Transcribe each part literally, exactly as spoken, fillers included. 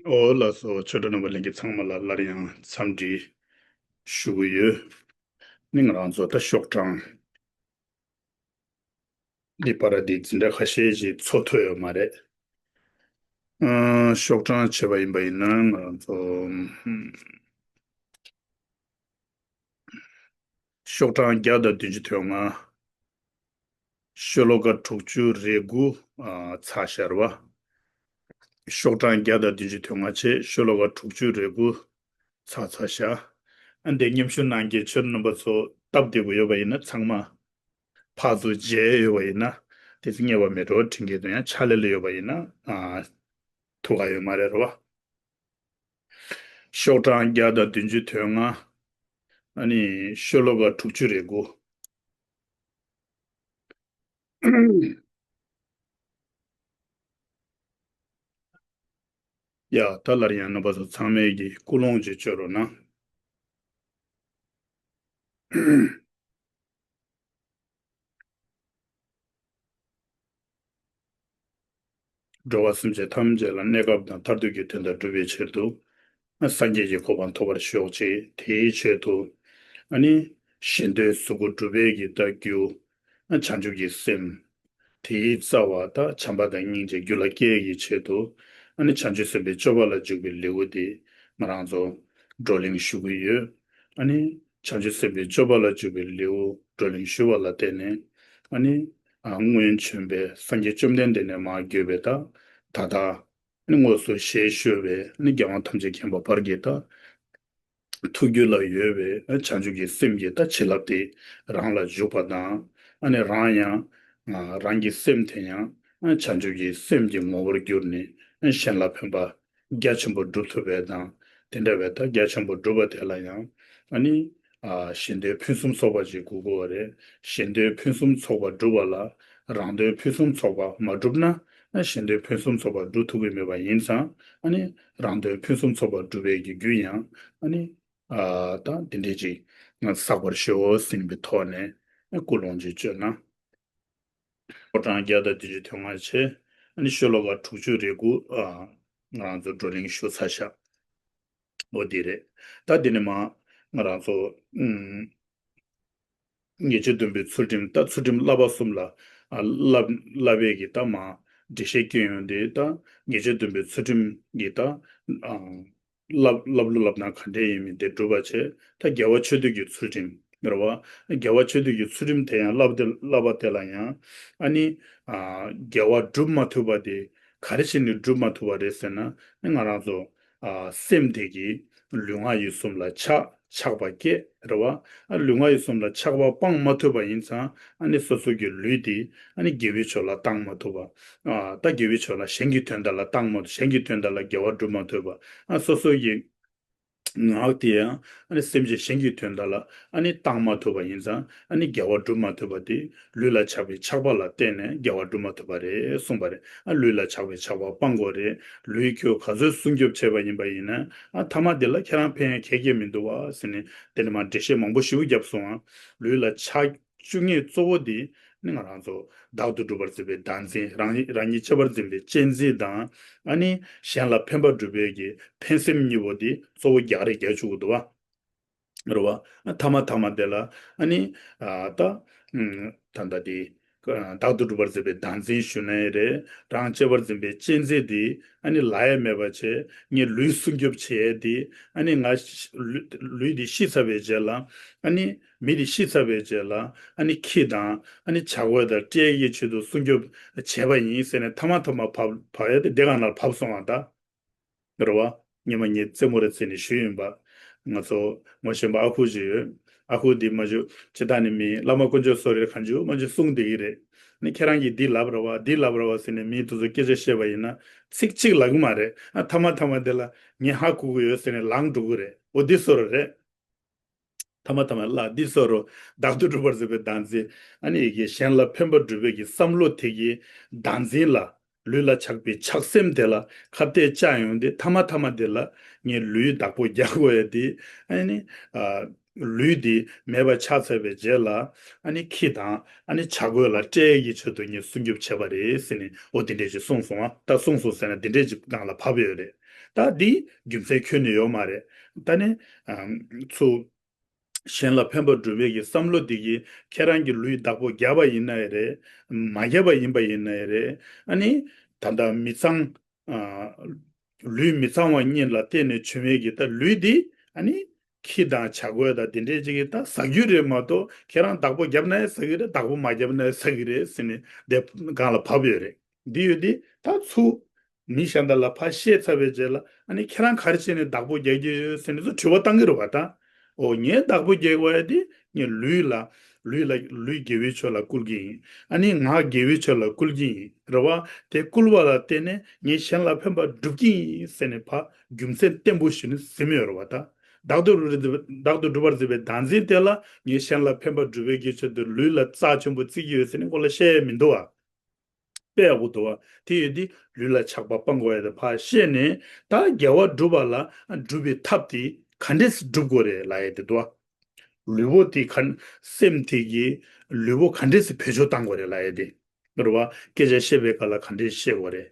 ཨོ་ལགས་སོ། ཆོས་གྲོགས་རྣམ་པ་ལྷན་རྒྱས་ཚང་མ་ལ་སླར་ཡང་འཚམས་འདྲི་ཞུ་གི་ཡོད། ནི་ང་རང་ཚོ་ད་ཤོག་གྲངས་འདི་བར་འདི་འཛིན་གྲྭ་ཁ་ཤས་ཤིག་འཚོགས་ཐུབ་ཡོད་མ་རེད། ཨ། ཤོག་གྲངས་བྱས་པ་ཡིན་པ་ཡིན་ན་ང་རང་ཚོ་ཧུམ། ཤོག་གྲངས་བརྒྱ་དང་བདུན་ཅུ་དོན་ལྔ། ཤོ་ལོ་ཀ་དྲུག་ཅུ་རེ་དགུ། ཨ། ཚར་ཤག་རེད་བ། ཤོག་གྲངས་བརྒྱ་དང་བདུན་ཅུ་དོན་ལྔ་བྱས། ཤོ་ལོ་ཀ་དྲུག་ཅུ་རེ་དགུ་ཚར་ཚར་ཤག་ཨ། འདི་མཉམ་ཞུགས་གནང་མཁན་ཆོས་གྲོགས་རྣམ་པ་ཚོ་སྟབས་བདེ་པོ་ཡོད་པ་ཡིན་ན་ཚང་མ་ཕར་ཚུར་མཇལ་ཡོད་པ་ཡིན་ན་དེ་ཚོ་ངེས་པ་མེད་འགྲོ། དྲན་གྱི་འདུག་ཡང་ཕྱག་ལས་ལ་ཡོད་པ་ཡིན་ན། ཨ། ཐུགས་ཁག་ཡོད་མ་རེད་རེད་བ། ཤོག་གྲངས་བརྒྱ་དང་བདུན་ཅུ་དོན་ལྔ། ཨ་ནི་ཤོ་ལོ་ཀ་དྲུག་ཅུ་རེ་དགུ། ཡ། ད་སླར་ཡང་རྣམ་པ་ཚོ་ཚང་མས་ཀྱི་སྐུལ་སློང་ཅིག་བྱོས་རོགས་གནང་། འགྲོ་བ་སེམས་ཅན་ཐམས་ཅད་ལ་གནས་སྐབས་དང་མཐར་ཐུག་གི་དོན་དག་སྒྲུབ་པའི་ཆེད་དུ། སངས་རྒྱས་ཀྱི་གོ་འཕང་ཐོབ་པར་ཤོག་ཅིག་དེའི་ཆེད་དུ། ཨ་ནི་གཞན་དོན་གཟུགས་སྐུ་སྒྲུབ་པའི་གི་ད་རྒྱུ། བྱང་ཆུབ་ཀྱི་སེམས། དེའི་རྩ་བ་ད་བྱམས་པ་དང་སྙིང་རྗེ་རྒྱུད་ལ་སྐྱེ་ཡི་ཆེད་དུ། ཨ་ནི་བྱང་ཆུབ་སེམས་དཔའི་སྤྱོད་པ་ལ་འཇུག་པའི་ལེའུ་དེ་ང་རང་ཚོ་བགྲོ་གླེང་ཞུ་གི་ཡོད། ཨ་ནི་བྱང་ཆུབ་སེམས་དཔའི་སྤྱོད་པ་ལ་འཇུག་པའི་ལེའུ་བགྲོ་གླེང་ཞུ་བ་ལ་བརྟེན་ནས། ཨ་ནི་ཨ། སྔོན་བྱོན་པའི་སངས་རྒྱས་བཅོམ་ལྡན་འདས་ནས་མར་བརྒྱུད་པའི་ད་ད་ལྟ་ཨ་ནི་དངོས་སུ་ཞལ་བཞུགས་པའི་ཨ་ནི་རྒྱལ་དབང་ཐམས་ཅད་མཁྱེན་པ་བར་གྱི་ད་ཐུགས་རྒྱུད་ལ་ཡོད་པའི་བྱང་ཆུབ་ཀྱི་སེམས་ཀྱི་ད་བྱིན་རླབས་དེ་རང་ལ་འཇུག་པ་དང་། ཨ་ནི་རང་ཡང་རང་གི་སེམས་དེ་ཡང་བྱང་ཆུབ་ཀྱི་སེམས་ཀྱི་ངོ་བོར་གྱུར་ནས་གཞན་ལ་ཕན་པ་རྒྱ་ཆེན་པོ་སྒྲུབ་ཐུབ་པ་དང་། དེ་འདྲ་བའི་ད་རྒྱ་ཆེན་པོ་སྒྲུབ་པ་དེ་ལ་ཡང་ཨ་ནི་གཞན་དོན་ཕུན་སུམ་ཚོགས་པ་ཅིག་དགོས་ཀྱི་ཡོད་རེད། གཞན་དོན་ཕུན་སུམ་ཚོགས་པ་སྒྲུབ་པ་ལ་རང་དོན་ཕུན་སུམ་ཚོགས་པ་མ་སྒྲུབ་ན་གཞན་དོན་ཕུན་སུམ་ཚོགས་པ་སྒྲུབ་ཐུབ་ཀྱི་མེད་པ་ཡིན་ཙང་། ཨ་ནི་རང་དོན་ཕུན་སུམ་ཚོགས་པ་སྒྲུབ་པའི་གི་རྒྱུ་ཡང་ཨ་ནི། ཨ། ད་འདི་འདྲས་ཅིག་ང་བསགས་པར་ཤོག་ཟིན་པའི་ཐོག་ནས་སྐུལ་སློང་ཅིག་བྱོས་ན། ཤོག་གྲངས་བརྒྱ་དང་བདུན་ཅུ་དོན་ལྔ་བྱས། ཨ་ནི་ཤོ་ལོ་ཀ་དྲུག་ཅུ་རེ་དགུ། ཨ། ང་རང་ཚོ་བགྲོ་གླེང་ཞུ་ཚར་ཤག་འོ་འདི་རེད། ད་འདི་ནས་མ་ང་རང་ཚོ་ཨུམ། ཉེས་སྤྱོད་སྡོམ་པའི་ཚུལ་ཁྲིམས། ད་ཚུལ་ཁྲིམས་བསླབ་པ་གསུམ་ལ། ཨ། བསླབ་བསླབ་པའི་གི་ད་མ་འགྲེལ་བཤད་སྐྱོན་ཡོང་དེ། ད་ཉེས་སྤྱོད་སྡོམ་པའི་ཚུལ་ཁྲིམས་ཀྱི་ད། ཨ། བསླབ་བསླབ་ལུགས་བསླབ་སྟངས་ག་འདྲས་ཡིན་མིན་དེ་སྒྲུབ་པ་བྱས། ད་དགེ་བ་ཆོས་སྡུད་ཀྱི་ཚུལ་ཁྲིམས་རེད་བ། དགེ་བ་ཆོས་སྡུད་ཀྱི་ཚུལ་ཁྲིམས་དེ་ཡང་བསླབ་དེ་བསླབ་པ་དེ་ལ་ཡང་ཨ་ནི། ཨ། དགེ་བ་སྒྲུབ་མ་ཐུབ་པ་དེ་ག་རེ་བྱས་ནས་སྒྲུབ་མ་ཐུབ་པ་རེད་ཟེར་ན། ང་རང་ཚོ། ཨ། སེམས་དེ་གིས་ལུས་ངག་ཡིད་གསུམ་ལ་ཆགས་ཆགས་པ་སྐྱེ་རེད་བ། ཨ། ལུས་ངག་ཡིད་གསུམ་ལ་ཆགས་པ་སྤང་མ་ཐུབ་པ་ཡིན་ཙང་། ཨ་ནི་སོ་སོ་གི་ལུས་དེ་ཨ་ནི་དགེ་བའི་ཕྱོགས་ལ་བཏང་མ་ཐུབ་པ། ཨ། ད་དགེ་བའི་ཕྱོགས་ལ་གཞན་གྱི་དོན་དག་ལ་བཏང་མ་ཐུབ། གཞན་གྱི་དོན་དག་ལ་དགེ་བ་སྒྲུབ་མ་ཐུབ་པ། ཨ། སོ་སོ་གི་ངག་དེ་ཡང་ཨ་ནི་སེམས་ཅན་གཞན་གྱི་དོན་དག་ལ་ཨ་ནི་བཏང་མ་ཐུབ་པ་ཡིན་ཙང་། ཨ་ནི་དགེ་བ་སྒྲུབ་མ་ཐུབ་པ་དེ་ལུས་ལ་ཆགས་པའི་ཆགས་པ་ལ་བརྟེན་ནས་དགེ་བ་སྒྲུབ་མ་ཐུབ་པ་རེད་གསུངས་པ་རེད། ཨ། ལུས་ལ་ཆགས་པའི་ཆགས་པ་སྤང་དགོས་རེད། ལུས་ཁྱོད་ག་ཚོད་སྲུང་སྐྱོབ་བྱས་པ་ཡིན་པ་ཡིན་ན། ཨ། ཐ་མ་དེ་ལ་ཁྱེད་རང་ཕན་ཡོན་ག་གེ་མི་འདུག་བ་ཟེར་ནས་དེ་ནས་མར་འགྲེལ་བཤད་མང་པོ་ཞེ་པོ་བརྒྱབ་སོང་ཨ། ལུས་ལ་ཆགས་བཅུག་མཁན་གཙོ་བོ་དེ་ནི་ང་རང་ཚོ་བདག་ཏུ་གྲུབ་པར་འཛིན་པའི་བདག་འཛིན། རང་ཉིད་རང་ཉིད་གཅེས་པར་འཛིན་པའི་གཅེས་འཛིན་དང་། ཨ་ནི་གཞན་ལ་ཕན་པ་སྒྲུབ་པའི་གི་ཕན་སེམས་གཉིས་པོ་དེ་གཙོ་བོ་རྒྱག་རེས་རྒྱག་བཅུག་གི་འདུག་བ། རེད་བ། ཐ་མ་ཐ་མ་དེ་ལ་ཨ་ནི། ཨ། ད་ཨུམ། ད་ལྟ་དེ་བདག་ཏུ་གྲུབ་པར་འཛིན་པའི་བདག་འཛིན་ཞུ་ནའི་རེད། རང་གཅེས་པར་འཛིན་པའི་གཅེས་འཛིན་དེ་ཨ་ནི་ལ་ཡ་མེད་པ་བྱས། ངས་ལུས་སྲུང་སྐྱོབ་བྱས་ཏེ། ཨ་ནི་ང་ལུས་ལུས་འདི་ཤི་ཚར་བའི་རྗེས་ལ། ཨ་ནི་མི་འདི་ཤི་ཚར་བའི་རྗེས་ལ། ཨ་ནི་ཁྱི་དང་ཨ་ནི་བྱ་རྒོད་དང་སྤྲེལ་གྱི་ཆེད་དུ་སྲུང་སྐྱོབ་བྱས་པ་ཡིན་ཟེར་ནས་ཐ་མ་ཐ་མ་བབས་བབས་ཡ་དེ་དེ་ག་ན་བབས་སོང་བ་ད། རེད་བ། ཉི་མ་ངས་རྩེད་མོ་རེ་རྩེས་ནས་ཞུས་ཡིན་པ། ང་ཚོ་ངོ་ཤེས་པ་ཨ་ཁུ་ཅིག་ཡོད། ཨ་ཁུ་འདི་མ་འཇུ་ཇི་ལྟར་ནི་མི་བླ་མ་དཀོན་མཆོག་སོ་རེར་གང་འཇུ་མ་འཇུ་གསུང་བསྡད་ཀྱི་རེད། ནི་ཁྱེད་རང་གིས་འདི་ལབ་ར་བ་འདི་ལབ་ར་བ་ཟེར་ནས་མི་དེ་ཚོ་སྐད་ཆ་བཤད་པ་ཡིན་ན་ཚིག་གཅིག་ལབ་ཀྱི་མ་རེད། ཨ། ཐ་མ་ཐ་མ་དེ་ལ་ངས་ཧ་གོ་གི་ཡོད་ཟེར་ནས་ལངས་འགྲོ་གི་རེད། འོ་འདི་བཟོ་འདྲ་རེད། ཐ་མ་ཐ་མ་ལ་འདི་བཟོ་འདྲ་བདག་ཏུ་གྲུབ་པར་འཛིན་པའི་བདག་འཛིན། ཨ་ནི་ཡི་གེ་གཞན་ལ་ཕན་པ་སྒྲུབ་པའི་གི་བསམ་བློ་དེ་གི་བདག་འཛིན་ལ། ལུས་ལ་ཆགས་པའི་ཆགས་སེམས་དེ་ལ་ཁ་གཏད་བཅག་ཡོང་དུས། ཐ་མ་ཐ་མ་དེ་ལ་ངས་ལུས་བདག་པོ་རྒྱག་དགོས་ཡ་དེ། ཨ་ནི། ཨ། ལུས་འདི་མེད་པ་ཆགས་ཚར་བའི་རྗེས་ལ་ཨ་ནི་ཁྱི་དང་ཨ་ནི་བྱ་རྒོད་ལ་སྤྲད་ཡས་ཀྱི་ཆེད་དུ་ངས་སྲུང་སྐྱོབ་བྱས་པ་རེད་ཟེར་ནས་འོ་དེ་འདྲས་ཅིག་གསུངས་སོང་བ། ད་གསུངས་སོང་ཟེར་ན་དེ་འདྲས་ཅིག་སྒང་ལ་བབས་ཡོད་རེད། ད་འདི་རྒྱུ་མཚན་ཁྱོན་ནས་ཡོད་མ་རེད། ད་ནི་ཨམ་ཚུ་གཞན་ལ་ཕན་པ་སྒྲུབ་པའི་གི་བསམ་བློ་འདི་གིས་ཁྱེད་རང་གི་ལུས་བདག་པོ་བརྒྱབ་པ་ཡིན་ན་ཡང་རེད། མ་བརྒྱབ་པ་ཡིན་པ་ཡིན་ན་ཡང་རེད། ཨ་ནི་ད་ལྟ་མི་ཚང་ཨ་ལུས་མི་ཚང་བ་གཉིས་ལ་བརྟེན་ནས་བྱུང་བའི་གི་ད་ལུས་འདི་ཨ་ནི་ཁྱི་དང་བྱ་རྒོད་དང་དེ་འདྲས་ཅིག་གི་ད་ཟ་རྒྱུ་རེད་མ་གཏོགས་ཁྱེད་རང་བདག་པོ་བརྒྱབ་ན་ཡང་ཟ་གི་རེད། བདག་པོ་མ་བརྒྱབ་ན་ཡང་ཟ་གི་རེད་ཟེར་ནས་དེ་སྒང་ལ་བབས་ཡོད་རེད། འདི་ཡོད་དེ་ད་ཚུ་མི་གཞན་དག་ལ་ཕར་བཤད་ཚར་བའི་རྗེས་ལ་ཨ་ནི་ཁྱེད་རང་ག་རེ་བྱས་ནས་བདག་པོ་རྒྱག་གི་ཡོད་ཟེར་ནས་ཚུ་དྲི་བ་བཏང་གི་རེད་བ་ད། འོ་ངའི་བདག་པོ་རྒྱག་དགོས་ཡ་དེ་ངས་ལུས་ལ་ལུས་ལ་ལུས་དགེ་བའི་ཕྱོགས་ལ་བསྐུལ་གྱི་ཡིན། ཨ་ནི་ངག་དགེ་བའི་ཕྱོགས་ལ་བསྐུལ་གྱི་ཡིན་རེད་བ། དེ་བསྐུལ་བ་ལ་བརྟེན་ནས་ངས་གཞན་ལ་ཕན་པ་སྒྲུབ་ཀྱི་ཡིན་ཟེར་ནས་ཕར་རྒྱུ་མཚན་བརྟན་པོ་ཞིག་ནི་ཟིན་ཡོད་རེད་བ་ད། བདག་ཏུ་བདག་ཏུ་སྒྲུབ་པར་བྱེད་པའི་བདག་འཛིན་དེ་ལ་ངས་གཞན་ལ་ཕན་པ་སྒྲུབ་པའི་གི་ཆེད་དུ་ལུས་ལ་རྩ་ཆེན་པོ་བརྩི་གི་ཡོད་ཟེར་ནས་ཁོ་ལ་བཤད་ཡ་མི་འདུག་བ། དཔེ་ཡག་པོ་འདུག་བ། དེ་ཡོད་དེ་ལུས་ལ་ཆགས་པ་སྤང་དགོས་ཡ་དེ་ཕར་བཤད་ནས་ད་དགེ་བ་སྒྲུབ་པ་ལ་སྒྲུབ་པའི་ཐབས་དེ་ག་འདྲས་སེ་སྒྲུབ་དགོས་རེད་ལབ་ཡ་དེ་འདུག་བ། ལུས་པོ་དེ་ག་སེམས་དེ་གི་ལུས་པོ་ག་འདྲས་སེ་བེད་སྤྱོད་བཏང་དགོས་རེད་ལབ་ཡ་དེ་རེད་བ། སྐད་ཆ་བཤད་པའི་སྐབས་ལ་ག་འདྲས་བཤད་དགོས་རེད།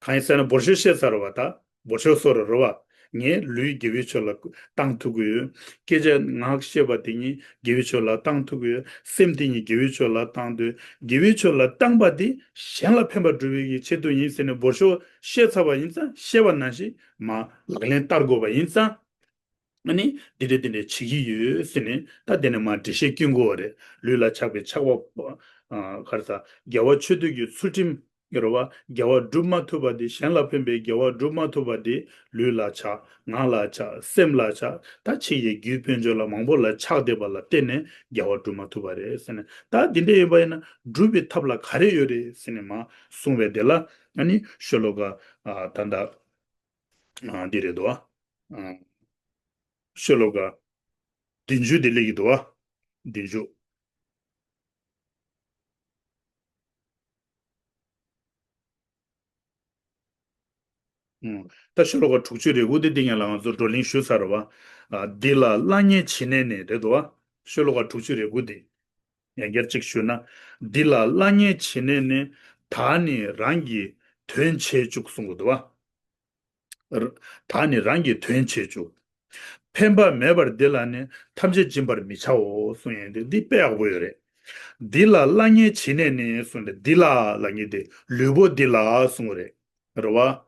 གང་ཡིན་ཟེར་ན་འབོར་ཤོག་བཤད་ཚར་བ་ད། འབོར་ཤོག་སོ་རེ་རེ་བ། ངས་ལུས་དགེ་བའི་ཕྱོགས་ལ་བཏང་ཐུབ་ཀྱི་ཡོད། སྐད་ཆ་ངག་བཤད་པ་དེ་ཉིད་དགེ་བའི་ཕྱོགས་ལ་བཏང་ཐུབ་ཀྱི་ཡོད། སེམས་དེ་ཉིད་དགེ་བའི་ཕྱོགས་ལ་བཏང་འདོད། དགེ་བའི་ཕྱོགས་ལ་བཏང་པ་དེ་གཞན་ལ་ཕན་པ་སྒྲུབ་པའི་གི་ཆེད་དུ་ཡིན་ཟེར་ནས་འབོར་ཤོག་བཤད་ཚར་བ་ཡིན་ཙང་བཤད་པ་ནང་བཞིན་མ་ལག་ལེན་བསྟར་དགོས་པ་ཡིན་ཙང་། ཨ་ནི་འདི་འདྲ་འདི་འདྲ་བྱེད་ཀྱི་ཡོད་ཟེར་ནས་ད་དེ་ནས་མ་འགྲེལ་བཤད་སྐྱོན་དགོས་པ་རེད། ལུས་ལ་ཆགས་པའི་ཆགས་པ་ཨ་ག་རེ་ཟ་དགེ་བ་ཆོས་སྡུད་ཀྱི་ཚུལ་ཁྲིམས། ཡོད་རེད་བ། དགེ་བ་སྒྲུབ་མ་ཐུབ་པ་དེ་གཞན་ལ་ཕན་པའི་དགེ་བ་སྒྲུབ་མ་ཐུབ་པ་དེ་ལུས་ལ་ཆགས། ངག་ལ་ཆགས། སེམས་ལ་ཆགས། ད་ཕྱི་ཡི་རྒྱུའི་དཔལ་འབྱོར་ལ་མང་པོ་ལ་ཆགས་བསྡད་པ་ལ་བརྟེན་ནས་དགེ་བ་སྒྲུབ་མ་ཐུབ་པ་རེད་ཟེར་ནས། ད་འདི་འདྲ་ཡིན་པ་ཡིན་ན་སྒྲུབ་པའི་ཐབས་ལ་ག་རེ་ཡོད་རེད་ཟེར་ནས་མ་གསུངས་པའི་དེ་ལ་ཨ་ནི་ཤོ་ལོ་ཀ་ཨ་ད་ལྟ་ཨ་འདི་རེད་དོ། ཨ་ཤོ་ལོ་ཀ་བདུན་ཅུ་དེ་སླེབས་ཀྱི་འདུག་བ། བདུན་ཅུ། ཨུམ། ད་ཤོ་ལོ་ཀ་དྲུག་ཅུ་རེ་དགུ་དེ་འདི་ངས་ལ་ང་ཚོ་བགྲོ་གླེང་ཞུས་ཚར་བ། ཨ་འདི་ལ་གླ་རྙེད་བྱེད་ནས་ནི་རེད་དོ། ཤོ་ལོ་ཀ་དྲུག་ཅུ་རེ་དགུ་དེ། ཡང་བསྐྱར་གཅིག་ཞུས་ན། འདི་ལ་གླ་རྙེད་བྱེད་ནས་ནི། བདག་ནི་རང་གི་དོན་བྱེད་བཅུག་གསུང་གི་འདུག་བ། བདག་ནི་རང་གི་དོན་བྱེད་བཅུག་ཕན་པ་མེད་པར་འདི་ལ་ནི། ཐམས་ཅད་སྦྱིན་པར་མི་བྱའོ་གསུང་ཡས་འདི་འདི་དཔེ་ཡག་པོ་ཡོད་རེད། འདི་ལ་གླ་རྙེད་བྱེད་ནས་ནི་གསུངས་ཏེ་འདི་ལ་ལ་ངེས་ཏེ་ལུས་པོ་འདི་ལ་གསུང་གི་རེད། རེད་བ།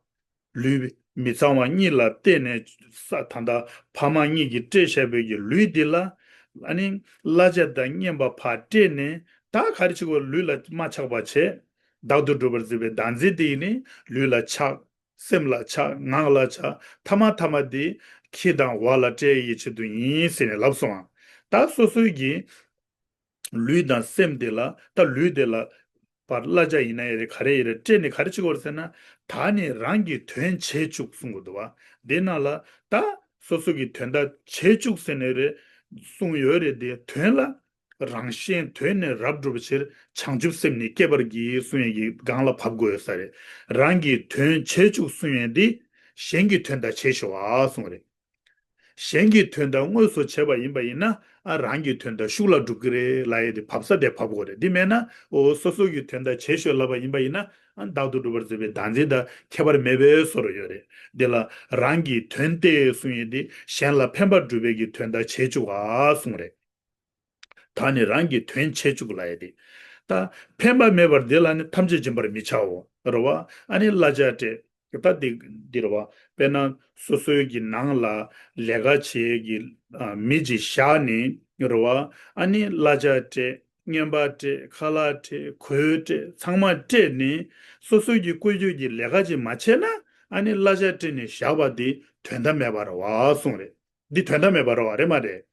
ལུས་མི་ཚང་བ་གཉིས་ལ་བརྟེན་ནས་ས་ད་ལྟ་ཕ་མ་གཉིས་ཀྱིས་སྤྲད་བཞག་པའི་གི་ལུས་འདི་ལ་ཨ་ནི་གླ་ཆ་དང་རྔན་པ་ཕར་སྤྲད་ནས་ད་ག་རེ་བྱེད་དགོས། ལུས་ལ་མ་ཆགས་པ་བྱས། བདག་ཏུ་གྲུབ་པར་བརྩི་བའི་བདག་འཛིན་དེ་ཡིས་ནི་ལུས་ལ་ཆགས། སེམས་ལ་ཆགས། ངག་ལ་ཆགས། ཐ་མ་ཐ་མ་དེ་ཁྱི་དང་ཝ་ལ་སྤྲད་ཡི་ཆེད་དུ་ཡིན་ཟེར་ནས་ལབ་སོང་ཨ། ད་སོ་སོའི་གི་ལུས་དང་སེམས་དེ་ལ་ད་ལུས་དེ་ལ་པར་གླ་ཆ་ཡིན་ན་ཡི་རེད་ག་རེ་ཡི་རེད་སྤྲད་ནས་ག་རེ་བྱེད་དགོས་རེད་ཟེར་ན། ད་ནི་རང་གི་དོན་བྱེད་བཅུག་གསུང་གི་འདུག་བ། དེ་ནང་ལ་ད་སོ་སོ་གི་དོན་དག་བྱེད་བཅུག་ཟེར་ནས་རེད་གསུངས་ཡོད་རེད་དེ་དོན་ལ། རང་གཞན་དོན་ནི་རབ་བསྒྲུབ་ཕྱིར། བྱང་ཆུབ་སེམས་ནི་བསྐྱེད་པར་བགྱི་གསུང་ཡས་ཀྱི་སྒང་ལ་བབས་དགོས་ཡོད་ས་རེད། རང་གི་དོན་བྱེད་བཅུག་གསུང་ཡས་འདི་གཞན་གྱི་དོན་དག་བྱེད་ཤོག་ཨ་གསུང་རེད། གཞན་གྱི་དོན་དག་དངོས་སུ་བྱས་པ་ཡིན་པ་ཡིན་ན་ཨ་རང་གི་དོན་དག་ཤུགས་ལ་འགྲུབ་ཀྱི་རེད་ལབ་ཡས་དེ་བབས་ས་དེ་བབས་དགོས་རེད། འདི་མེད་ན་འོ་སོ་སོ་གི་དོན་དག་བྱེད་ཤོག་ལབ་པ་ཡིན་པ་ཡིན་ན་ཨ་བདག་ཏུ་གྲུབ་པར་བརྩི་བའི་བདག་འཛིན་དང་ཁྱད་པར་མེད་པའི་བཟོ་འདྲ་ཡོད་རེད། འདི་ལ་རང་གི་དོན་ཏེ་གསུང་ཡས་འདི་གཞན་ལ་ཕན་པ་སྒྲུབ་པའི་གི་དོན་དག་བྱེད་བཅུག་ཨ་གསུང་རེད། ད་ནི་རང་གི་དོན་བྱེད་བཅུག་ལབ་ཡས་དེ། ད་ཕན་པ་མེད་པར་འདི་ལ་ནི་ཐམས་ཅད་སྦྱིན་པར་མི་བྱའོ། རེད་བ། ཨ་ནི་གླ་ཆ་སྤྲད། ད་འདི་འདི་རེད་བ། དཔེར་ན་སོ་སོའི་གི་ནང་ལ་ལས་ཀ་བྱེད་ཀྱི་ཨ་མི་ཅིག་བཞག་ནས་རེད་བ། ཨ་ནི་གླ་ཆ་སྤྲད། རྔན་པ་སྤྲད། ཁ་ལག་སྤྲད། གོས་སྤྲད། ཚང་མ་སྤྲད་ནས་སོ་སོའི་གི་བཀོལ་སྤྱོད་ཀྱི་ལས་ཀ་ཅིག་མ་བྱས་ན་ཨ་ནི་གླ་ཆ་སྤྲད་ནས་བཞག་པ་འདི་དོན་དག་མེད་པ་རེད་བ་གསུངས་རེད། འདི་དོན་དག་མེད་པ་རེད་བ་རེད་མ་རེད།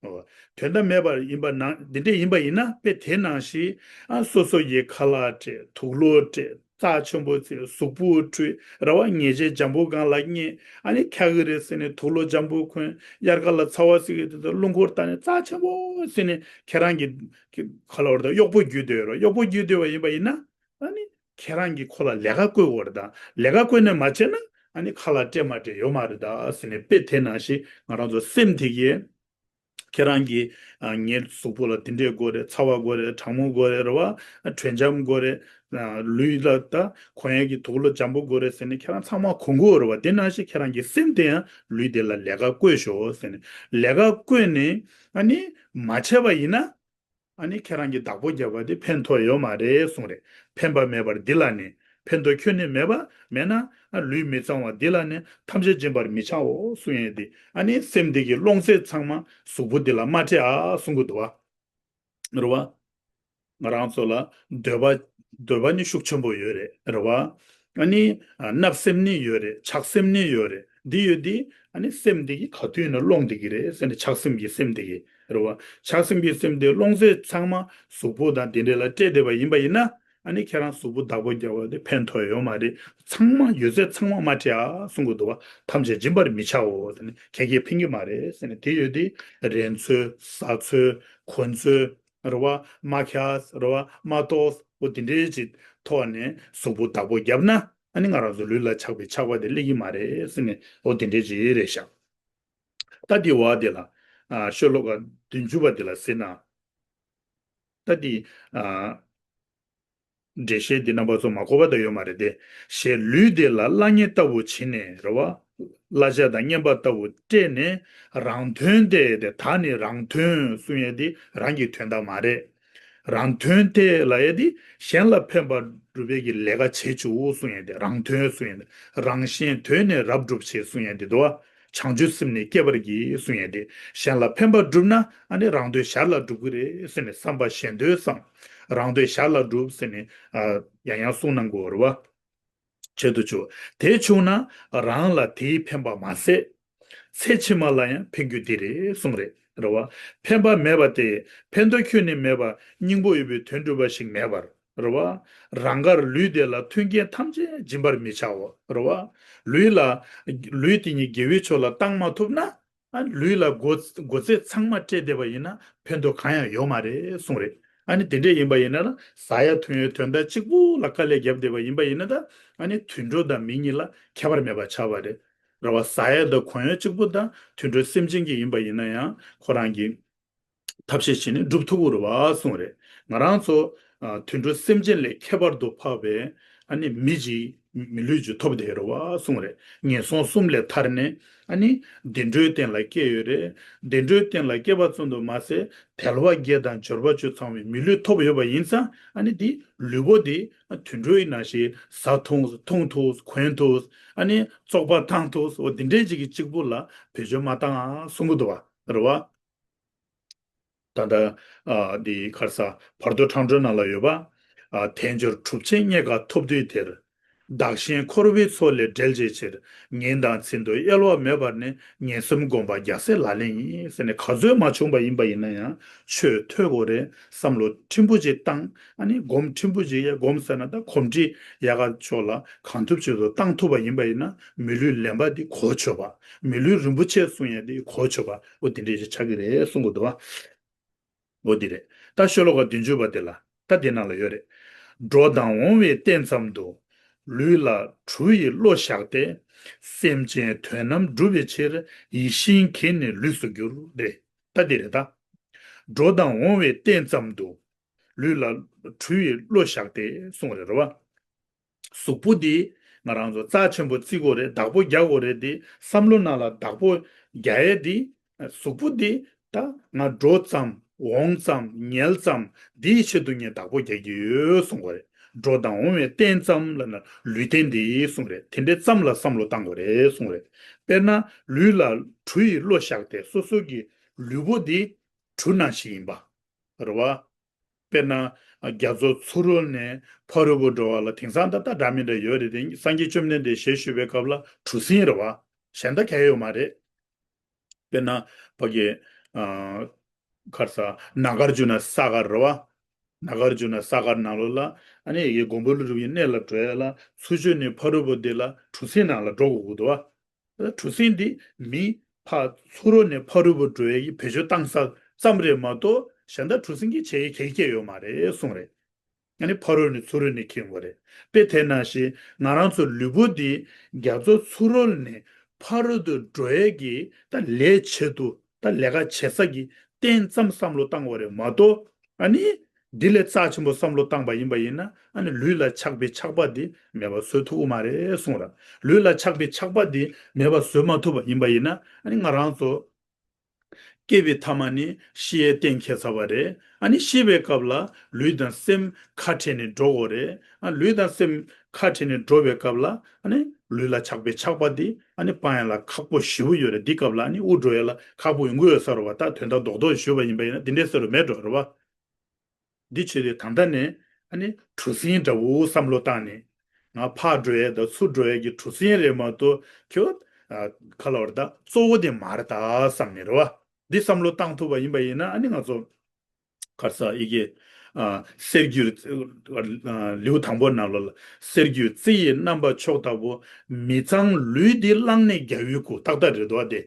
ཨོ། དོན་དག་མེད་པ་ཡིན་པ་ནང་འདི་འདྲས་ཡིན་པ་ཡིན་ན་དཔེ་དེ་ནང་བཞིན་ཨ་སོ་སོ་ཡི་ཁ་ལག་སྤྲད། དུག་ལོག་སྤྲད། རྩ་ཆེན་པོ་བརྩི། གཟུགས་པོ་བཀྲུས། རེད་བ། ཉལ་ཆས་འཇམ་པོ་སྒང་ལ་བསྙེས། ཨ་ནི་འཁྱག་གི་རེད་ཟེར་ནས་དུག་ལོག་འཇམ་པོ་གོན། དབྱར་ཁ་ལ་ཚ་བ་གཟིགས་ཀྱི་དུས་ཚོད་རླུང་འཁོར་བཏང་ནས་རྩ་ཆེན་པོ་བརྩི་ནས་ཁྱེད་རང་གི་གི་ཁ་ལག་བར་དུ་གཡོག་པོ་བརྒྱུད་དེ་ཡོད་རེད། གཡོག་པོ་བརྒྱུད་དེ་བ་ཡིན་པ་ཡིན་ན་ཨ་ནི་ཁྱེད་རང་གི་ཁོ་ལ་ལས་ཀ་བསྐོས་དགོས་རེད་ད། ལས་ཀ་བསྐོས་ནས་མ་བྱས་ན་ཨ་ནི་ཁ་ལག་སྤྲད་མ་སྤྲད་ཡོད་མ་རེད་ད་ཟེར་ནས་དཔེ་དེ་ནང་བཞིན་ང་རང་ཚོ་སེམས་དེ་གིས། ཁྱེད་རང་གིས་ཨ་ངའི་གཟུགས་པོ་ལ་འདི་འདྲས་དགོས་རེད། ཚ་བ་དགོས་རེད། གྲང་མོ་དགོས་རེད། རེད་བ། དྲོད་འཇམ་དགོས་རེད། ཨ་ལུས་ལ་ད་གོན་ཡས་ཀྱི་དུག་ལོག་འཇམ་པོ་དགོས་རེད་ཟེར་ནས་ཁྱེད་རང་ཚང་མ་གོན་དགོས་རེད་བ། དེ་ནང་བཞིན་ཁྱེད་རང་གི་སེམས་དེ་ཡང་ལུས་དེ་ལ་ལས་ཀ་བསྐོས་ཤོག་ཟེར་ནས། ལས་ཀ་བསྐོས་ནས་ཨ་ནི་མ་བྱས་པ་ཡིན་ན། ཨ་ནི་ཁྱེད་རང་གིས་བདག་པོ་བརྒྱབ་པ་དེ་ཕན་ཐོགས་ཡོད་མ་རེད་གསུངས་རེད། ཕན་པ་མེད་པར་འདི་ལ་ནི། ཕན་ཐོགས་ཁྱོན་ནས་མེད་པ་མེད་ན། ཨ་ལུས་མི་གཙང་བ་འདི་ལ་ནི། ཐམས་ཅད་སྦྱིན་པར་མི་བྱའོ་གསུངས་ཡས་དེ། ཨ་ནི་སེམས་འདི་གི་སློང་རྫས་ཚང་མ་གཟུགས་པོ་འདི་ལ་མ་སྤྲད་ཨ་གསུང་གི་འདུག་བ། རེད་བ། ང་རང་ཚོ་ལ་འདོད་པ། འདོད་པ་ནི་ཤུགས་ཆེན་པོ་ཡོད་རེད། རེད་བ། ཨ་ནི་ཨ་བརྣབ་སེམས་ནི་ཡོད་རེད། ཆགས་སེམས་ནི་ཡོད་རེད། འདི་ཡོད་དེ། ཨ་ནི་སེམས་འདི་གི་ག་དུས་ཡིན་ན་སློང་བསྡད་ཀྱི་རེད་ཟེར་ནས། ཆགས་སེམས་ཀྱི་སེམས་འདི་གི། རེད་བ། ཆགས་སེམས་ཀྱི་སེམས་དེ་སློང་རྫས་ཚང་མ་གཟུགས་པོ་དང་དེ་འདྲ་ལ་སྤྲད་བསྡད་པ་ཡིན་པ་ཡིན་ན། ཨ་ནི་ཁྱེད་རང་གཟུགས་པོ་བདག་པོ་རྒྱག་པ་དེ་ཕན་ཐོགས་ཡོད་མ་རེད། ཚང་མ་ཡོད་ཚད་ཚང་མ་མ་སྤྲད་ཨ་གསུང་གི་འདུག་བ། ཐམས་ཅད་སྦྱིན་པར་མི་བྱའོ་ཟེར་ནས། ག་གེ་ཕན་གྱི་མ་རེད་ཟེར་ནས། དེ་ཡོད་དེ་རན་ཚོད། ཟ་ཚོད། གོན་ཚོད། རེད་བ། མ་ཁྱགས། རེད་བ། མ་ཏོག་འོ་དེ་འདྲའི་ཅིག་ཐོག་ནས་གཟུགས་པོ་བདག་པོ་བརྒྱབ་ན། ཨ་ནི་ང་རང་ཚོ་ལུས་ལ་ཆགས་པའི་ཆགས་པ་དེ་སླེབས་ཀྱི་མ་རེད་ཟེར་ནས། འོ་དེ་འདྲའི་ཅིག་རེད་ཤག་ད་འདི་བ་དེ་ལ། ཨ་ཤོ་ལོ་ཀ་བདུན་ཅུ་པ་དེ་ལ་གཟིགས་ན། ད་འདི། ཨ། འགྲེལ་བཤད་འདི་རྣམ་པ་ཚོ་མ་གོ་བ་ད་ཡོད་མ་རེད་དེ། ཞེས་ལུས་དེ་ལ་བླ་ཉེ་ལྟ་བུ་བྱིན་ནས། རེད་བ། བླ་ཆ་དང་རྔན་པ་ལྟ་བུ་སྤྲད་ནས། རང་དོན་དེ་དེ། ད་ནི་རང་དོན་གསུང་ཡས་དེ་རང་གི་དོན་དག་མ་རེད། རང་དོན་དེ་ལབ་ཡས་དེ་གཞན་ལ་ཕན་པ་སྒྲུབ་པའི་གི་ལས་ཀ་བྱེད་བཅུག་གསུང་ཡས་དེ། རང་དོན་གསུང་ཡས་དེ་རང་གཞན་དོན་ནི་རབ་བསྒྲུབ་བྱེད་གསུང་ཡས་དེ་འདུག་བ། བྱང་ཆུབ་སེམས་ནི་བསྐྱེད་པར་བགྱི་གསུང་ཡས་དེ། གཞན་ལ་ཕན་པ་བསྒྲུབ་ན་ཨ་ནི་རང་དོན་ཞར་ལ་འགྲུབ་ཀྱི་རེད་ཟེར་ནས། བསམ་པ་གཞན་དོན་བསམ། རང་དོན་ཞར་ལ་འགྲུབ་ཟེར་ནས། ཨ། ཡང་ཡང་གསུང་གནང་དགོས་རེད་བ། བྱེད་དུ་བཅུག་དེ་བྱུང་ན་རང་ལ་དེའི་ཕན་པ་མ་ཟད། ཚེ་ཕྱི་མ་ལ་ཡང་ཕན་རྒྱུ་འདི་རེད་གསུངས་རེད། རེད་བ། ཕན་པ་མེད་པ་སྟེ། ཕན་ཐོགས་ཁྱོན་ནས་མེད་པ། སྙིང་པོ་ཡོད་པའི་དོན་སྒྲུབ་པ་ཞིག་མེད་པར། རེད་བ། རང་དགར་ལུས་དེ་ལ་མཐུན་རྐྱེན་ཐམས་ཅད་སྦྱིན་པར་མི་བྱའོ། རེད་བ། ལུས་ལ། ལུས་དེ་ཉིད་དགེ་བའི་ཕྱོགས་ལ་བཏང་མ་ཐུབ་ན། ཨ། ལུས་ལ་དགོས་དགོས་ཚད་ཚང་མ་སྤྲད་བསྡད་པ་ཡིན་ན་ཕན་ཐོགས་གང་ཡང་ཡོད་མ་རེད་གསུངས་རེད། ཨ་ནི་དེ་འདྲས་ཡིན་པ་ཡིན་ན་ལ། ཟ་ཡ་འཐུང་ཡའི་དོན་དག་གཅིག་པུ་ལ་དཀའ་ལས་བརྒྱབ་བསྡད་པ་ཡིན་པ་ཡིན་ན་ད། ཨ་ནི་དུད་འགྲོ་དང་མི་གཉིས་ལ་ཁྱད་པར་མེད་པ་ཆགས་པ་རེད། རེད་བ། ཟ་ཡ་དང་གོན་ཡ་གཅིག་པུ་དང་དུད་འགྲོ་སེམས་ཅན་གྱི་ཡིན་པ་ཡིན་ན་ཡང་ཁོ་རང་གི་ཐབས་ཤེས་བྱས་ནས་སྒྲུབ་ཐུབ་ཀྱི་རེད་བ་གསུངས་རེད། ང་རང་ཚོ། ཨ། དུད་འགྲོ་སེམས་ཅན་ལས་ཁྱད་པར་དུ་འཕགས་པའི་ཨ་ནི་མི་གཅིག་མི་ལུས་གཅིག་ཐོབ་བསྡད་རེད་བ་གསུངས་རེད། ངན་སོང་གསུམ་ལས་ཐར་ནས་ཨ་ནི་བདེ་འགྲོའི་གཏན་ལ་སྐྱེས་ཡོད་རེད། བདེ་འགྲོའི་གཏན་ལ་སྐྱེས་པ་ཙམ་དུ་མ་ཟད། དལ་བ་བརྒྱད་དང་འབྱོར་པ་བཅུ་ཚང་བའི་མི་ལུས་ཐོབ་ཡོད་པ་ཡིན་ཙང་། ཨ་ནི་འདི་ལུས་པོ་འདི་དུད་འགྲོ་ཡི་ནང་བཞིན་ཟ་འཐུང་འཐུང་ཐུབ། གོན་ཐུབ། ཨ་ནི་བཙོག་པ་བཏང་ཐུབ། འོ་འདི་འདྲའི་ཅིག་གི་གཅིག་པུ་ལ་བེད་སྤྱོད་མ་བཏང་ཨ་གསུང་གི་འདུག་བ། རེད་བ། ད་ལྟ། ཨ། འདི་ག་རེ་ཟ། བར་དོ་འཕྲང་སྒྲོལ་ནང་ལ་ཡོད་པ། ཨ། དལ་འབྱོར་གྲུབ་ཆེན་རྙེད་དཀའ་ཐོབ་དུས་དེར། བདག་གཞན་འཁོར་བའི་མཚོ་ལས་བསྒྲལ་བྱའི་ཕྱིར། ཉིན་དང་མཚན་དུ་གཡེལ་བ་མེད་པར་ནི། ངན་སེམས་སྒོམ་པ་རྒྱལ་སྲས་ལག་ལེན་ཡིན་ཟེར་ནས། ག་ཚོད་མ་བྱུང་པ་ཡིན་པ་ཡིན་ན་ཡང་ཆོས་ཐོས་དགོས་རེད། བསམ་བློ་ཕྲན་བུ་ཅིག་བཏང་། ཨ་ནི་སྒོམ་ཕྲན་བུ་ཅིག་ཡ་སྒོམ་ཟེར་ན་ད་གོམས་འདྲིས་ཡག་ག་ཕྱོགས་ལ་གང་ཐུབ་ཅིག་ཏུ་བཏང་ཐུབ་པ་ཡིན་པ་ཡིན་ན། མི་ལུས་ལེན་པ་འདི་གོ་ཆོད་པ། མི་ལུས་རིན་པོ་ཆེ་གསུང་ཡ་འདི་གོ་ཆོད་པ། འོ་དེ་འདྲས་ཞིག་ཆགས་ཀྱི་རེད་གསུང་གི་འདུག་བ། འོ་འདི་རེད། ད་ཤོ་ལོ་ཀ་བདུན་ཅུ་པ་དེ་ལ། ད་དེ་ནང་ལ་ཡོད་རེད། འགྲོ་དང་འོང་བའི་རྟེན་ཙམ་དུ། ལུས་ལ་གྲུ་ཡི་བློ་བཞག་སྟེ། སེམས་ཅན་དོན་རྣམས་སྒྲུབ་པའི་ཕྱིར། ཡིད་བཞིན་གྱིས་ནི་ལུས་སུ་འགྱུར། རེད། ད་འདི་རེད་ད། འགྲོ་དང་འོང་བའི་རྟེན་ཙམ་དུ། ལུས་ལ་གྲུ་ཡི་བློ་བཞག་སྟེ་གསུངས་རེད། རེད་བ། གཟུགས་པོ་འདི་ང་རང་ཚོ་རྩ་ཆེན་པོ་བརྩི་དགོས་རེད། བདག་པོ་རྒྱག་དགོས་རེད། འདི་བསམ་བློ་ནང་ལ་བདག་པོ་རྒྱག་ཡས་འདི། གཟུགས་པོ་འདི་ད་ང་འགྲོ་ཙམ་འོང་ཙམ་ཉལ་ཙམ་འདིའི་ཆེད་དུ་ངས་བདག་པོ་རྒྱག་གི་ཡོད་གསུང་དགོས་རེད། འགྲོ་དང་འོང་བའི་རྟེན་ཙམ་ལབ་ན་ལུས་རྟེན་འདི་གསུང་རེད། དེ་འདྲའི་ཙམ་ལ་བསམ་བློ་བཏང་དགོས་རེད་གསུང་རེད། དཔེར་ན་ལུས་ལ་གྲུ་ཡི་བློ་བཞག་སྟེ། སོ་སོ་གི་ལུས་པོ་འདི་གྲུ་ནང་བཞིན་ཡིན་པ། རེད་བ། དཔེར་ན། རྒྱ་མཚོ་མཚོ་རོལ་ནས་ཕ་རོལ་པོ་འགྲོ་བ་ལ་དེང་སང་ད་ལྟ་འདྲ་མི་འདྲ་ཡོད་རེད་དེ། སངས་རྒྱས་བཅོམ་ལྡན་འདས་ཞལ་བཞུགས་པའི་སྐབས་ལ་གྲུ་གཟིངས་རེད་བ། གཞན་དག་གང་ཡང་ཡོད་མ་རེད། དཔེར་ན། ཕ་གི། ཨ། ག་རེ་ཟ། ནཱ་གཱརྫུ་ན་ས་གར་རེད་བ། ནཱ་གཱརྫུ་ན་ས་གར་ནང་ལོགས་ལ། ཨ་ནི་ཡི་གེ་མགོན་པོ་ཀླུ་སྒྲུབ་ཀྱི་གནས་ལ་འགྲོ་ཡ་ལ། ཚུར་ཕྱོགས་ནས་ཕ་རོལ་པོ་འདི་ལ་གྲུ་གཟིངས་ནང་ལ་འགྲོ་དགོས་ཀྱི་འདུག་བ། གྲུ་གཟིངས་འདི་མི་ཕ་མཚོ་རོལ་ནས་ཕ་རོལ་པོ་འགྲོ་ཡས་ཀྱི་བེད་སྤྱོད་བཏང་ས་ཙམ་རེད་མ་གཏོགས། གཞན་དག་གྲུ་གཟིངས་ཀྱི་བྱེད་ཡས་ག་གེ་ཡོད་མ་རེད་གསུངས་རེད། ཨ་ནི་ཕ་རོལ་ནས་མཚོ་རོལ་ནས་འཁྱེར་དགོས་རེད། དཔེ་དེ་ནང་བཞིན་ང་རང་ཚོ་ལུས་པོ་འདི་རྒྱ་མཚོ་མཚོ་རོལ་ནས་ཕ་རོལ་ཏུ་འགྲོ་ཡས་ཀྱི་ད་ལས་བྱེད་དུ་ ད་ལས་ཀ་བྱེད་ས་གི་རྟེན་ཙམ་བསམ་བློ་བཏང་བ་རེད་མ་གཏོགས། ཨ་ནི་འདི་ལས་རྩ་ཆེན་པོ་བསམ་བློ་བཏང་པ་ཡིན་པ་ཡིན་ན། ཨ་ནི་ལུས་ལ་ཆགས་པའི་ཆགས་པ་འདི་མེད་པ་བཟོ་ཐུབ་ཀྱི་མ་རེད་གསུངས་ར། ལུས་ལ་ཆགས་པའི་ཆགས་པ་འདི་མེད་པ་བཟོ་མ་ཐུབ་པ་ཡིན་པ་ཡིན་ན། ཨ་ནི་ང་རང་ཚོ་སྐྱེས་པའི་མཐའ་མ་ནི་ཤི་ཡས་གཏན་འཁེལ་ཚར་བ་རེད། ཨ་ནི་ཤི་བའི་སྐབས་ལ་ལུས་དང་སེམས་ཁ་བྲལ་ནས་འགྲོ་དགོས་རེད། ཨ་ལུས་དང་སེམས་ཁ་བྲལ་ནས་འགྲོ་བའི་སྐབས་ལ། ཨ་ནི་ལུས་ལ་ཆགས་པའི་ཆགས་པ་འདི་ཨ་ནི་སྤང་ཡ་ལ་ཁག་པོ་ཞེ་པོ་ཡོད་རེད། འདི་སྐབས་ལ་ཨ་ནི་དབུགས་འགྲོ་ཡ་ལ་ཁག་པོ་ཡོང་གི་ཡོད་ས་རེད་བ། ད་དོན་དག་རྡོག་རྡོག་ཞུས་པ་ཡིན་པ་ཡིན་ན་འདི་འདྲའི་ས་རུ་མེད་འགྲོ་རེད་བ། འདི་བྱས་ཏེ་ད་ལྟ་ནས་ཨ་ནི་གྲུ་གཟིངས་འདྲ་བོ་བསམ་བློ་བཏང་ནས། ང་ཕར་འགྲོ་ཡས་དང་ཚུར་འགྲོ་ཡས་ཀྱི་གྲུ་གཟིངས་རེད་མ་གཏོགས། ཁྱོད་ཨ་ག་ལ་བར་ད་གཙོ་བོ་དེ་མ་རེད་ད་བསམ་ནས་རེད་བ། འདི་བསམ་བློ་བཏང་ཐུབ་པ་ཡིན་པ་ཡིན་ན། ཨ་ནི་ང་ཚོ་ག་རེ་ཟ་ཡི་གེ་ཨ་གསེར་འགྱུར་ཨ་ལེའུ་དང་པོ་ནང་ལོགས་ལ། གསེར་འགྱུར་རྩི་ཡི་རྣམ་པ་མཆོག་ལྟ་བུ། མི་གཙང་ལུས་འདི་བླངས་ནས་རྒྱལ་བའི་སྐུ། ཏག་ཏག་རེད་འདུག་བ་དེ།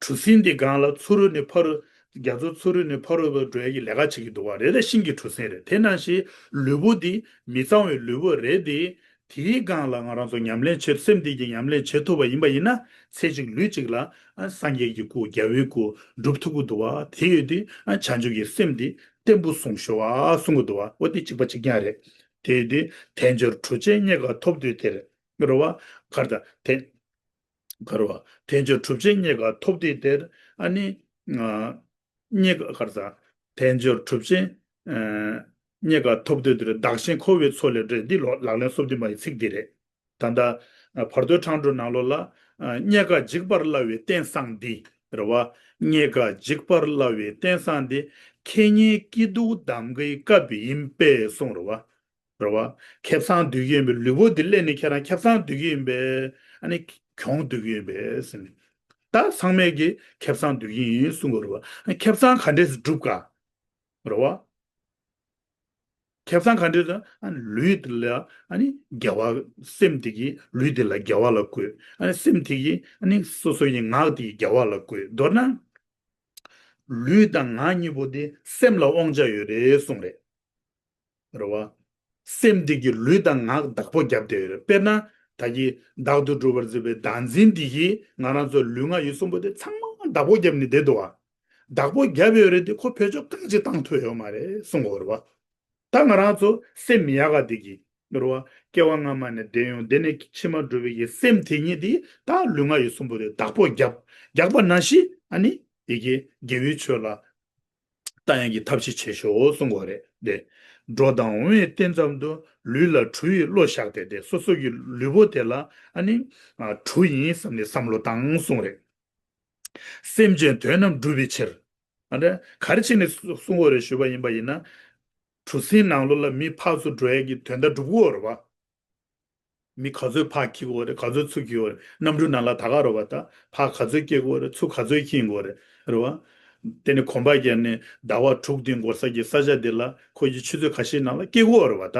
གྲུ་གཟིངས་འདི་སྒང་ལ་ཚུར་རོལ་ནས་ཕར་རོལ། རྒྱ་མཚོ་ཚུར་རོལ་ནས་ཕར་རོལ་བར་འགྲོ་ཡ་གི་ལས་ཀ་བྱེད་ཀྱི་འདུག་བ། རེད་ད་ཤིང་གི་གྲུ་གཟིངས་རེད། དེ་ནང་བཞིན་ལུས་པོ་འདི་མི་གཙང་བའི་ལུས་པོ་རེད་དེ། དེའི་སྒང་ལ་ང་རང་ཚོ་ཉམས་ལེན་བྱེད། སེམས་འདི་གི་ཉམས་ལེན་བྱེད་ཐུབ་པ་ཡིན་པ་ཡིན་ན། ཚེ་གཅིག་ལུས་གཅིག་ལ་ཨ་སངས་རྒྱས་ཀྱི་སྐུ་རྒྱལ་བའི་སྐུ་འགྲུབ་ཐུབ་ཀྱི་འདུག་བ། དེ་ཡོད་དུས་ཨ་བྱང་ཆུབ་ཀྱི་སེམས་འདི་བརྟན་པོ་བཟུང་ཤོག་ཨ་གསུང་གི་འདུག་བ། འོ་དེ་གཅིག་པ་གཅིག་རྐྱང་རེད། དེ་ཡོད་དུས་དལ་འབྱོར་གྲུབ་ཆེན་རྙེད་དཀའ་ཐོབ་དུས་དེར། རེད་བ། ག་རེ་ད་དེ། ག་རེ་བ། དལ་འབྱོར་གྲུབ་ཆེན་རྙེད་དཀའ་ཐོབ་དུས་དེར། ཨ་ནི། ཨ་རྙེད་དཀའ་ག་རེ་ཟ། དལ་འབྱོར་གྲུབ་ཆེན་ཨ་རྙེད་དཀའ་ཐོབ་དུས་དེར། བདག་གཞན་འཁོར་བའི་མཚོ་ལས་སྒྲོལ། འདི་ལོ་ལག་ལེན་སོ་བདུན་པ་ཡི་ཚིག་འདི་རེད། ད་ལྟ་ཨ་བར་དོའི་འཕྲང་སྒྲོལ་ནང་ལོགས་ལ། ཨ་རྙེད་དཀའ་འཇིགས་པར་སླ་བའི་རྟེན་བཟང་འདི། རེད་བ། རྙེད་དཀའ་འཇིགས་པར་སླ་བའི་རྟེན་བཟང་འདི། ཁེ་ཉེན་སྐྱིད་སྡུག་གདམ་གའི་སྐབས་ཡིན་པས་གསུངས། རེད་བ། རེད་བ། ཁེ་བཟང་སྡོད་ཀྱི་ཡིན་པས། ལུས་པོ་འདི་ལེན་ནས་ཁྱེད་རང་ཁེ་བཟང་སྡོད་ཀྱི་ཡིན་པས། ཨ་ནི་གྱོང་སྡོད་ཀྱི་ཡིན་པས་ཟེར་ནས། ད་ཚང་མས་ཀྱི་ཁེ་བཟང་སྡོད་ཀྱི་ཡིན་གསུང་གི་རེད་བ། ཨ་ཁེ་བཟང་ག་འདྲས་སེ་སྒྲུབ་ག། རེད་བ། ཁེ་བཟང་ག་འདྲས་སེ། ཨ་ལུས་འདི་ལ་ཨ་ནི་དགེ་བ། སེམས་འདི་གི་ལུས་འདི་ལ་དགེ་བ་ལ་བཀོད། ཨ་ནི་སེམས་འདི་གི་ཨ་ནི་སོ་སོ་ཡི་ངག་འདི་གི་དགེ་བ་ལ་བཀོད། མདོར་ན་ལུས་དང་ངག་གཉིས་པོ་འདི་སེམས་ལ་དབང་ཆ་ཡོད་རེད་གསུངས་རེད། རེད་བ། སེམས་འདི་གིས་ལུས་དང་ངག་བདག་པོ་བརྒྱབ་བསྡད་ཡོད་རེད། དཔེར་ན་ད་གིན་བདག་ཏུ་གྲུབ་པར་འཛིན་པའི་བདག་འཛིན་འདི་གིས་ང་རང་ཚོ་ལུས་ངག་ཡིད་གསུམ་པོ་དེ་ཚང་མ་བདག་པོ་བརྒྱབ་ནས་བསྡད་འདུག་བ། བདག་པོ་བརྒྱབ་ཡོད་རེད་དེ། ཁོ་བེད་སྤྱོད་རྐང་གཅིག་བཏང་ཐུབ་ཡོད་མ་རེད་གསུང་གི་ཡོད་རེད་བ། ད་ང་རང་ཚོ་སེམས་ཡག་ག་འདི་གིས་རེད་བ། སྐྱེ་བ་སྔ་མ་ནས་བསྡད་ཡོང་། དེ་ནས་ཕྱི་མ་འགྲོ་བའི་གི་སེམས་དེ་ཉིད་དེ་ད་ལུས་ངག་ཡིད་གསུམ་པོ་དེ་བདག་པོ་བརྒྱབ། བརྒྱབ་པ་ནང་བཞིན་ཨ་ནི་ཡི་གེ་དགེ་བའི་ཆོས་ལ་བཏང་ཡག་གི་ཐབས་ཤེས་བྱེད་ཤོག་གསུང་གི་ཡོད་རེད་དེ། འགྲོ་དང་འོང་བའི་རྟེན་ཙམ་དུ། ལུས་ལ་གྲུ་ཡི་བློ་བཞག་སྟེ། དེ་སོ་སོ་གི་ལུས་པོ་དེ་ལ་ཨ་ནི་ཨ་གྲུ་ཡིན་བསམ་ནས་བསམ་བློ་བཏང་གསུངས་རེད། སེམས་ཅན་དོན་རྣམས་སྒྲུབ་པའི་ཕྱིར། ཨ་ནི་ག་རེ་བྱས་ནས་གསུང་གི་ཡོད་རེད་ཞུས་པ་ཡིན་པ་ཡིན་ན། གྲུ་གཟིངས་ནང་ལོགས་ལ་མི་ཕར་ཚུར་འགྲོ་ཡག་གི་དོན་དག་སྒྲུབ་ཀྱི་ཡོད་རེད་བ། མི་ག་ཚོད་ཕར་འཁྱེར་དགོས་རེད། ག་ཚོད་ཚུར་འཁྱེར་དགོས་རེད། གནམ་གྲུ་ནང་ལ་ད་ག་རེད་བ། ད་ཕར་ག་ཚོད་སྐྱེལ་དགོས་རེད། ཚུར་ག་ཚོད་འཁྱེར་དགོས་རེད། རེད་བ། དེ་ནས་གོམ་པ་བརྒྱབ་ནས་ཟླ་བ་དྲུག་བདུན་འགོར་ས་གི་ས་ཆ་དེ་ལ་ཁོ་གིས་ཆུ་ཚོད་ཁ་ཤས་ནང་ལ་སྐྱེལ་དགོས་རེད་བ། ད་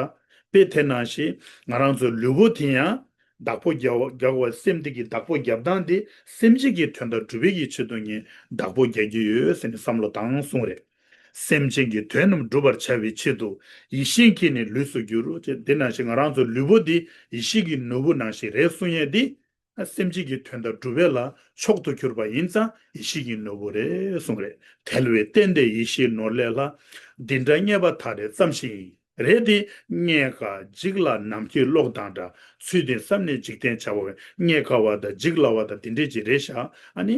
དཔེ་དེ་ནང་བཞིན་ང་རང་ཚོའི་ལུས་པོ་དེ་ཡང་བདག་པོ་རྒྱག་རྒྱག་པ། སེམས་དེ་གི་བདག་པོ་རྒྱབ་སྟངས་དེ། སེམས་ཅན་གྱི་དོན་དག་སྒྲུབ་པའི་གི་ཆེད་དུ་ངས་བདག་པོ་རྒྱག་གི་ཡོད་ཟེར་ནས་བསམ་བློ་བཏང་གསུངས་རེད། སེམས་ཅན་གྱི་དོན་རྣམས་སྒྲུབ་པར་བྱ་བའི་ཆེད་དུ། ཡིད་བཞིན་གྱིས་ནི་ལུས་སུ་འགྱུར། ཅེས། དེ་ནང་བཞིན་ང་རང་ཚོ་ལུས་པོ་འདི་ཡིད་བཞིན་གྱི་ནོར་བུ་ནང་བཞིན་རེད་གསུང་ཡས་འདི། སེམས་ཅན་གྱི་དོན་དག་སྒྲུབ་པ་ལ་མཆོག་ཏུ་གྱུར་པ་ཡིན་ཙང་ཡིད་བཞིན་གྱི་ནོར་བུ་རེད་གསུངས་རེད། དལ་བའི་རྟེན་འདི་ཡིད་བཞིན་ནོར་ལས་ལྷག། འདི་འདྲ་རྙེད་པ་ཐག་རིང་ཙམ་ཞིག་ཡིན། རེད་དེ་རྙེད་དཀའ་འཇིག་སླ་ནམ་མཁའི་གློག་དང་འདྲ། ཚུལ་འདི་བསམས་ནས་འཇིག་རྟེན་བྱ་བ་བས། རྙེད་དཀའ་བ་དང་འཇིག་སླ་བ་དང་དེ་འདྲས་ཅིག་རེད་ཤག་ཨ་ནི།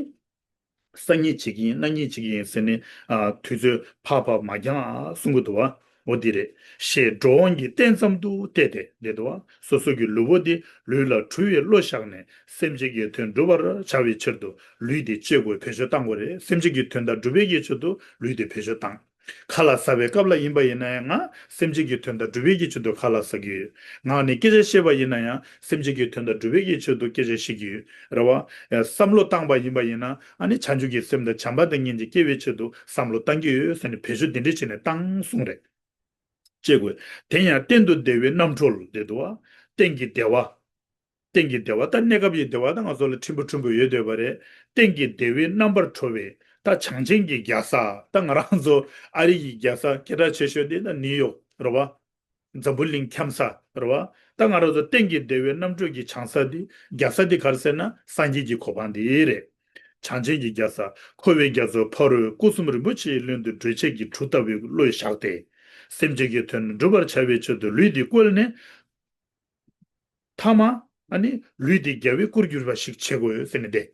སང་ཉིན་བྱེད་ཀྱི་ཡིན། གནངས་ཉིན་བྱེད་ཀྱི་ཡིན་ཟེར་ནས། ཨ། དུས་ཚོད་ཕར་ཕར་མ་འགྱངས་ཨ་གསུང་གི་འདུག་བ། འོ་འདི་རེད། ཞེས་འགྲོ་འོང་གི་རྟེན་ཙམ་དུ་བལྟས་ཏེ་བསྡད་འདུག་བ། སོ་སོ་གི་ལུས་པོ་འདི་ལུས་ལ་གྲུ་ཡི་བློ་བཞག་ནས། སེམས་ཅན་གྱི་དོན་སྒྲུབ་པར་བྱ་བའི་ཕྱིར་དུ་ལུས་འདི་བཅོས་དགོས། བེད་སྤྱོད་བཏང་དགོས་རེད། སེམས་ཅན་གྱི་དོན་དག་སྒྲུབ་པའི་གི་ཆེད་དུ་ལུས་འདི་བེད་སྤྱོད་བཏང་། ཁ་ལག་ཟ་བའི་སྐབས་ལ་ཡིན་པ་ཡིན་ན་ཡང་། ང་སེམས་ཅན་གྱི་དོན་དག་སྒྲུབ་པའི་གི་ཆེད་དུ་ཁ་ལག་ཟ་གི་ཡོད། ངག་ནས་སྐད་ཆ་བཤད་པ་ཡིན་ན་ཡང་། སེམས་ཅན་གྱི་དོན་དག་སྒྲུབ་པའི་གི་ཆེད་དུ་སྐད་ཆ་བཤད་ཀྱི་ཡོད། རེད་བ། བསམ་བློ་བཏང་པ་ཡིན་པ་ཡིན་ན། ཨ་ནི་བྱང་ཆུབ་ཀྱི་སེམས་དང་བྱམས་པ་དང་སྙིང་རྗེ་སྐྱེ་བའི་ཆེད་དུ་བསམ་བློ་བཏང་གི་ཡོད་ཟེར་ནས་བེད་སྤྱོད་འདི་འདྲ་བྱས་ནས་བཏང་གསུངས་རེད། ཅེས་དགོས། དེ་ཡང་གཏན་དུ་བདེ་བའི་རྣམ་གྲོལ་དེ་འདུག་བ། གཏན་གྱི་བདེ་བ། གཏན་གྱི་བདེ་བ། ད་གནས་སྐབས་ཀྱི་བདེ་བ་ད་ང་ཚོ་ལ་ཕྲན་བུ་ཕྲན་བུ་ཡོད་བསྡད་པ་རེད། གཏན་གྱི་བདེ་བའི་རྣམ་པར་གྲོལ་བའི། ད་བྱང་ཆེན་གྱི་རྒྱལ་ས། ད་ང་རང་ཚོ་ཨ་རི་གི་རྒྱལ་ས་སྐད་གྲགས་ཆེ་ཤོས་དེ་ད་ནིའུ་ཡོག་རེད་བ། འཛམ་བུ་གླིང་འཁྱམས་ས་རེད་བ། ད་ང་རང་ཚོ་གཏན་གྱི་བདེ་བའི་རྣམ་གྲོལ་གྱི་བྱང་ས་དེ། རྒྱལ་ས་དེ་ག་རེ་ཟེར་ན་སངས་རྒྱས་ཀྱི་གོ་འཕང་དེ་རེད། བྱང་ཆེན་གྱི་རྒྱལ་ས་འཁོར་བའི་རྒྱ་མཚོ་ཕ་རོལ་སྐུ་གསུམ་རིན་པོ་ཆེའི་ཀློང་དུ་བགྲོད་བྱེད་ཀྱི་གྲུ་ལྟ་བུའི་བློས་བཞག་སྟེ། སེམས་ཅན་གྱི་དོན་སྒྲུབ་པར་བྱ་བའི་ཆེད་དུ་ལུས་འདི་བཀོལ་ནས། ཐ་མ་ཨ་ནི་ལུས་འདི་རྒྱལ་བའི་སྐུར་གྱུར་པ་ཞིག་བྱེད་དགོས་ཟེར་ནས་ཏེ།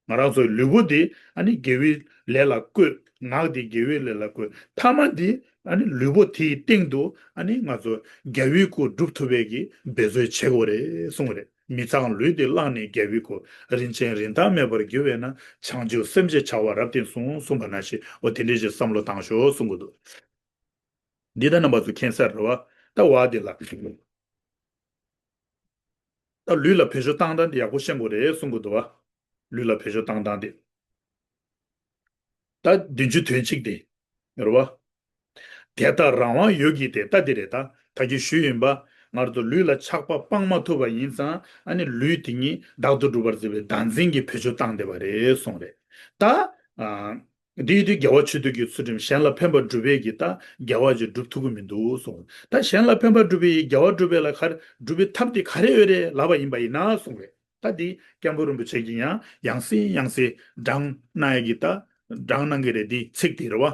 ང་རང་ཚོའི་ལུས་པོ་འདི་ཨ་ནི་དགེ་བའི་ལས་ལ་བཀོལ། ངག་འདི་དགེ་བའི་ལས་ལ་བཀོལ། ཐ་མ་འདི་ཨ་ནི་ལུས་པོ་དེའི་སྟེང་དུ་ཨ་ནི་ང་ཚོ་རྒྱལ་བའི་སྐུ་སྒྲུབ་ཐུབ་པའི་གི་འབད་རྩོལ་བྱེད་དགོས་རེད་གསུངས་རེད། མི་ཚངས་ལུས་འདི་བླངས་ནས་རྒྱལ་བའི་སྐུ། རིན་ཆེན་རིན་ཐང་མེད་པར་གྱུར་པས་ན། བྱང་ཆུབ་སེམས་ཅན་བྱ་བ་རབ་བརྟན་གསུངས། གསུངས་པ་ནང་བཞིན་འོ་དེ་འདྲའི་ཞིག་བསམ་བློ་བཏང་ཤོག་གསུང་གི་འདུག་འདི་ད་རྣམ་པ་ཚོ་མཁྱེན་གསལ་རེད་བ། ད་བ་འདི་ལ། ད་ལུས་ལ་བེད་སྤྱོད་བཏང་སྟངས་དེ་ཡག་པོ་ཤེས་དགོས་རེད་གསུང་གི་འདུག་བ། ལུས་ལ་བེད་སྤྱོད་བཏང་སྟངས་དེ། ད་བདུན་ཅུ་དོན་གཅིག་དེ། རེད་བ། དེ་ལྟར་རང་དབང་ཡོད་ཀྱི་སྟེ། ད་འདི་རེད་ད། ད་གིན་ཞུས་ཡིན་པ། ང་ཚོ་ལུས་ལ་ཆགས་པ་སྤང་མ་ཐུབ་པ་ཡིན་ཙང་ཨ་ནི་ལུས་དེ་ཉིད་བདག་ཏུ་སྒྲུབ་པར་བྱེད་པའི་བདག་འཛིན་གྱི་བེད་སྤྱོད་བཏང་བསྡད་པ་རེད་གསུངས་རེད། ད། ཨ། འདིའི་དུས་དགེ་བ་ཆོས་སྡུད་ཀྱི་ཚུལ་ཁྲིམས་གཞན་ལ་ཕན་པ་སྒྲུབ་པའི་གི་ད་དགེ་བ་ཅིག་སྒྲུབ་ཐུབ་ཀྱི་མི་འདུག་གསུངས། ད་གཞན་ལ་ཕན་པ་སྒྲུབ་པའི་དགེ་བ་སྒྲུབ་པའི་ལ་ག་རེ་སྒྲུབ་པའི་ཐབས་དེ་ག་རེ་ཡོད་རེད་ལབ་པ་ཡིན་པ་ཡིན་ན་གསུངས་རེད། ད་འདི་སྐྱབས་མགོན་རིན་པོ་ཆེ་གིས་ཡང་ཡང་སེ་ཡང་སེ་དྲངས་གནང་ཡ་གི་ད་དྲངས་གནང་གི་རེད། འདི་ཚིག་དེ་རེད་བ།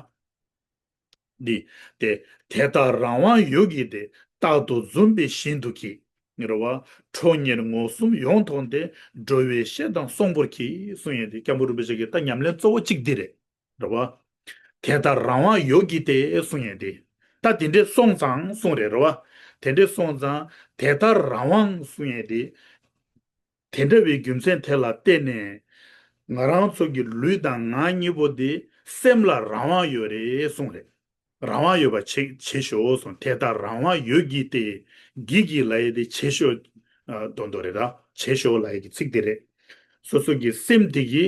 འདི་སྟེ། དེ་ལྟར་རང་དབང་ཡོད་ཀྱི་སྟེ། རྟག་ཏུ་འཛུམ་པའི་བཞིན་དུ་གྱིས། རེད་བ། ཁྲོ་གཉེར་ངོ་གསུམ་ཡོངས་ཐོག་སྟེ། འགྲོ་བའི་བཤེས་དང་གསོང་པོར་གྱིས་གསུང་ཡས་དེ་སྐྱབས་མགོན་རིན་པོ་ཆེ་གི་ད་ཉམས་ལེན་གཙོ་བོ་གཅིག་འདི་རེད། རེད་བ། དེ་ལྟར་རང་དབང་ཡོད་ཀྱི་སྟེ་གསུང་ཡས་དེ། ད་དེ་འདྲས་སོང་ཙང་གསུང་རེད། རེད་བ། དེ་འདྲས་སོང་ཙང་དེ་ལྟར་རང་དབང་གསུང་ཡས་དེ། དེ་འདྲ་བའི་རྒྱུ་མཚན་དེ་ལ་བརྟེན་ནས། ང་རང་ཚོ་གི་ལུས་དང་ངག་གཉིས་པོ་འདི་སེམས་ལ་རང་དབང་ཡོད་རེད་གསུངས་རེད། རང་དབང་ཡོད་པ་བྱེད་བྱེད་ཤོག་གསུངས། དེ་ལྟར་རང་དབང་ཡོད་ཀྱི་སྟེ། གྱིས་གྱིས་ལབ་ཡས་དེ་བྱེད་ཤོག་ཨ། དོན་དུ་རེད་ད། བྱེད་ཤོག་ལབ་ཡས་ཀྱི་ཚིག་དེ་རེད། སོ་སོ་གི་སེམས་དེ་གི་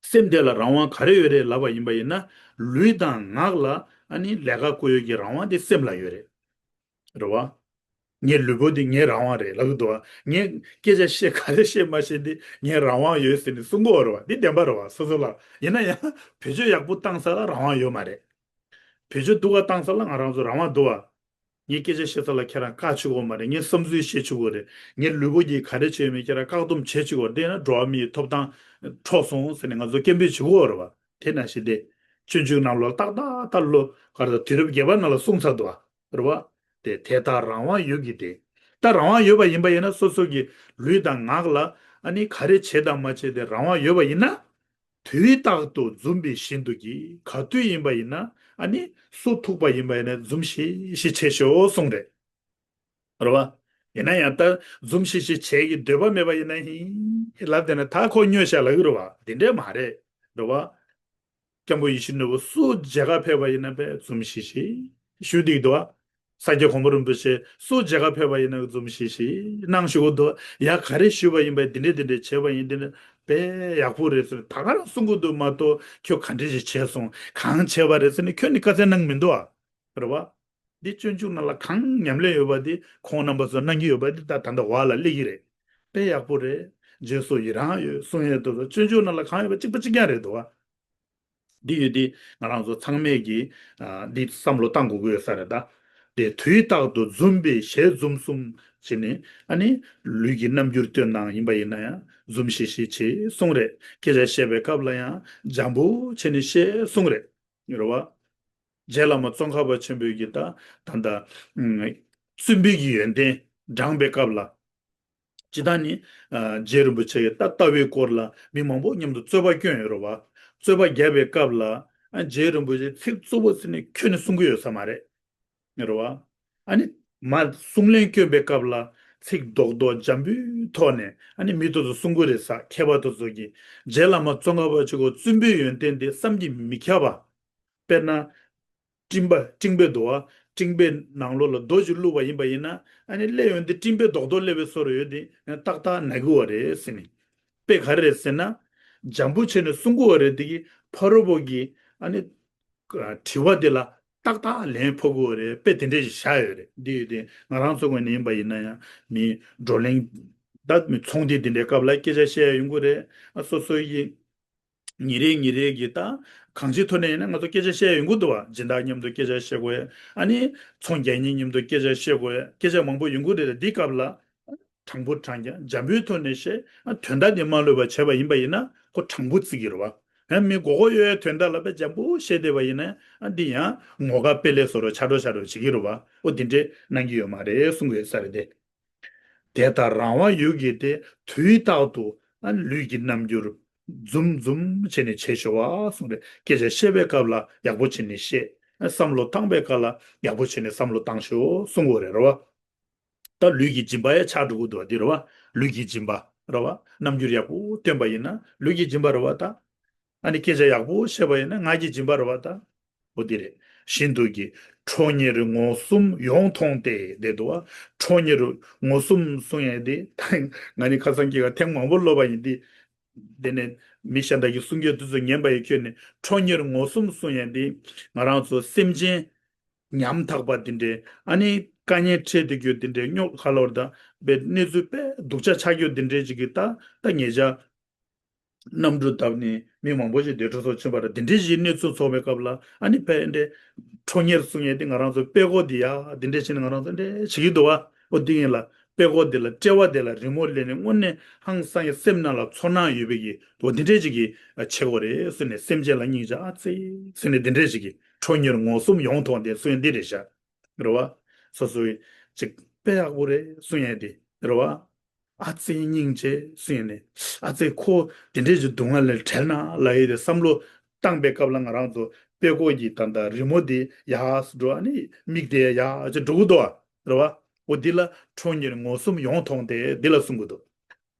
སེམས་དེ་ལ་རང་དབང་ག་རེ་ཡོད་རེད་ལབ་པ་ཡིན་པ་ཡིན་ན། ལུས་དང་ངག་ལ་ཨ་ནི་ལས་ཀ་བསྐུལ་ཡས་ཀྱི་རང་དབང་དེ་སེམས་ལ་ཡོད་རེད། རེད་བ། ངའི་ལུས་པོ་འདི་ངའི་རང་དབང་རེད་ལབ་ཀྱི་འདུག་བ། ངས་སྐད་ཆ་བཤད་ག་རེ་བཤད་མ་བཤད་འདི་ངའི་རང་དབང་ཡོད་ཟེར་ནས་གསུང་གི་ཡོད་རེད་བ། འདི་བདེན་པ་རེད་བ། སོ་སོ་ལ་ཡིན་ན་ཡང་བེད་སྤྱོད་ཡག་པོ་བཏང་ས་ལ་རང་དབང་ཡོད་མ་རེད། བེད་སྤྱོད་སྡུག་ག་བཏང་ས་ལ་ང་རང་ཚོ་རང་དབང་འདུག་བ། ངས་སྐད་ཆ་བཤད་ས་ལ་ཁྱེད་རང་བཀག་བཅུག་གི་ཡོད་མ་རེད། ངས་བསམ་ཚུལ་བཤད་བཅུག་གི་ཡོད་རེད། ངའི་ལུས་པོ་འདི་ག་རེ་བྱས་ཡོད་མེད་ཁྱེད་རང་བཀག་སྡོམ་བྱེད་བཅུག་གི་ཡོད་རེད། དེ་ན་འགྲོ་བ་མིའི་ཐོབ་ཐང་འཕྲོག་སོང་ཟེར་ནས་ང་ཚོ་སྐད་འབོད་བྱེད་ཀྱི་ཡོད་རེད་བ། དེ་ནང་བཞིན་ཏེ། སྤྱོད་འཇུག་ནང་ལོགས་ཏག་ཏག་ཏག་ལོ་ག་རེ་ད་དུས་རབས་བརྒྱད་པ་ནང་ལ་གསུངས་ཚར་འདུག་བ། རེད་བ། དེ་དེ་ལྟར་རང་དབང་ཡོད་ཀྱི་སྟེ། ད་རང་དབང་ཡོད་པ་ཡིན་པ་ཡིན་ན་སོ་སོ་གི་ལུས་དང་ངག་ལ་ཨ་ནི་ག་རེ་བྱེད་དང་མ་བྱེད་དེ་རང་དབང་ཡོད་པ་ཡིན་ན། དུས་རྟག་ཏུ་འཛུམ་པའི་བཞིན་དུ་གྱིས། ག་དུས་ཡིན་པ་ཡིན་ན་ཨ་ནི་སུ་ཐུག་པ་ཡིན་པ་ཡིན་ན་འཛུམ་ཤིག་ཤིག་བྱེད་ཤོག་གསུངས་རེད། རེད་བ། ཡིན་ན་ཡང་ད་འཛུམ་ཤིག་ཤིག་བྱེད་ཀྱི་འདོད་པ་མེད་པ་ཡིན་ན་ཧིན་ལབ་བསྡད་ན་ད་ཁོ་སྨྱོ་བཤད་ལབ་ཀྱི་རེད་བ། དེ་འདྲས་མ་རེད། རེད་བ། སྐྱབས་མགོན་ཡིད་བཞིན་ནོར་བུ་སུ་མཇལ་ཁ་ཕེབས་པ་ཡིན་ན་དཔེ་འཛུམ་ཤིག་ཤིག་ཞུ་བསྡད་ཀྱི་འདུག་བ། ས་སྐྱ་གོང་མ་རིན་པོ་ཆེ་སུ་མཇལ་ཁ་ཕེབས་པ་ཡིན་ན་འཛུམ་ཤིག་ཤིག་གནང་ཞུ་གི་འདུག་ཡ་ག་རེ་ཞུས་པ་ཡིན་པ་འདི་འདྲས་འདི་འདྲས་བྱས་པ་ཡིན་འདི་འདྲས་དཔེ་ཡག་པོ་རེད་ཟེར་ད་ག་རང་གསུང་གི་འདུག་མ་གཏོགས་ཁྱོད་ག་འདྲས་ཞིག་བྱས་སོང་གང་བྱས་པ་རེད་ཟེར་ནས་ཁྱོད་ནི་བཀའ་སྩལ་གནང་མི་འདུག་ཨ། རེད་བ། འདི་སྤྱོད་འཇུག་ནང་ལ་གང་ཉམས་ལེན་ཡོད་པ་འདི་ཁོང་རྣམ་པ་ཚོ་གནང་གི་ཡོད་པ་འདི་ད་ད་ལྟ་བར་ལ་སླེབས་ཀྱི་རེད། དཔེ་ཡག་པོ་རེད། རྗེས་སུ་ཡི་རང་ཡོད་གསུང་ཡས་དེ་ཚོ་སྤྱོད་འཇུག་ནང་ལ་གང་ཡོད་པ་གཅིག་པ་གཅིག་རྐྱང་རེད་འདུག་བ། འདི་ཡོད་དེ་ང་རང་ཚོ་ཚང་མས་ཀྱིས་ཨ། འདི་བསམ་བློ་བཏང་དགོས་ཀྱི་ཡོད་ས་རེད་ད། དེ་དུས་རྟག་ཏུ་འཛུམ་པའི་ཞལ་འཛུམ་གསུམ་བྱས་ནས་ཨ་ནི་ལུས་ཀྱི་རྣམ་འགྱུར་སྟོན་སྟངས་ཡིན་པ་ཡིན་ན་ཡང་འཛུམ་ཤིག་ཤིག་བྱེད་གསུང་རེད། སྐད་ཆ་བཤད་པའི་སྐབས་ལ་ཡང་འཇམ་པོ་བྱས་ནས་བཤད་གསུང་རེད། རེད་བ། རྗེ་བླ་མ་ཙོང་ཁ་པ་ཆེན་པོས་ཀྱིས་ད་ད་ལྟ་བཙུན་པའི་གི་ཡོན་ཏན་བགྲངས་པའི་སྐབས་ལ། སྤྱིར་བཏང་ནི་ཨ། རྗེ་རིན་པོ་ཆེ་གི་ད་ལྟ་བའི་སྐོར་ལ་མི་མང་པོ་མཉམ་དུ་རྩོད་པ་བསྐྱོན་ཡོད་རེད་བ། རྩོད་པ་བརྒྱབ་པའི་སྐབས་ལ་ཨ། རྗེ་རིན་པོ་ཆེ་ཚིག་གཙོ་བོ་ཟེར་ནས་ཁྱོན་ནས་གསུང་གི་ཡོད་ས་མ་རེད། རེད་བ། ཨ་ནི་མ་གསུང་ལན་བསྐྱོན་པའི་སྐབས་ལ་ཚིག་རྡོག་རྡོག་འཇམ་པོའི་ཐོག་ནས་ཨ་ནི་མི་དེ་ཚོ་གསུང་གི་རེད་ས། མཁས་པ་དེ་ཚོ་གིས་རྗེ་བླ་མ་ཙོང་ཁ་པ་ཆེན་པོ་བཙུན་པའི་ཡོན་ཏན་དེ་བསམ་གྱིས་མི་ཁྱབ་པ། དཔེར་ན། སྤྲིན་པ་སྤྲིན་པའི་རྡོ་བ། སྤྲིན་པའི་ནང་ལོགས་ལ་རྡོ་ཞིག་བླུགས་པ་ཡིན་པ་ཡིན་ན་ཨ་ནི་སླེབས་ཡོང་དུས་སྤྲིན་པའི་རྡོག་རྡོག་སླེབས་པའི་བཟོ་འདྲ་ཡོད་དེ་ཏག་ཏག་ན་གི་ཡོད་རེད་ཟེར་ནས། དཔེ་ག་རེ་རེད་ཟེར་ན། འཇམ་པོ་བྱས་ནས་གསུང་གི་ཡོད་རེད་དེ་གི་ཕ་རོལ་པོ་གི་ཨ་ནི་དྲི་བ་དེ་ལ་ཏག་ཏག་ལན་ཕོག་གི་ཡོད་རེད། དཔེ་དེ་འདྲ་ཞིག་བཞག་ཡོད་རེད། འདི་ཡོད་དེ་ང་རང་ཚོ་ངོས་ནས་ཡིན་པ་ཡིན་ན་ཡང་མི་བགྲོ་གླེང་ད་མི་ཚོང་འདི་འདི་འདྲའི་སྐབས་ལ་སྐད་ཆ་བཤད་ཡ་ཡོང་གི་རེད། ཨ་སོ་སོ་ཡི། ཉིན་རེ་ཉིན་རེ་གི་ད་གང་ཅིའི་ཐོག་ནས་ཡིན་ན་ང་ཚོ་སྐད་ཆ་བཤད་ཡོང་གི་འདུག་བ། སྦྱིན་བདག་མཉམ་དུ་སྐད་ཆ་བཤད་དགོས། ཨ་ནི་ཚོང་རྒྱག་མཁན་མཉམ་དུ་སྐད་ཆ་བཤད་དགོས། སྐད་ཆ་མང་པོ་ཡོང་གི་རེད། འདི་སྐབས་ལ་ དྲང་པོ་དྲང་རྐྱང་འཇམ་པོའི་ཐོག་ནས་བཤད། ཨ་དོན་དག་དེ་མ་ལོས་པ་བྱས་པ་ཡིན་པ་ཡིན་ན་ཁོ་དྲང་པོ་བརྩི་གི་རེད་བ། ཡང་མི་མགོ་སྐོར་གཡོ་ཡའི་དོན་དག་ལ་དཔེ་འཇམ་པོ་བཤད་བསྡད་པ་ཡིན་ན་ཨ་འདི་ཡང་ངོ་དགའ་དཔེ་ལས་བཟོ་རོགས་ཆ་འགྲོ་ཆ་འགྲོ་བྱེད་ཀྱི་རེད་བ། ཨོ་དེ་འདྲས་གནང་གི་ཡོད་མ་རེད་གསུང་གི་ཡོད་ས་རེད་དེ། དེ་ལྟར་རང་དབང་ཡུལ་གྱི་སྟེ། དུས་རྟག་ཏུ་ཨ་ལུས་ཀྱི་རྣམ་འགྱུར་འཛུམ་འཛུམ་བྱས་ནས་བྱེད་ཤོག་ཨ་གསུངས་རེད། སྐད་ཆ་བཤད་པའི་སྐབས་ལ་ཡག་པོ་བྱས་ནས་བཤད། བསམ་བློ་བཏང་པའི་སྐབས་ལ་ཡག་པོ་བྱས་ནས་བསམ་བློ་བཏང་ཤོག་གསུང་དགོས་རེད་རེད་བ། ད་ལུས་ཀྱི་སྦྱིན་པ་ཡང་ཆགས་འགྲོ་གི་འདུག་བ་འདི་རེད་བ། ལུས་ཀྱི་སྦྱིན་པ་རེད་བ། རྣམ་འགྱུར་ཡག་པོ་སྟོན་པ་ཡིན་ན་ལུས་ཀྱི་སྦྱིན་པ་རེད་བ་ད། ཨ་ནི་སྐད་ཆ་ཡག་པོ་བཤད་པ་ཡིན་ན་ངག་གི་སྦྱིན་པ་རེད་བ་ད། འོ་དེ་རེད། བཞིན་དུ་གྱི། ཁྲོ་གཉེར་ངོ་གསུམ་ཡོངས་མཐོང་སྟེ་བསྡད་འདུག་བ། ཁྲོ་གཉེར་ངོ་གསུམ་གསུང་ཡས་དེ་ད་ང་ནི་ཁ་སང་སྐྱེ་བ་ཐེངས་མང་པོ་ལོབས་པ་ཡིན་ཏེ། དེ་ནས་མི་གཞན་དག་གི་གསུང་རྒྱུ་དེ་ཚོ་ཉན་པ་ཡི་ཁྱོད་ནས་ཁྲོ་གཉེར་ངོ་གསུམ་གསུང་ཡས་དེ་ང་རང་ཚོ་སེམས་ཅན་ཉམ་ཐག་པ་དེ་འདྲས་ཨ་ནི་དཀའ་ངལ་འཕྲད་དེ་རྒྱུ་དེ་འདྲས་རྙོག་ཁ་ལོར་དང་པའི་གནས་ཚུལ་དཔེ་སྡུག་ཅག་ཆགས་རྒྱུ་དེ་འདྲས་ཅིག་གི་ད་ད་ཉེ་ཆར། གནམ་གྲུ་བརྡབས་ནས་མི་མང་པོ་ཞིག་འདས་གྲོངས་སོགས་ཕྱིན་པ་རེད། དེ་འདྲའི་ཞིག་གནས་ཚུལ་ཚོགས་པའི་སྐབས་ལ་ཨ་ནི་ཕ་ཨེ་འདྲའི་ཁྲོ་གཉེར་གསུང་ཡས་དེ་ང་རང་ཚོ་དཔྲལ་ཀོ་འདི་ཡ་དེ་འདྲའི་བྱས་ནས་ང་རང་ཚོ་འདྲའི་བྱེད་ཀྱི་འདུག་བ། འོ་དེ་ཡིན་ལ་དཔྲལ་ཀོ་འདི་ལ་དཔྲལ་བ་འདི་ལ་རི་མོ་ལས་ནས་དངོས་གནས་ཧང་སང་ཡ་སེམས་ནང་ལ་ཚོར་སྣང་ཡོད་པའི་གི་འོ་དེ་འདྲའི་ཅིག་གི་ཆེ་གོ་རེད་ཟེར་ནས་སེམས་ཅན་ལ་སྙིང་རྗེ་ཨ་ཙི་ཟེར་ནས་དེ་འདྲའི་ཅིག་གི་ཁྲོ་གཉེར་ངོ་གསུམ་ཡོངས་ཐོག་འདི་གསུང་ཡས་འདི་རེད་ཤག་རེད་བ། སོ་སོའི་ཅིག་དཔེ་ཡག་པོ་རེད་གསུང་ཡས་དེ་རེད་བ། ཨ་ཙི་སྙིང་རྗེ་གསུང་ཡས་ནས་ཨ་ཙི་ཁོ་དེ་འདྲས་ཀྱི་སྡུག་བསྔལ་ལས་བྲལ་ན་ལབ་ཡས་དེ་བསམ་བློ་བཏང་པའི་སྐབས་ལ་ང་རང་ཚོ་དཔྲལ་ཀོ་གི་ད་ལྟ་རི་མོ་དེ་ཡག་འགྲོ་ཨ་ནི་མིག་དེ་ཡག་ཅིག་འགྲོ་གི་འདུག་བ་རེད་བ། འོ་འདི་ལ་ཁྲོ་གཉེར་ངོ་གསུམ་ཡོངས་མཐོང་སྟེ་འདི་ལ་གསུང་གི་འདུག་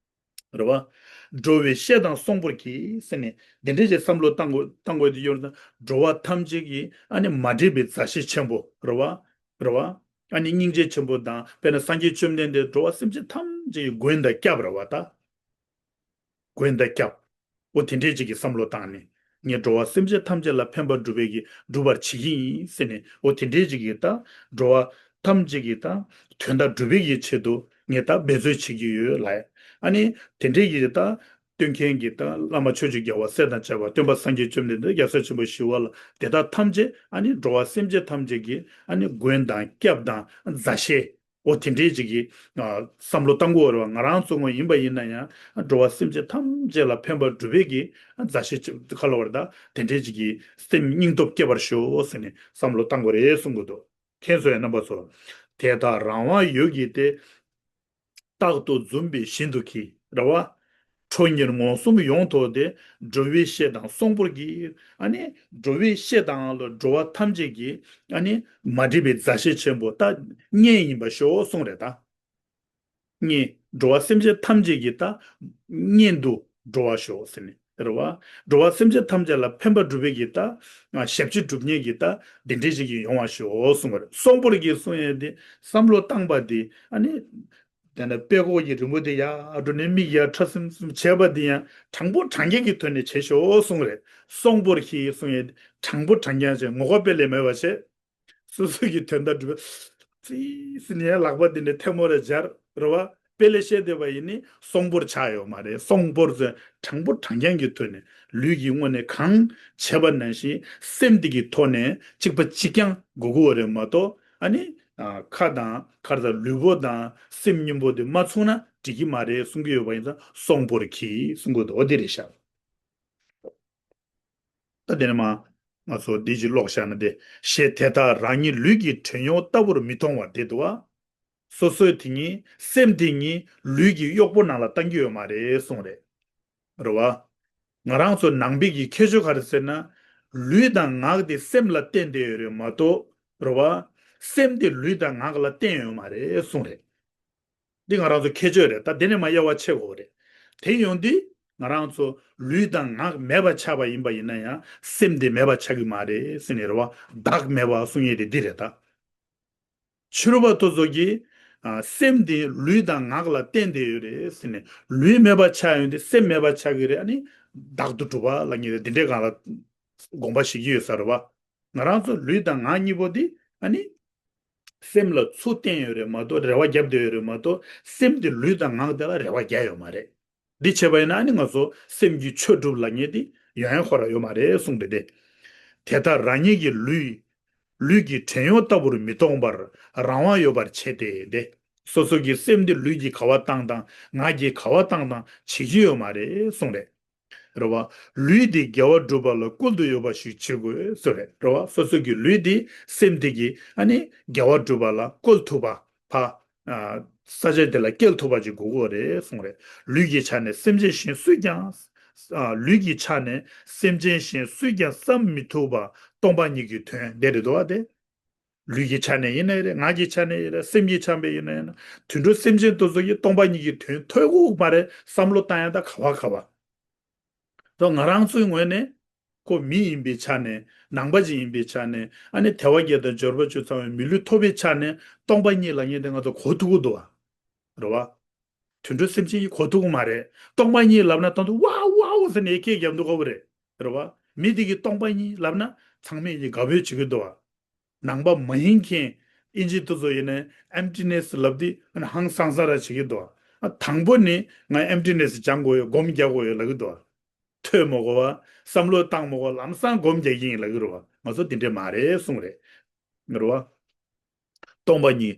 རེད་བ། འགྲོ་བའི་བཤེས་དང་གསོང་པོར་གྱིས་ཟེར་ནས་འདི་འདྲས་ཀྱི་བསམ་བློ་བཏང་དགོས་བཏང་དགོས་དེ་ཡོད་ན་འགྲོ་བ་ཐམས་ཅད་ཀྱི་ཨ་ནི་མ་འདྲེས་པའི་མཛའ་བཤེས་ཆེན་པོ་རེད་བ། རེད་བ། ཨ་ནི་སྙིང་རྗེ་ཆེན་པོ་དང་དཔེར་ན་སངས་རྒྱས་བཅོམ་ལྡན་འདས་འགྲོ་བ་སེམས་ཅན་ཐམས་ཅད་ཀྱི་མགོན་དང་སྐྱབས་རེད་བ་ད། མགོན་དང་སྐྱབས། འོ་དེ་འདྲས་ཅིག་གི་བསམ་བློ་བཏང་ནས་ངས་འགྲོ་བ་སེམས་ཅན་ཐམས་ཅད་ལ་ཕན་པ་སྒྲུབ་པའི་གི་སྒྲུབ་པར་བྱེད་ཀྱི་ཡིན་ཟེར་ནས་འོ་དེ་འདྲས་ཅིག་གི་ད་འགྲོ་བ་ཐམས་ཅད་ཀྱི་ད་དོན་དག་སྒྲུབ་པའི་གི་ཆེད་དུ་ངས་ད་འབད་རྩོལ་བྱེད་ཀྱི་ཡོད་ལ། ཨ་ནི་དེ་འདྲས་ཀྱི་ད་སྟོན་མཁན་གྱི་ད་བླ་མ་ཆོས་ཀྱི་རྒྱལ་བ་སྲས་དང་བཅས་པ་སྟོན་པ་སངས་རྒྱས་བཅོམ་ལྡན་འདས་རྒྱལ་སྲས་ཆེན་པོ་ཞི་བ་ལྷ་དེ་དག་ཐམས་ཅད་ཨ་ནི་འགྲོ་བ་སེམས་ཅན་ཐམས་ཅད་ཀྱི་ཨ་ནི་མགོན་དང་སྐྱབས་དང་མཛའ་བཤེས། འོ་དེ་འདྲའི་ཅིག་གི་ཨ་བསམ་བློ་བཏང་དགོས་རེད་བ། ང་རང་ཚོ་ངོ་ཡིན་པ་ཡིན་ན་ཡང་འགྲོ་བ་སེམས་ཅན་ཐམས་ཅད་ལ་ཕན་པ་སྒྲུབ་པའི་གི་ཨ་མཛའ་བཤེས་ཅིག་ཁ་ལོ་བར་ད་དེ་འདྲའི་ཅིག་གི་སེམས་སྙིང་སྟོབས་སྐྱེ་བར་ཤོག་ཟེར་ནས་བསམ་བློ་བཏང་དགོས་རེད་གསུང་གི་འདུག་མཁྱེན་སོང་ཡ་རྣམ་པ་ཚོ། དེ་ལྟར་རང་དབང་ཡུལ་གྱི་སྟེ། རྟག་ཏུ་འཛུམ་པའི་བཞིན་དུ་གྱིས་རེད་བ། ཁྲོ་གཉེར་ངོ་གསུམ་ཡོངས་དོགས་ཏེ། འགྲོ་བའི་བཤེས་དང་གསོང་པོར་གྱིས། ཨ་ནི་འགྲོ་བའི་བཤེས་དང་ལ་འགྲོ་བ་ཐམས་ཅད་ཀྱི་ཨ་ནི་མ་འདྲེས་པའི་མཛའ་བཤེས་ཆེན་པོ་ད་གཉེན་ཡིན་པ་ཤོག་གསུངས་རེད་ད། གཉེན་འགྲོ་བ་སེམས་ཅན་ཐམས་ཅད་ཀྱི་ད་གཉེན་དུ་འགྲོ་བ་ཤོག་ཟེར་ནས་རེད་བ། འགྲོ་བ་སེམས་ཅན་ཐམས་ཅད་ལ་ཕན་པ་སྒྲུབ་པའི་གི་ད་ཞབས་ཕྱི་སྒྲུབ་མཁན་གྱི་ད་དེ་འདྲའི་ཞིག་གི་ཡོང་བ་ཤོག་གསུངས་པ་རེད། གསོང་པོར་གྱིས་གསུང་ཡས་དེ་བསམ་བློ་བཏང་པ་དེ་ཨ་ནི། དེ་ནས་དཔྲལ་ཀོ་གི་རི་མོ་དེ་ཡར་འགྲོ་ནས་མིག་ཡར་ཁྲ་སིམ་སིམ་བྱས་པ་དེ་ཡང་དྲང་པོ་དྲང་རྐྱང་གི་ཐོག་ནས་བྱེད་ཤོག་གསུངས་རེད། གསོང་པོར་གྱིས་གསུང་ཡས་དྲང་པོ་དྲང་རྐྱང་བྱས་ངོ་ལྐོག་དཔེ་ལས་མེད་པ་བྱས། སོ་སོ་གི་དོན་དག་སྒྲུབ་པ། ཙི་ཙི་ནས་ལག་པ་དེ་འདྲ་ཐལ་མོ་རེ་སྦྱར་རེད་བ། དཔེ་ལས་བཤད་བསྡད་པ་ཡིན་ནི་གསོང་པོར་ཆགས་ཡོད་མ་རེད། གསོང་པོར་ཟེར་དྲང་པོ་དྲང་རྐྱང་གི་ཐོག་ནས་ལུས་ཀྱི་དངོས་གནས་གང་བྱས་པ་ནང་བཞིན་སེམས་དེ་གི་ཐོག་ནས་གཅིག་པ་གཅིག་རྐྱང་དགོས་ཀྱི་ཡོད་རེད་མ་གཏོགས་ཨ་ནི། ཨ་ཁ་དང་ཁར་དང་ལུས་པོ་དང་སེམས་གཉིས་པོ་དེ་མ་མཚུངས་ན་འགྲིག་གི་མ་རེད་གསུང་གི་ཡོད་པ་ཡིན་ཙང་གསོང་པོར་གྱིས་གསུང་གི་འདུག་འོ་དེ་རེད་ཤག་ད་དེ་ནས་མ་ང་ཚོ་འདི་ཅིག་ཀློག་བཞག་ན་དེ་ཞེས་དེ་དག་རང་ཉིད་ལུས་ཀྱི་བྲན་གཡོག་ལྟ་བུར་མི་མཐོང་བར་བསྡད་འདུག་བ། སོ་སོའི་དེ་ཉིད་སེམས་དེ་ཉིད་ལུས་ཀྱི་གཡོག་པོ་ནང་ལ་བཏང་གི་ཡོད་མ་རེད་གསུངས་རེད། རེད་བ། ང་རང་ཚོ་ནང་པའི་གི་ཁྱད་ཆོས་ག་རེ་ཟེར་ན། ལུས་དང་ངག་དེ་སེམས་ལ་བརྟེན་བསྡད་ཡོད་རེད་མ་གཏོགས་རེད་བ། སེམས་དེ་ལུས་དང་ངག་ལ་བརྟེན་ཡོད་མ་རེད་གསུངས་རེད། འདི་ང་རང་ཚོ་ཁྱད་ཆོས་རེད། ད་དེ་ནས་མ་དབྱེ་བ་ཕྱེ་དགོས་རེད། དེ་ཡོང་དུས་ང་རང་ཚོ་ལུས་དང་ངག་མེད་པ་ཆགས་པ་ཡིན་པ་ཡིན་ན་ཡང་སེམས་དེ་མེད་པ་ཆགས་ཀྱི་མ་རེད་ཟེར་ནས་རེད་བ། བདག་མེད་པ་གསུང་ཡས་དེ་འདི་རེད་ད། ཕྱི་རོལ་པ་དེ་ཚོ་གིས་ཨ་སེམས་དེ་ལུས་དང་ངག་ལ་བརྟེན་བསྡད་ཡོད་རེད་ཟེར་ནས་ལུས་མེད་པ་ཆགས་ཡོང་དུས་སེམས་མེད་པ་ཆགས་ཀྱི་རེད། ཨ་ནི་བདག་ཏུ་གྲུབ་པ་ལབ་མཁན་དེ་འདི་འདྲའི་སྒང་ལ་དགོངས་པ་བཞེས་ཀྱི་ཡོད་ས་རེད་བ། ང་རང་ཚོ་ལུས་དང་ངག་གཉིས་པོ་དེ་ཨ་ནི། སེམས་ལ་ཚུར་བརྟེན་ཡོད་རེད་མ་གཏོགས་རེ་བ་བརྒྱབ་བསྡད་ཡོད་རེད་མ་གཏོགས་སེམས་དེ་ལུས་དང་ངག་དེ་ལ་རེ་བ་རྒྱག་ཡོད་མ་རེད། འདི་བྱས་པ་ཡིན་ན་ཨ་ནི་ང་ཚོ་སེམས་ཀྱི་ཆོས་སྒྲུབ་ལབ་མཁན་དེ་ཡོང་ཡ་ཁོ་རང་ཡོད་མ་རེད་གསུངས་པས་ཏེ། དེ་ལྟར་རང་ཉིད་ཀྱི་ལུས། ལུས་ཀྱི་བྲན་གཡོག་ལྟ་བུར་མི་མཐོང་བར་རང་དབང་ཡོད་པར་བྱས་ཏེ་ཏེ། སོ་སོ་གི་སེམས་དེ་ལུས་ཀྱིས་ག་བ་བཏང་དང་ངག་གིས་ག་བ་བཏང་དང་བྱེད་ཀྱི་ཡོད་མ་རེད་གསུངས་རེད། རེད་བ། ལུས་དེ་དགེ་བ་སྒྲུབ་པ་ལ་བཀོལ་དུ་ཡོད་པ་ཞིག་བྱེད་དགོས་ཟེར་རེད། རེད་བ། སོ་སོ་གི་ལུས་དེ་སེམས་དེ་གི་ཨ་ནི་དགེ་བ་སྒྲུབ་པ་ལ་བཀོལ་ཐུབ་པ་ཕ། ས་ཆ་དེ་ལ་སྐྱེལ་ཐུབ་པ་ཅིག་དགོས་ཀྱི་ཡོད་རེད་གསུངས་རེད། ལུས་ཀྱི་ཆ་ནས་སེམས་ཅན་གཞན་སུས་ཀྱང་། ལུས་ཀྱི་ཆ་ནས་སེམས་ཅན་གཞན་སུས་ཀྱང་བསམ་མི་ཐུབ་པ་སྟོང་པ་ཉིད་ཀྱི་དོན་དེ་རེད་འདུག་བ་དེ། ལུས་ཀྱི་ཆ་ནས་ཡིན་ནའི་རེད། ངག་གི་ཆ་ནས་ཡིན་ནའི་རེད། སེམས་ཀྱི་ཆ་ནས་ཡིན་ནའི་རེད། དུད་འགྲོ་སེམས་ཅན་དེ་ཚོ་ཡི་སྟོང་པ་ཉིད་ཀྱི་དོན་ཐོས་ཀྱི་ཡོད་མ་རེད། བསམ་བློ་བཏང་ཡ་ད་ག་བ་ག་བ། དོ་ང་རང་ཚོའི་ངོས་ནས་ཁོ་མི་ཡིན་པའི་ཆ་ནས་ནང་པ་ཅིག་ཡིན་པའི་ཆ་ནས་ཨ་ནི་དལ་བ་བརྒྱད་དང་འབྱོར་པ་བཅུ་ཚང་བའི་མི་ལུས་ཐོབ་པའི་ཆ་ནས་སྟོང་པ་ཉིད་ལབ་མཁན་དེ་ང་ཚོ་གོ་ཐུབ་ཀྱི་འདུག་བ། རེད་བ། དུད་འགྲོ་སེམས་ཅན་ཡིས་གོ་ཐུབ་ཀྱི་མ་རེད། སྟོང་པ་ཉིད་ལབ་ན་དོན་དུ་ཝའོ་ཝའོ་ཟེར་ནས་སྐད་རྒྱབ་འདུག་ག་བ་རེད། རེད་བ། མི་དེ་གིས་སྟོང་པ་ཉིད་ལབ་ན་ཚང་མས་ཡིན་དགའ་པོས་བྱེད་ཀྱི་འདུག་བ། ནང་པ་མ་ཡིན་མཁན་ཨིན་ཇི་དེ་ཚོ་ཡིན་ན་emptiness་ལབ་དུས་ཧང་སང་ས་ར་བྱེད་ཀྱི་འདུག་བ། དང་པོ་ནི་ང་emptiness་སྦྱང་དགོས་ཡོད། སྒོམ་རྒྱག་དགོས་ཡོད་ལབ་ཀྱི་འདུག་བ། ཐོས་མ་དགོས་པ། བསམ་བློ་བཏང་མ་དགོས་པ། ལམ་སང་སྒོམ་རྒྱག་གི་ཡིན་ལབ་ཀྱི་རེད་བ། ང་ཚོ་དེ་འདྲས་མ་རེད་གསུངས་རེད། རེད་བ། སྟོང་པ་ཉིད།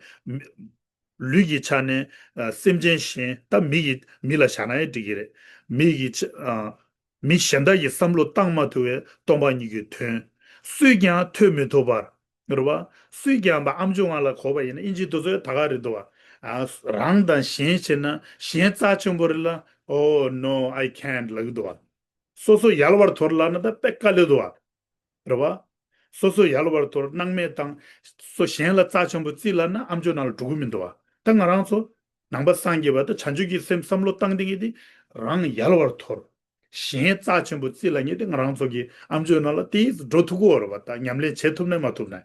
ལུས་ཀྱི་ཆ་ནས་ཨ་སེམས་ཅན་གཞན་ད་མི་ཡི་མི་ལ་བཞག་ན་ཡང་འགྲིག་གི་རེད། མི་ཡི་ཆ་ཨ་མི་གཞན་དག་གིས་བསམ་བློ་བཏང་མ་ཐུབ་པའི་སྟོང་པ་ཉིད་ཀྱི་དོན། སུས་ཀྱང་ཐོས་མི་ཐུབ་པར། རེད་བ། སུས་ཀྱང་བ་ཨམ་ཅོག་ནང་ལ་གོ་བ་ཡིན་ན་ཨིན་ཇི་དེ་ཚོ་ད་ག་རེད་འདུག་བ། ཨ་རང་དང་གཞན་བྱས་ན་གཞན་རྩ་ཆེན་པོ་རེད་ལ། Oh no, I can't ལབ་ཀྱི་འདུག་བ། སོ་སོ་ཡལ་བར་དོར་ལབ་ན་ད་དཔེ་དཀའ་ལས་འདུག་བ། རེད་བ། སོ་སོ་ཡལ་བར་དོར། སྣང་མེད་དང་། སོ་གཞན་ལ་རྩ་ཆེན་པོ་བརྩིས་ལབ་ན་ཨམ་ཅོག་ནང་ལ་འགྲོ་གི་མི་འདུག་བ། ད་ང་རང་ཚོ་ནང་པ་སངས་རྒྱས་པ་ད་བྱང་ཆུབ་ཀྱི་སེམས་བསམ་བློ་བཏང་བསྡད་མཁན་དེ་རང་ཡལ་བར་དོར། གཞན་རྩ་ཆེན་པོ་བརྩིས་ལབ་མཁན་དེ་ང་རང་ཚོ་གི་ཨམ་ཅོག་ནང་ལ་དེ་འགྲོ་ཐུབ་ཀྱི་ཡོད་རེད་བ། ད་ཉམས་ལེན་བྱེད་ཐུབ་ན་མ་ཐུབ་ན།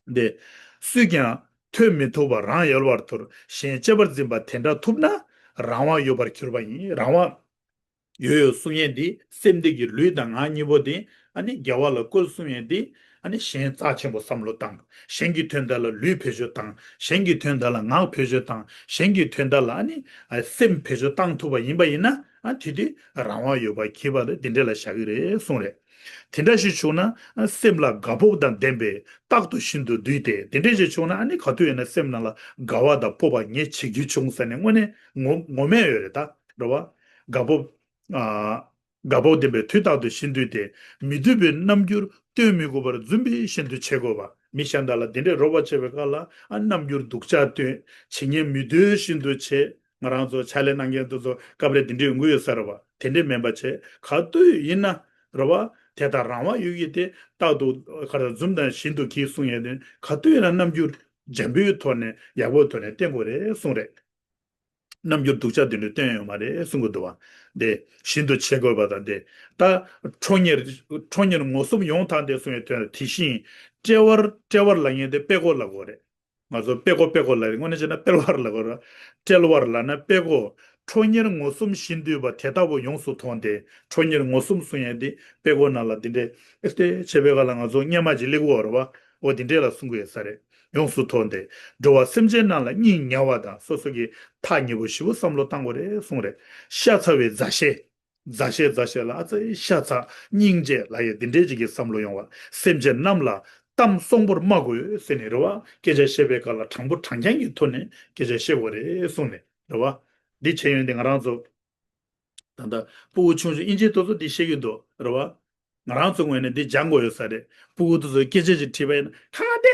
འདི། སུས་ཀྱང་ཐོས་མི་ཐུབ་པར་རང་ཡལ་བར་དོར། གཞན་གཅེས་པར་འཛིན་པ་དེ་འདྲ་ཐུབ་ན་རང་དབང་ཡོད་པར་གྱུར་པ་ཡིན། རང་དབང་ཡོད་ཡོད་གསུང་ཡས་འདི་སེམས་འདི་གི་ལུས་དང་ངག་གཉིས་པོ་འདི་ཨ་ནི་དགེ་བ་ལ་བཀོལ་གསུང་ཡས་འདི་ཨ་ནི་གཞན་རྩ་ཆེན་པོ་བསམ་བློ་བཏང་། གཞན་གྱི་དོན་དག་ལ་ལུས་བེད་སྤྱོད་བཏང་། གཞན་གྱི་དོན་དག་ལ་ངག་བེད་སྤྱོད་བཏང་། གཞན་གྱི་དོན་དག་ལ་ཨ་ནི་ཨ་སེམས་བེད་སྤྱོད་བཏང་ཐུབ་པ་ཡིན་པ་ཡིན་ན་ཨ་དེ་དུས་རང་དབང་ཡོད་པར་གྱུར་པ་ལ་འདི་འདྲ་ལ་བཞག་གི་རེད་གསུངས་རེད། དེ་འདྲ་ཞིག་བྱུང་ན་སེམས་ལ་དགའ་སྤོབས་དང་ལྡན་པས་རྟག་ཏུ་ཤིན་ཏུ་འདུད་དེ། དེ་འདྲ་ཞིག་བྱུང་ན་ཨ་ནི་ག་དུས་ཡིན་ན་སེམས་ནང་ལ་དགའ་བ་དང་སྤོབས་པ་ངས་བྱེད་རྒྱུ་བྱུང་ཟེར་ནས་དངོས་གནས་ངོ་ངོ་མས་ཡོད་རེད་ད། རེད་བ། དགའ་སྤོབས། ཨ། དགའ་སྤོབས་ལྡན་པས་དུས་རྟག་ཏུ་ཤིན་ཏུ་འདུད་དེ། མི་འདུད་པའི་རྣམ་འགྱུར་སྟོན་མི་དགོས་པར་རྫུན་པའི་བཞིན་དུ་བྱེད་དགོས་པ། མི་གཞན་དག་ལ་འདི་འདྲའི་རོགས་པ་བྱེད་པའི་སྐབས་ལ་ཨ་རྣམ་འགྱུར་སྡུག་ཅག་སྟོན། བྱེད་ཉེས་མི་འདོད་བཞིན་དུ་བྱེད། ང་རང་ཚོ་ཕྱག་ལས་གནང་མཁན་དེ་ཚོ་སྐབས་རེ་དེ་འདྲའི་ཡོང་གི་ཡོད་ས་རེད་བ། དེ་འདྲའི་མིན་པ་བྱས་ག་དུས་ཡིན་ན་རེད་བ། དེ་ལྟར་རང་དབང་ཡོད་ཀྱི་དེ་རྟག་ཏུ་ག་རེ་རྫུན་དང་བཞིན་དུ་གྱིས་གསུང་ཡས་དེ་ག་དུས་ཡིན་ན་རྣམ་འགྱུར་འཇམ་པོའི་ཐོག་ནས་ཡག་པོའི་ཐོག་ནས་བསྟན་དགོས་རེད་གསུངས་རེད། རྣམ་འགྱུར་སྡུག་ཅག་དེ་འདྲ་སྟོན་ཡོད་མ་རེད་གསུང་གི་འདུག་བ། དེ་བཞིན་དུ་བྱེད་དགོས་པ་དང་དེ། ད་ཁྲོ་གཉེར་ཁྲོ་གཉེར་ངོ་གསུམ་ཡོངས་དག་སྟེ་གསུང་ཡས་དོན་ལ་དེ་བཞིན་དཔྲལ་བར་དཔྲལ་བར་ལབ་མཁན་དེ་དཔྲལ་མགོ་ལབ་དགོས་རེད། ང་ཚོ་དཔྲལ་མགོ་དཔྲལ་མགོ་ལབ་རེད། དངོས་གནས་བྱས་ན་དཔྲལ་བར་ལབ་དགོས་རེད། དཔྲལ་བར་ལབ་ན་དཔྲལ་མགོ། ཁྲོ་གཉེར་ངོ་གསུམ་བཞིན་འདུས་པ་དེ་ལྟ་བུ་ཡོངས་སུ་མཐོང་སྟེ། ཁྲོ་གཉེར་ངོ་གསུམ་གསུང་ཡས་འདི་དཔྲལ་མགོ་ནང་ལ་འདི་འདྲས་ཨེ་སྟེ་བྱས་པའི་སྐབས་ལ་ང་ཚོ་སྔས་མ་ཅིག་སླེབས་ཀྱི་ཡོད་རེད་བ། འོ་འདི་འདྲས་ལ་གསུང་གི་ཡོད་ས་རེད། ཡོངས་སུ་མཐོང་སྟེ། འགྲོ་བ་སེམས་ཅན་རྣམས་ལ་སྙིང་ཉེ་བ་དང་སོ་སོ་གི་ཐག་ཉེ་པོ་ཞེ་པོ་བསམ་བློ་བཏང་དགོས་རེད་གསུངས་རེད། ཤ་ཚ་བའི་མཛའ་བཤེས། མཛའ་བཤེས་མཛའ་བཤེས་ལ་ཨ་ཙི་ཤ་ཚ་སྙིང་རྗེ་ལབ་ཡས་འདི་འདྲའི་ཅིག་གི་བསམ་བློ་ཡོང་བ། སེམས་ཅན་རྣམས་ལ་གཏམ་གསོང་པོར་སྨྲ་དགོས་ཟེར་ནས་རེད་བ། སྐད་ཆ་བཤད་པའི་སྐབས་ལ་དྲང་པོ་དྲང་རྐྱང་གི་ཐོག་ནས་སྐད་ཆ་བཤད་དགོས་རེད་གསུངས་ནས་རེད་བ། འདི་བྱས་ཡོང་དེ་ང་རང་ཚོ་ད་ལྟ་སྤུ་གུ་ཆུང་ཆུང་ཨིན་ཇི་དེ་ཚོ་འདི་བཤད་ཀྱི་འདུག་རེད་བ། ང་རང་ཚོ་ངོས་ནས་འདི་སྦྱང་དགོས་ཡོད་ས་རེད། སྤུ་གུ་དེ་ཚོ་སྐད་ཆ་ཅིག་དྲིས་པ་ཡིན་ན་ཁ་ཏེ།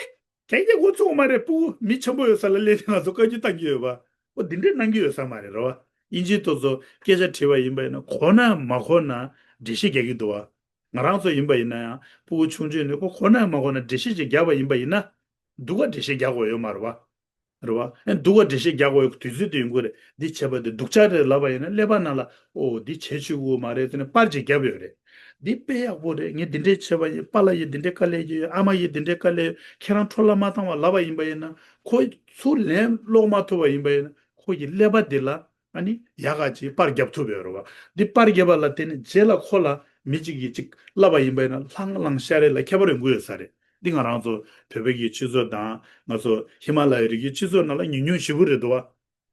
ཁྱེད་ཀྱི་འགོ་ཚུགས་མ་རེད། སྤུ་གུ་མི་ཆེན་པོ་ཡོད་ས་ལ་སླེབས་ནས་ང་ཚོ་བཀའ་བཀྱོན་བཏང་གི་ཡོད་པ། ཨོ་འདི་འདྲས་གནང་གི་ཡོད་ས་མ་རེད་རེད་བ། དབྱིན་ཇིའི་ཏོག་ཙམ་སྐད་ཆ་དྲིས་པ་ཡིན་པ་ཡིན་ན་གོ་ན་མ་གོ་ན་འགྲེལ་བཤད་རྒྱག་གི་འདུག་བ། ང་རང་ཚོ་ཡིན་པ་ཡིན་ན་ཡང་སྤུ་གུ་ཆུང་ཆུང་ནས་ཁོ་གོ་ན་མ་གོ་ན་འགྲེལ་བཤད་ཅིག་རྒྱག་པ་ཡིན་པ་ཡིན་ན། སྡུག་ག་འགྲེལ་བཤད་རྒྱག་དགོས་ཡོད་མ་རེད་བ། རེད་བ། ཨེ་སྡུག་ག་འགྲེལ་བཤད་རྒྱག་དགོས་ཡོད་དུས་ཚོད་དེ་ཡོང་གི་རེད། འདི་བྱས་པ་དེ་སྡུག་ཅག་རེད་ལབ་པ་ཡིན་ན་ཀླད་པ་ནང་ལ་ཨོ་འདི་བྱས་ཆོག་གི་མ་རེད་ཟེར་ནས་པར་ཅིག་བརྒྱབ་ཡོད་རེད། འདི་དཔེ་ཡག་པོ་རེད། ངས་འདི་འདྲས་བྱས་པ་ཡིན། པཱ་ལགས་ཡིས་འདི་འདྲས་དཀའ་ལས་ཡོད། ཨ་མ་ཡིས་འདི་འདྲས་དཀའ་ལས་ཡོད། ཁྱེད་རང་འཕྲོ་བརླག་མ་བཏང་བ་ལབ་པ་ཡིན་པ་ཡིན་ན་ཁོ་ཚུར་ལན་སློག་མ་ཐུབ་པ་ཡིན་པ་ཡིན་ན་ཁོ་གི་ཀླད་པ་འདི་ལ་ཨ་ནི་ཡག་ག་ཅིག་པར་བརྒྱབ་ཐུབ་ཡོད་རེད་བ། འདི་པར་བརྒྱབ་པ་ལ་བརྟེན་ནས་རྗེས་ལ་ཁོ་ལ་མི་གཅིག་གིས་གཅིག་ལབ་པ་ཡིན་པ་ཡིན་ན་ལྷང་ལྷང་ཤར་རེ་ལ་ཁྱད་པར་ཡོང་གི་ཡོད་ས་རེད། འདི་ང་རང་ཚོ་བོད་པའི་གི་སྤྱི་ཚོགས་དང་ང་ཚོ་ཧི་མ་ལ་ཡའི་རི་རྒྱུད་སྤྱི་ཚོགས་ནང་ལ་ཉུང་ཉུང་ཞེ་པོ་རེད་འདུག་བ།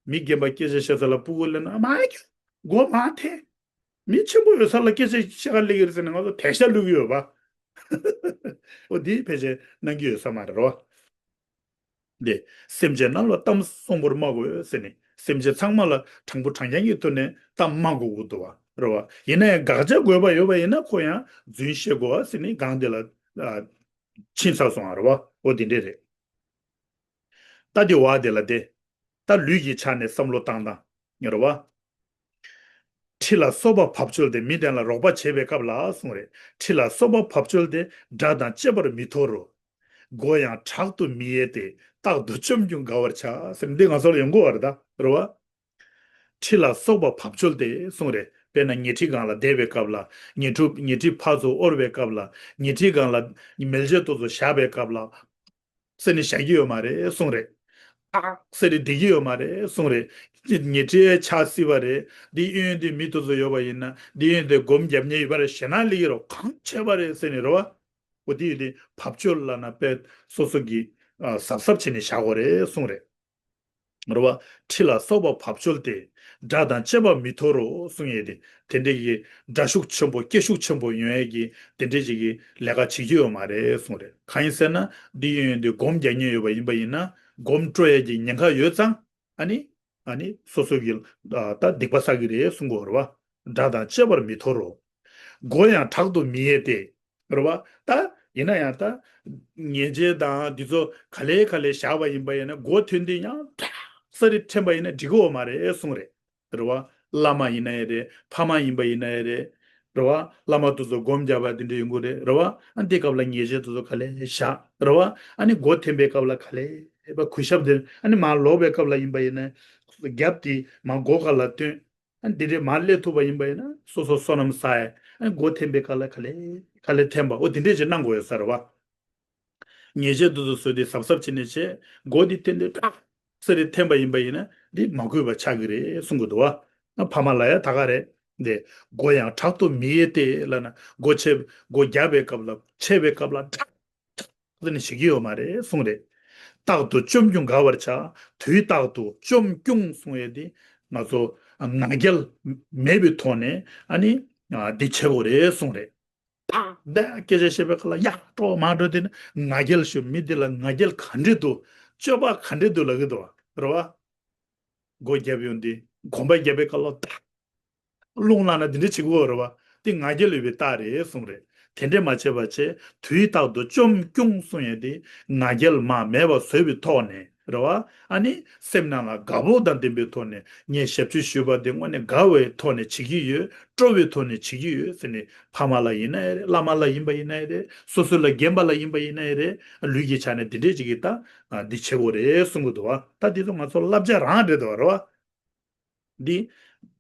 མི་རྒན་པ་སྐད་ཆ་བཤད་ས་ལ་སྤུ་གུ་སླེབས་ན་མ་རྒྱུག་མགོ་མ་འཐེན། མི་ཆེན་པོ་ཡོད་ས་ལ་སྐད་ཆ་བཤད་ག་སླེབས་ཀྱི་རེད་ཟེར་ནས་ང་ཚོ་དལ་ཤ་བླུག་གི་ཡོད་པ། འོ་འདི་ཕལ་ཆེར་གནང་གི་ཡོད་ས་མ་རེད་རོ། འདི་སེམས་ཅན་རྣམས་ལ་གཏམ་གསོང་པོར་སྨྲ་དགོས་ཟེར་ནས་སེམས་ཅན་ཚང་མ་ལ་དྲང་པོ་དྲང་རྐྱང་གི་ཐོག་ནས་གཏམ་སྨྲ་དགོས་ཀྱི་འདུག་བ་རེད་བ། ཡིན་ན་ཡང་དགག་བྱ་དགོས་པ་ཡོད་པ་ཡིན་ན་ཁོ་ཡང་རྫུན་བཤད་དགོས་བ་ཟེར་ནས་སྒང་དེ་ལ་ཨ་ཕྱིན་ཚར་སོང་བ་རེད་བ། འོ་དེ་འདྲས་རེད། ད་དེ་བ་དེ་ལ་དེ། ད་ལུས་ཀྱི་ཆ་ནས་བསམ་བློ་བཏང་དང་། ངེས་རེད་བ། ཁྲི་ལ་སོགས་པ་བབ་ཅོལ་ཏེ། མི་དེ་ལ་རོགས་པ་བྱེད་པའི་སྐབས་ལ་གསུངས་རེད། ཁྲི་ལ་སོགས་པ་བབ་ཅོལ་ཏེ། དགྲ་དང་བཅས་པར་མི་མཐོ་རུ། མགོ་ཡང་དྲག་ཏུ་མི་གཡས་ཏེ། རྟག་ཏུ་བཅོམ་རྒྱུ་དགའ་བར་བྱ། ཟེར་འདི་ང་ཚོ་ལ་ཡོང་གི་ཡོད་རེད་ད། རེད་བ། ཁྲི་ལ་སོགས་པ་བབ་ཅོལ་ཏེ་གསུངས་རེད། དཔེར་ན་ཉལ་ཁྲིའི་སྒང་ལ་བསྡད་པའི་སྐབས་ལ། ཉལ་ཁྲི་ཉལ་ཁྲི་ཕར་ཚུར་དབོར་བའི་སྐབས་ལ། ཉལ་ཁྲིའི་སྒང་ལ་མལ་ཆས་དེ་ཚོ་བཞག་པའི་སྐབས་ལ། ཟེར་ནས་བཞག་གི་ཡོད་མ་རེད་གསུངས་རེད། ཨག་ཟེར་ནས་བསྡད་ཀྱི་ཡོད་མ་རེད་གསུངས་རེད། ཉལ་ཁྲིའི་ཆ་སྲིད་པ་རེད། འདི་གཡོན་དེ་མི་དེ་ཚོ་ཡོད་པ་ཡིན་ན། འདི་གཡོན་དེ་སྒོམ་རྒྱབ་མཁན་ཡོད་པ་རེད། ཞེད་སྣང་སླེབས་ཀྱི་རེད། གང་བྱས་པ་རེད་ཟེར་ནས་རེད་བ། འོ་དེ་ཡོད་དེ་བབ་ཅོལ་ལབ་ན་དཔེ་སོ་སོ་གི་ཨ་གཟབ་གཟབ་བྱས་ནས་བཞག་དགོས་རེད་གསུངས་རེད། རེད་བ། ཁྲི་ལ་སོགས་པ་བབ་ཅོལ་ཏེ། དགྲ་དང་བཅས་པ་མི་མཐོ་རུ་གསུངས་ཡས་དེ། དེ་འདྲའི་གི་དགྲ་ཤུགས་ཆེན་པོ་སྐད་ཤུགས་ཆེན་པོ་ཡོང་ཡས་ཀྱི་དེ་འདྲའི་ཅིག་གི་ལས་ཀ་བྱེད་ཀྱི་ཡོད་མ་རེད་གསུངས་རེད། གང་ཡིན་ཟེར་ན་འདི་ཡོད་ཡོད་འདི་སྒོམ་རྒྱག་མཁན་ཡོད་པ་ཡིན་པ་ཡིན་ན་སྒོམ་སྤྲོ་ཡས་ཀྱི་ཉེན་ཁ་ཡོད་ཙང་། ཨ་ནི། ཨ་ནི་སོ་སོ་གི་ཨ་ད་སྡིག་པ་བསགས་ཀྱི་རེད་གསུང་གི་ཡོད་རེད་བ། དགྲ་དང་བཅས་པར་མི་མཐོ་རུ། མགོ་ཡང་དྲག་ཏུ་མི་གཡས་ཏེ། རེད་བ། ད་ཡིན་ན་ཡང་ད། ཉལ་ཆས་དང་འདི་ཚོ་ག་ལེ་ག་ལེ་བཞག་པ་ཡིན་པ་ཡིན་ན་མགོ་ཐོན་དུས་ཡང་ཏག་ས་རེ་འཐེན་པ་ཡིན་ན་འགྲིག་གི་ཡོད་མ་རེད་གསུངས་རེད། རེད་བ། བླ་མ་ཡིན་ན་ཡང་རེད། ཕ་མ་ཡིན་པ་ཡིན་ན་ཡང་རེད། རེད་བ། བླ་མ་དེ་ཚོ་སྒོམ་རྒྱབ་པ་དེ་འདྲ་ཡོང་གི་རེད། རེད་བ། ཨ་འདི་སྐབས་ལ་ཉལ་ཆས་དེ་ཚོ་ག་ལེ་བཞག་རེད་བ། ཨ་ནི་མགོ་འཐེན་པའི་སྐབས་ལ་ག་ལེ་བ་གུས་ཞབས་དེ་ཨ་ནི་མར་ལོག་པའི་སྐབས་ལ་ཡིན་པ་ཡིན་ན། རྒྱབ་དེ་མར་མགོ་སྒང་ལ་བསྟན། ཨ་འདི་འདྲའི་མར་སླེབས་ཐུབ་པ་ཡིན་པ་ཡིན་ན་སོ་སོ་བསོད་ནམས་བསགས་ཡས། ཨ་མགོ་འཐེན་པའི་སྐབས་ལ་ག་ལེ་ག་ལེ་འཐེན་པ་འོ་དེ་འདྲས་ཅིག་གནང་དགོས་ཡོད་ས་རེད་བ། ཉལ་ཆས་དེ་ཚོ་བཟོས་ཏེ་གཟབ་གཟབ་བྱས་ནས་བྱས་མགོ་འདི་འཐེན་ཏེ་ཏག་ས་རེ་འཐེན་པ་ཡིན་པ་ཡིན་ན་འདི་མ་གུས་པ་ཆགས་ཀྱི་རེད་གསུང་གི་འདུག་བ། ཨ་ཕ་མ་ལ་ཡ་ད་ག་རེད། འདི་མགོ་ཡང་དྲག་ཏུ་མི་གཡས་ཏེ་ལབ་ན་མགོ་ཆེ་མགོ་རྒྱབ་པའི་སྐབས་ལ་ཆེ་བའི་སྐབས་ལ་ཏག་ཏག་ཟེར་ནས་བྱེད་ཀྱི་ཡོད་མ་རེད་གསུངས་རེད། རྟག་ཏུ་བཅོམ་རྒྱུ་དགའ་བར་བྱ། དུས་རྟག་ཏུ་བཅོམ་སྐྱུང་གསུངས་ཡས་དེ་ང་ཚོ་ང་རྒྱལ་མེད་པའི་ཐོག་ནས་ཨ་ནི་འདི་བྱེད་དགོས་རེད་གསུངས་རེད། ད་སྐད་ཆ་བཤད་པའི་སྐབས་ལ་ཡར་འགྲོ་མར་འགྲོ་དེ་ནི་ང་རྒྱལ་ཞུ་མི་འདི་ལ་ང་རྒྱལ་ག་འདྲས་འདུག་སྤྱོད་པ་ག་འདྲས་འདུག་ལབ་ཀྱི་འདུག་བ་རེད་བ། སྒོ་རྒྱབ་ཡོང་དུས་གོམ་པ་རྒྱབ་པའི་སྐབས་ལ་ད། རླུང་ལངས་ན་འདི་འདྲ་བྱེད་དགོས་རེད་བ། འདི་ང་རྒྱལ་ཡོད་པའི་རྟགས་རེད་གསུངས་རེད། དེ་འདྲས་མ་བྱས་པ་བྱས་དུས་རྟག་ཏུ་བཅོམ་སྐྱུང་གསུངས་ཡས་དེ་ང་རྒྱལ་མ་མེད་པ་བཟོས་པའི་ཐོག་ནས་རེད་བ། ཨ་ནི་སེམས་ནང་ལ་དགའ་སྤོབས་དང་ལྡན་པའི་ཐོག་ནས་ངས་ཞབས་ཕྱི་ཞུས་པ་དེ་དངོས་གནས་དགའ་བའི་ཐོག་ནས་བྱེད་ཀྱི་ཡོད། སྤྲོ་བའི་ཐོག་ནས་བྱེད་ཀྱི་ཡོད་ཟེར་ནས་ཕ་མ་ལ་ཡིན་ན་ཡང་རེད། བླ་མ་ལ་ཡིན་པ་ཡིན་ན་ཡང་རེད། སོ་སོ་ལ་རྒན་པ་ལ་ཡིན་པ་ཡིན་ན་ཡང་རེད། ལུས་ཀྱི་ཆ་ནས་འདི་འདྲས་ཅིག་གིས་ད་འདི་བྱེད་དགོས་རེད་གསུང་གི་འདུག་བ། ད་འདི་ཚོ་ང་ཚོ་བསླབ་བྱ་རང་རེད་འདུག་བ་རེད་བ། འདི།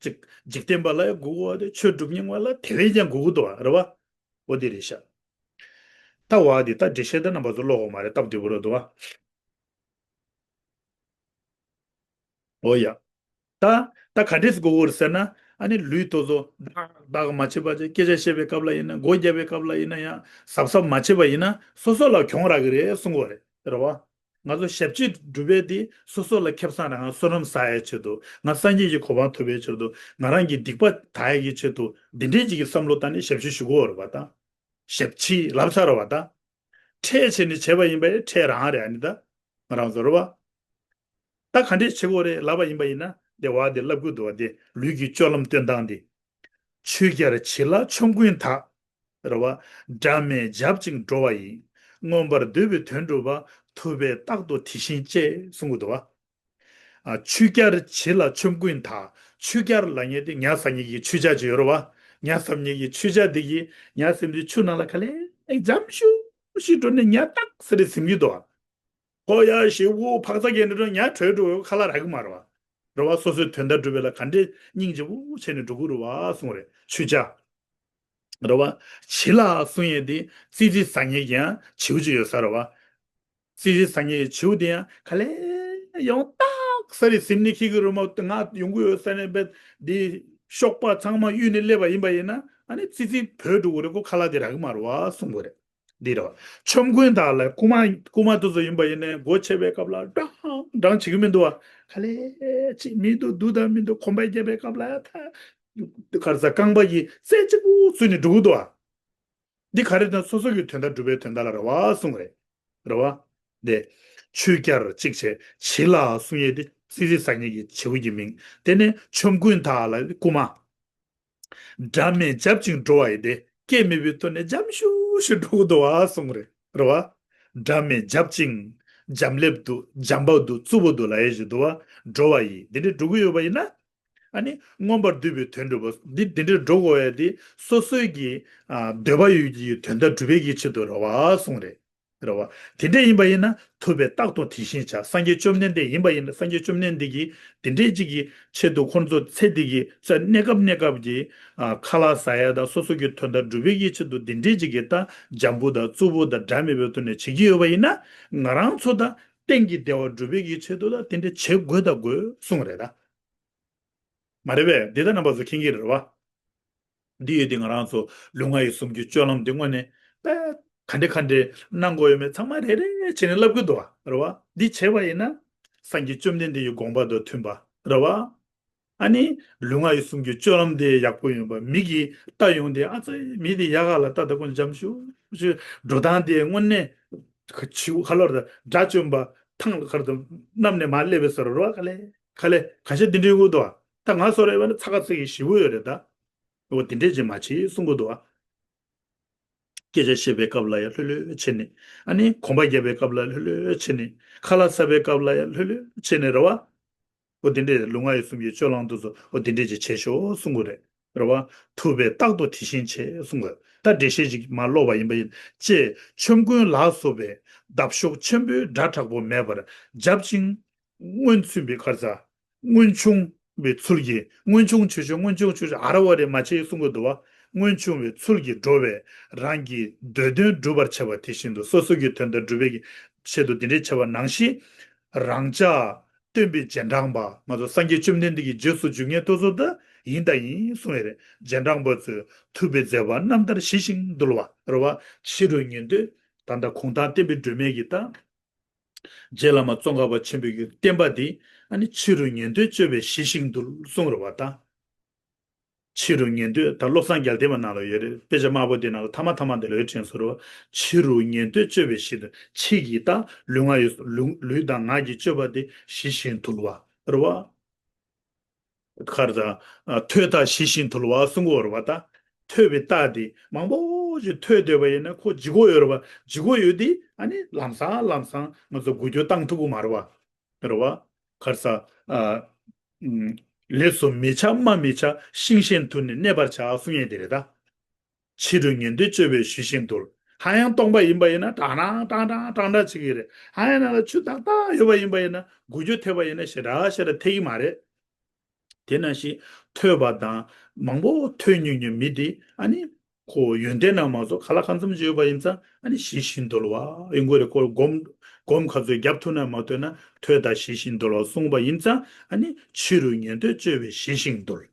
འཇིག་འཇིག་རྟེན་པ་ལ་ཡང་དགོས་ཀྱི་ཡོད་དེ་ཆོས་སྒྲུབ་མཁན་ལ་དེ་བས་ཀྱང་དགོས་ཀྱི་འདུག་བ་རེད་བ། འོ་དེ་རེད་ཤག་ད་བ་འདི་ད་འགྲེལ་བཤད་ད་རྣམ་པ་ཚོ་ཀློག་དགོས་མ་རེད་སྟབས་བདེ་པོ་རེད་འདུག་བ། འོ་ཡ། ད་ད་ག་འདྲས་དགོས་ཀྱི་ཡོད་ཟེར་ན་ཨ་ནི་ལུས་དེ་ཚོ་བདག་བདག་མ་བྱེད་པ་བྱས་སྐད་ཆ་བཤད་པའི་སྐབས་ལ་ཡིན་ན་མགོ་རྒྱབ་པའི་སྐབས་ལ་ཡིན་ན་ཡང་གཟབ་གཟབ་མ་བྱེད་པ་ཡིན་ན་སོ་སོ་ལ་གྱོང་རག་གི་རེད་གསུང་གི་ཡོད་རེད་རེད་བ། ང་ཚོ་ཞབས་ཕྱི་སྒྲུབ་པའི་དེ་སོ་སོ་ལ་ཁེ་བཟང་རང་བསོད་ནམས་བསགས་ཡའི་ཆེད་དུ་ང་སངས་རྒྱས་ཀྱི་གོ་འཕང་ཐོབ་པའི་ཆེད་དུ་ང་རང་གི་སྡིག་པ་དག་ཡའི་ཆེད་དུ་འདི་འདྲའི་ཅིག་གི་བསམ་བློ་བཏང་ནས་ཞབས་ཕྱི་ཞུ་དགོས་རེད་པ་ད། ཞབས་ཕྱི་ལབ་ཚར་རེད་པ་ད། ཁྲེལ་བྱས་ནས་བྱས་པ་ཡིན་པ་ཡིན་ཁྲེལ་རང་རེད་ཨ་ནི་ད། ང་རང་ཚོ་རེད་པ། ད་ག་འདྲས་བྱེད་དགོས་རེད་ལབ་པ་ཡིན་པ་ཡིན་ན་དེ་བ་དེ་ལབ་དགོས་འདུག་བ་དེ་ལུས་ཀྱི་སྤྱོད་ལམ་སྟོན་སྟངས་དེ། ཆོས་རྒྱལ་བྱི་ལ་ཆོམ་རྐུན་དག་རེད་བ། དགྲ་མེད་བྱབས་ཅིང་འགྲོ་བ་ཡི། མངོན་པར་འདོད་པའི་དོན་སྒྲུབ་པ། ཐུབ་པས་རྟག་ཏུ་དེ་བཞིན་སྤྱད་གསུང་གི་འདུག་བ། ཨ་ཆོས་རྒྱལ་བྱི་ལ་ཆོམ་རྐུན་དག་ཆོས་རྒྱལ་ལབ་མཁན་དེ་ཉ་ཟ་མཁན་གྱི་ཆོས་རྒྱལ་ཅིག་ཡོད་རེད་བ། ཉ་ཟ་མཁན་གྱི་ཆོས་རྒྱལ་དེ་གིས་ཉ་ཟ་མཁན་དེ་ཆུ་ནང་ལ་ག་ལེ་འཇམ་ཤུགས་ཤིག་འགྲོ་ནས་ཉ་ཏག་ས་རེ་ཟིན་གྱི་འདུག་བ། ཧོ་ཡ་ཞེ་བོ་འཕག་འཚག་གི་འདྲ་འགྲོ་ཉ་བྲོས་འགྲོ་ཁ་ལག་རག་གི་མ་རེད་བ། རེད་བ། སོ་སོའི་དོན་དག་སྒྲུབ་པ་ལ་ག་འདྲའི་སྙིང་རྗེ་བོ་བྱས་ནས་འགྲོ་གི་རེད་བ་གསུངས་རེད་ཆོས་རྒྱལ། རེད་བ། བྱི་ལ་གསུང་ཡས་དེ་ཙི་ཙི་ཟ་མཁན་གྱི་ཡང་བྱིའུ་ཅིག་ཡོད་ས་རེད་བ། ཙི་ཙི་ཟ་མཁན་གྱི་བྱིའུ་དེ་ཡང་ག་ལེ་ཡང་ཏག་ས་རེ་ཟིན་ནས་ཁྱི་གི་རུ་མ་ང་ཡོང་གི་ཡོད་ས་ནས་བས་དེ་གཤོག་པ་ཚང་མ་གཡུགས་ནས་སླེབས་པ་ཡིན་པ་ཡིན་ན་ཨ་ནི་ཙི་ཙི་བྲོས་འགྲོ་གི་རེད་ཁོ་ཁ་ལག་དེ་རག་གི་མ་རེད་བ་གསུང་གི་རེད། འདི་རེད་བ། ཆོམ་རྐུན་དག་ལ་རྐུ་མ་རྐུ་མ་དེ་ཚོ་ཡིན་པ་ཡིན་ནའི་སྒོ་ཕྱེ་བའི་སྐབས་ལ་འགྲང་འགྲང་བྱེད་ཀྱི་མི་འདུག་བ། ག་ལེ་ཅིག་མི་འདུག་འདུག་དང་མི་འདུག་གོམ་པ་རྒྱབ་པའི་སྐབས་ལ་ད་གར་ས་རྐང་པ་ཡིས་རྩེ་གཅིག་པུ་བཙུགས་ནས་འགྲོ་གི་འདུག་བ། འདི་ག་རེ་དང་སོ་སོ་གི་དོན་དག་སྒྲུབ་པའི་དོན་དག་ལ་རེད་བ་གསུང་རེད། རེད་བ། འདི། ཆོས་རྒྱལ་གཅིག་བྱས་བྱི་ལ་གསུང་ཡས་དེ་ཙི་ཙི་ཟ་མཁན་གྱི་བྱིའུ་གི་མིང་། དེ་ནས་ཆོམ་རྐུན་དག་ལ་རྐུ་མ། དགྲ་མེད་འཇབ་ཅིང་འགྲོ་བ་ཡི་དེ། སྐད་མེད་པའི་ཐོག་ནས་འཇམ་ཤུ་ཤུ་འགྲོ་གི་འདུག་བ་གསུང་རེད། རེད་བ། དགྲ་མེད་འཇབ་ཅིང་། འཇམ་ལེབ་འདུག་འཇམ་པོ་འདུག་རྩུབ་པོ་འདུག་ལབ་ཡས་ཞིག་འདུག་བ། འགྲོ་བ་ཡི་དེ་འདྲས་འགྲོ་གི་ཡོད་པ་ཡིན་ན། ཨ་ནི་མངོན་པར་བསྡུས་པའི་དོན་སྒྲུབ་པ་འདི་དེ་འདྲས་འགྲོ་དགོས་ཡ་དེ་སོ་སོའི་གི་ཨ་འདོད་པ་ཡོད་ཀྱི་དོན་དག་སྒྲུབ་པའི་གི་ཆེད་དུ་རེད་བ་གསུང་རེད། རེད་བ། དེ་འདྲས་ཡིན་པ་ཡིན་ན་ཐུབ་པས་རྟག་ཏུ་དེ་བཞིན་བྱ། སངས་རྒྱས་བཅོམ་ལྡན་འདས་ཡིན་པ་ཡིན་ན་སངས་རྒྱས་བཅོམ་ལྡན་འདས་ཀྱིས་དེ་འདྲས་ཅིག་གི་ཆེད་དུ་ཁོང་ཚོ་ཚེ་འདི་གི་ཚེ་གནས་སྐབས་གནས་སྐབས་ཀྱི་ཨ་ཁ་ལག་ཟ་ཡ་དང་སོ་སོ་གི་དོན་དག་སྒྲུབ་པའི་གི་ཆེད་དུ་དེ་འདྲས་ཅིག་གི་ད་འཇམ་པོ་དང་རྩུབ་པོ་དང་འདྲ་མེད་པའི་ཐོག་ནས་བྱེད་ཀྱི་ཡོད་པ་ཡིན་ན། ང་རང་ཚོ་ད་གཏན་གྱི་བདེ་བ་སྒྲུབ་པའི་གི་ཆེད་དུ་ད་དེ་འདྲས་བྱེད་དགོས་ད་དགོས་གསུངས་རེད་ད། མ་རེད་པས། འདི་ལྟར་རྣམ་པ་ཚོ་མཁྱེན་གྱི་རེད་བ། འདི་ཡོད་དེ་ང་རང་ཚོ་ལུས་ངག་ཡིད་གསུམ་གྱི་སྤྱོད་ལམ་འདི་དངོས་གནས་པས་ག་འདྲེ་ག་འདྲེ་གནང་དགོས་ཡོད་མེད་ཚང་མ་རེ་རེ་བྱས་ནས་ལབ་གི་འདུག་བ་རེད་བ། འདི་བྱས་པ་ཡིན་ན་སངས་རྒྱས་བཅོམ་ལྡན་འདས་ཀྱི་དགོངས་པ་དང་མཐུན་པ་རེད་བ། ཨ་ནི་ལུས་ངག་ཡིད་གསུམ་གྱི་སྤྱོད་ལམ་དེ་ཡག་པོ་ཡོང་བ། མི་གིས་ལྟ་ཡོང་དེ་ཨ་ཙི་མི་དེ་ཡག་ག་ལ་ལྟ་ད་ཁོང་འཇམ་ཤུ་ཤུ་འགྲོ་སྟངས་དེ་དངོས་གནས། ཁ་ཆིའུ་ཁ་ལོར་དང་དགྲ་བཅོམ་པ་ཐང་ལ་ཁར་དང་གནམ་ནས་མར་སླེབས་པའི་ཟེར་རོ་ག་ལེ་ག་ལེ་ག་ཤེད་འདི་འདྲའི་དགོས་འདུག་བ། ད་ང་སོ་རེ་བ་ནི་ཚ་ཁ་ཚིག་གི་ཞི་བོ་ཡོད་རེད་ད། འོ་དེ་འདྲས་ཅིག་མ་བྱེད་གསུང་གི་འདུག་བ། སྐད་ཆ་བཤད་པའི་སྐབས་ལ་ཡང་ལྷོད་ལྷོད་བྱས་ནས། ཨ་ནི་གོམ་པ་རྒྱབ་པའི་སྐབས་ལ་ལྷོད་ལྷོད་བྱས་ནས། ཁ་ལག་ཟ་བའི་སྐབས་ལ་ཡང་ལྷོད་ལྷོད་བྱས་ནས་རེད་བ། འོ་དེ་འདྲས་ལུས་ངག་ཡིད་གསུམ་གྱི་སྤྱོད་ལམ་དུ་སོ་འོ་དེ་འདྲས་ཅིག་བྱེད་ཤོག་གསུང་གི་རེད། རེད་བ། ཐུབ་པས་རྟག་ཏུ་དེ་བཞིན་བྱེད་གསུང་གི། ད་འགྲེལ་བཤད་ཅིག་མར་ཀློག་པ་ཡིན་པ་ཡིན། ཅེས་ཆོམ་རྐུན་ལ་སོགས་པའི་འདབ་གཤོག་ཆེན་པོའི་སྒྲ་དྲག་པོ་མེད་པར་འཇབ་ཅིང་། སྔོན་ཚུད་པའི་ཁར་ས། སྔོན་ཆུང་བའི་ཚུལ་གྱིས། སྔོན་ཆུང་ཆུང་ཆུང་སྔོན་ཆུང་ཆུང་ཆུང་ཨ་ར་བ་རེ་མ་བྱེད་གསུང་གི་འདུག་བ། སྔོན་ཆུང་བའི་ཚུལ་གྱིས་འགྲོ་བས་རང་གི་འདོད་དོན་སྒྲུབ་པར་བྱ་བ་དེ་བཞིན་དུ། སོ་སོ་གི་དོན་དག་སྒྲུབ་པའི་ཆེད་དུ་དེ་འདྲའི་བྱ་བ་ནང་བཞིན། རང་ཅག་སྟོན་པའི་རྗེས་འབྲང་པ། ང་ཚོ་སངས་རྒྱས་བཅོམ་ལྡན་འདས་ཀྱི་རྗེས་སུ་འཇུག་མཁན་དེ་ཚོ་ད་ཡིན་ད་ཡིན་གསུང་བས་རེད། རྗེས་འབྲང་པ་ཚོས་ཐུབ་པའི་མཛད་པ་རྣམ་ཐར་ཞི་ཞིང་དུལ་བ་རེད་བ། ཕྱི་རུ་ཉན་ཐོས་ད་ལྟ་གུང་ཐང་བསྟན་པའི་སྒྲོན་མེ་གི་ད། རྗེ་བླ་མ་ཙོང་ཁ་པ་ཆེན་པོའི་གི་བསྟན་པ་འདི་ཨ་ནི་ཕྱི་རུ་ཉན་ཐོས་སྤྱོད་པས་ཞི་ཞིང་དུལ་གསུང་རེད་བ་ད། ཕྱི་རུ་ཉན་ཐོས་ད་བློ་བཟང་རྒྱལ་བསྟན་པ་ནང་ལ་ཡོད་རེད། དཔེ་ཆ་དམར་པོ་དེ་ནང་ལ་ཐ་མ་ཐ་མ་དེ་ལ་ཡོད་དྲན་སོ་རོ། ཕྱི་རུ་ཉན་ཐོས་སྤྱོད་པའི་ཞི་དུ། ཕྱི་གི་ད་ལུས་ངག་ཡིད་ལུས་ལུས་དང་ངག་གི་སྤྱོད་པ་དེ་ཞི་ཞིང་དུལ་བ་རེད་བ། ཁར་ད་ཐོས་དང་ཞི་ཞིང་དུལ་བ་གསུང་གི་ཡོད་རེད་བ་ད། ཐོས་པའི་རྟགས་དེ་མང་པོ་ཞིག་ཐོས་བསྡད་པ་ཡིན་ན་ཁོ་ལྗིད་ཁོག་ཡོད་རེད་བ། ལྗིད་ཁོག་ཡོད་དེ་ཨ་ནི་ལམ་སང་ལམ་སང་ང་ཚོ་འགུལ་སྐྱོད་བཏང་ཐུབ་ཀྱི་མ་རེད་བ། རེད་བ། ཁར་ས། ཨ། ཨུམ། ལས་སུ་མི་བྱ་སྨྲ་མི་བྱ་ཤིང་ཤིང་དུ་ནི་གནས་པར་བྱ་གསུང་ཡས་དེ་རེད་ད། ཕྱི་རུ་ཉན་ཐོས་སྤྱོད་པས་ཞི་ཞིང་དུལ། ཧ་ཡང་སྟོང་པ་ཡིན་པ་ཡིན་ན་ཏང་ཏང་ཏང་ཏང་ཏང་ཏང་བྱེད་ཀྱི་རེད། ཧ་ཡང་ནང་ལ་ཆུ་ཏག་ཏག་ཡོད་པ་ཡིན་པ་ཡིན་ན་འགུལ་སྐྱོད་ཐེབས་པ་ཡིན་ན་ཞེ་དྲག་ཞེ་དྲག་ཐེབས་ཀྱི་མ་རེད། དེ་ནང་བཞིན་ཐོས་པ་དང་མང་པོ་ཐོས་མྱོང་མྱོང་མི་དེ་ཨ་ནི། ཁོ་ཡོན་ཏན་ན་མ་གཏོགས་ཁ་ལག་གང་འཚམ་ཅིག་ཡོད་པ་ཡིན་ཙང་ཨ་ནི་ཞི་ཞིང་དུལ་བ་ཡིན་དགོས་རེད། ཁོ་སྒོམ་སྒོམ་ག་ཚོད་རྒྱབ་ཐུབ་ན་མ་ཐུབ་ན་ཐོས་དང་ཞི་ཞིང་དུལ་བ་གསུངས་པ་ཡིན་ཙང་ཨ་ནི་ཕྱི་རུ་ཉན་ཐོས་སྤྱོད་པས་ཞི་ཞིང་དུལ།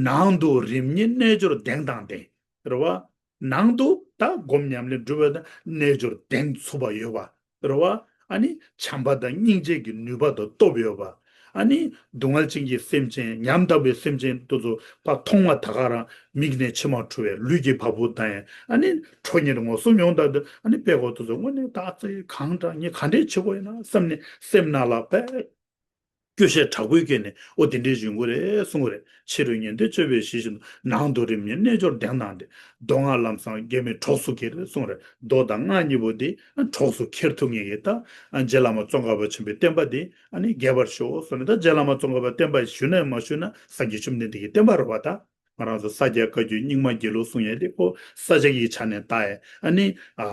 ནང་དུ་རིམ་གཉིས་རྣལ་འབྱོར་གདེང་དང་ལྡན། རེད་བ། ནང་དུ་ད་སྒོམ་ཉམས་ལེན་སྒྲུབ་པ་དང་རྣལ་འབྱོར་གདེང་ཚུགས་པ་ཡོད་པ། རེད་བ། ཨ་ནི་བྱམས་པ་དང་སྙིང་རྗེ་གི་ནུས་པ་དང་སྟོབས་ཡོད་པ། ཨ་ནི་སྡུག་བསྔལ་ཅན་གྱི་སེམས་ཅན་ཉམ་ཐག་པའི་སེམས་ཅན་དེ་ཚོ་ཕར་མཐོང་བ་ད་ག་རང་མིག་ནས་མཆི་མ་འཁྲུ་བའི་ལུས་ཀྱི་བ་སྤུ་ལྡང་ཡས་ཨ་ནི་ཁྲོ་གཉེར་ངོ་སོ་མྱོང་དག་ཏུ་ཨ་ནི་དཔེ་ཁོ་དེ་ཚོ་དངོས་གནས་ད་ཚེ་གང་དྲག་ངས་ག་འདྲས་བྱེད་དགོས་ཡིན་ན་བསམ་ནས་སེམས་ནང་ལ་དཔེ་སྐྱོ་ཤས་དྲག་པོའི་སྐྱེས་ནས་ཨོ་དེ་འདྲས་ཡོང་གི་རེད་གསུང་གི་རེད། ཕྱི་རུ་ཉན་ཐོས་སྤྱོད་པས་ཞི་ཞིང་དུལ། ནང་དུ་རིམ་གཉིས་རྣལ་འབྱོར་གདེང་དང་ལྡན། མདོ་སྔགས་ལམ་སང་རྒྱ་མི་གྲོགས་སུ་འཁྱེར་གསུང་རེད། མདོ་དང་སྔགས་གཉིས་པོ་འདི་གྲོགས་སུ་འཁྱེར་ཐུབ་ངེས་ཀྱི་ད་རྗེ་བླ་མ་ཙོང་ཁ་པ་ཆེན་པོའི་བསྟན་པ་འདི་ཨ་ནི་རྒྱས་པར་ཤོག་གསུངས་ནས། ད་རྗེ་བླ་མ་ཙོང་ཁ་པ་བསྟན་པ་ཞུས་ན་མ་ཞུས་ན་སངས་རྒྱས་བཅོམ་ལྡན་འདས་ཀྱི་བསྟན་པ་རེད་བ་ད། ང་རང་ཚོ་ས་སྐྱ་བཀའ་བརྒྱུད་རྙིང་མ་དགེ་ལུགས་གསུང་ཡས་དེ་ཁོ་ས་སྐྱ་གི་ཆ་ནས་བལྟ་ཡས་ཨ་ནི་ཨ་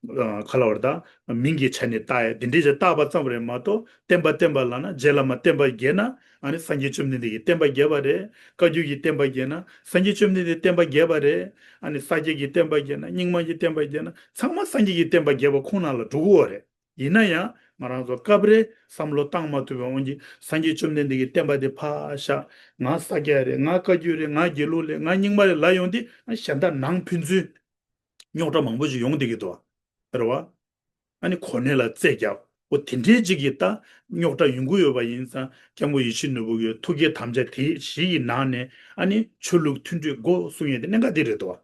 ཨ་ག་ལ་བར་ད་མིང་གི་ཆ་ནས་བལྟ་ཡས་དེ་འདྲས་ཅིག་བལྟ་བ་ཙམ་རེད་མ་གཏོགས་བསྟན་པ་བསྟན་པ་ལབ་ན་རྗེ་བླ་མ་བསྟན་པ་རྒྱས་ན་ཨ་ནི་སངས་རྒྱས་བཅོམ་ལྡན་འདས་ཀྱི་བསྟན་པ་རྒྱས་པ་རེད། བཀའ་བརྒྱུད་ཀྱི་བསྟན་པ་རྒྱས་ན་སངས་རྒྱས་བཅོམ་ལྡན་འདས་བསྟན་པ་རྒྱས་པ་རེད། ཨ་ནི་ས་སྐྱ་གི་བསྟན་པ་རྒྱས་ན་རྙིང་མ་གི་བསྟན་པ་རྒྱས་ན་ཚང་མ་སངས་རྒྱས་ཀྱི་བསྟན་པ་རྒྱས་པ་ཁོང་ནང་ལ་འགྲོ་གི་ཡོད་རེད། ཡིན་ན་ཡང་ང་རང་ཚོ་སྐབས་རེ་བསམ་བློ་བཏང་མ་ཐུབ་པའི་དབང་གིས་སངས་རྒྱས་བཅོམ་ལྡན་འདས་ཀྱི་བསྟན་པ་དེ་ཕར་བཞག་ང་ས་སྐྱ་རེད། ང་བཀའ་བརྒྱུད་རེད། ང་དགེ་ལུགས་རེད། ང་རྙིང་མ་རེད་ལབ་ཡོང་དུས་ང་གཞན་དག་ནང་ཕན་ཚུན་རྙོག་དྲ་མང་པོ་ཞིག་ཡོང་བསྡད་ཀྱི་འདུག་རེད་བ། ཨ་ནི་གོ་གནས་ལ་རྩོད་རྒྱག་འོ་དེ་འདྲའི་ཅིག་གི་ད་རྙོག་དྲ་ཡོང་གི་ཡོད་པ་ཡིན་ཙང་སྐྱབས་མགོན་ཡིད་བཞིན་ནོར་བུ་གི་ཐུགས་བསྐྱེད་དམ་བཅའ་དེ་བཞི་ཡི་ནང་ནས་ཨ་ནི་ཆོས་ལུགས་མཐུན་སྒྲིལ་དགོས་གསུང་ཡས་དེ་གནད་འགག་དེ་རེད་འདུག་བ།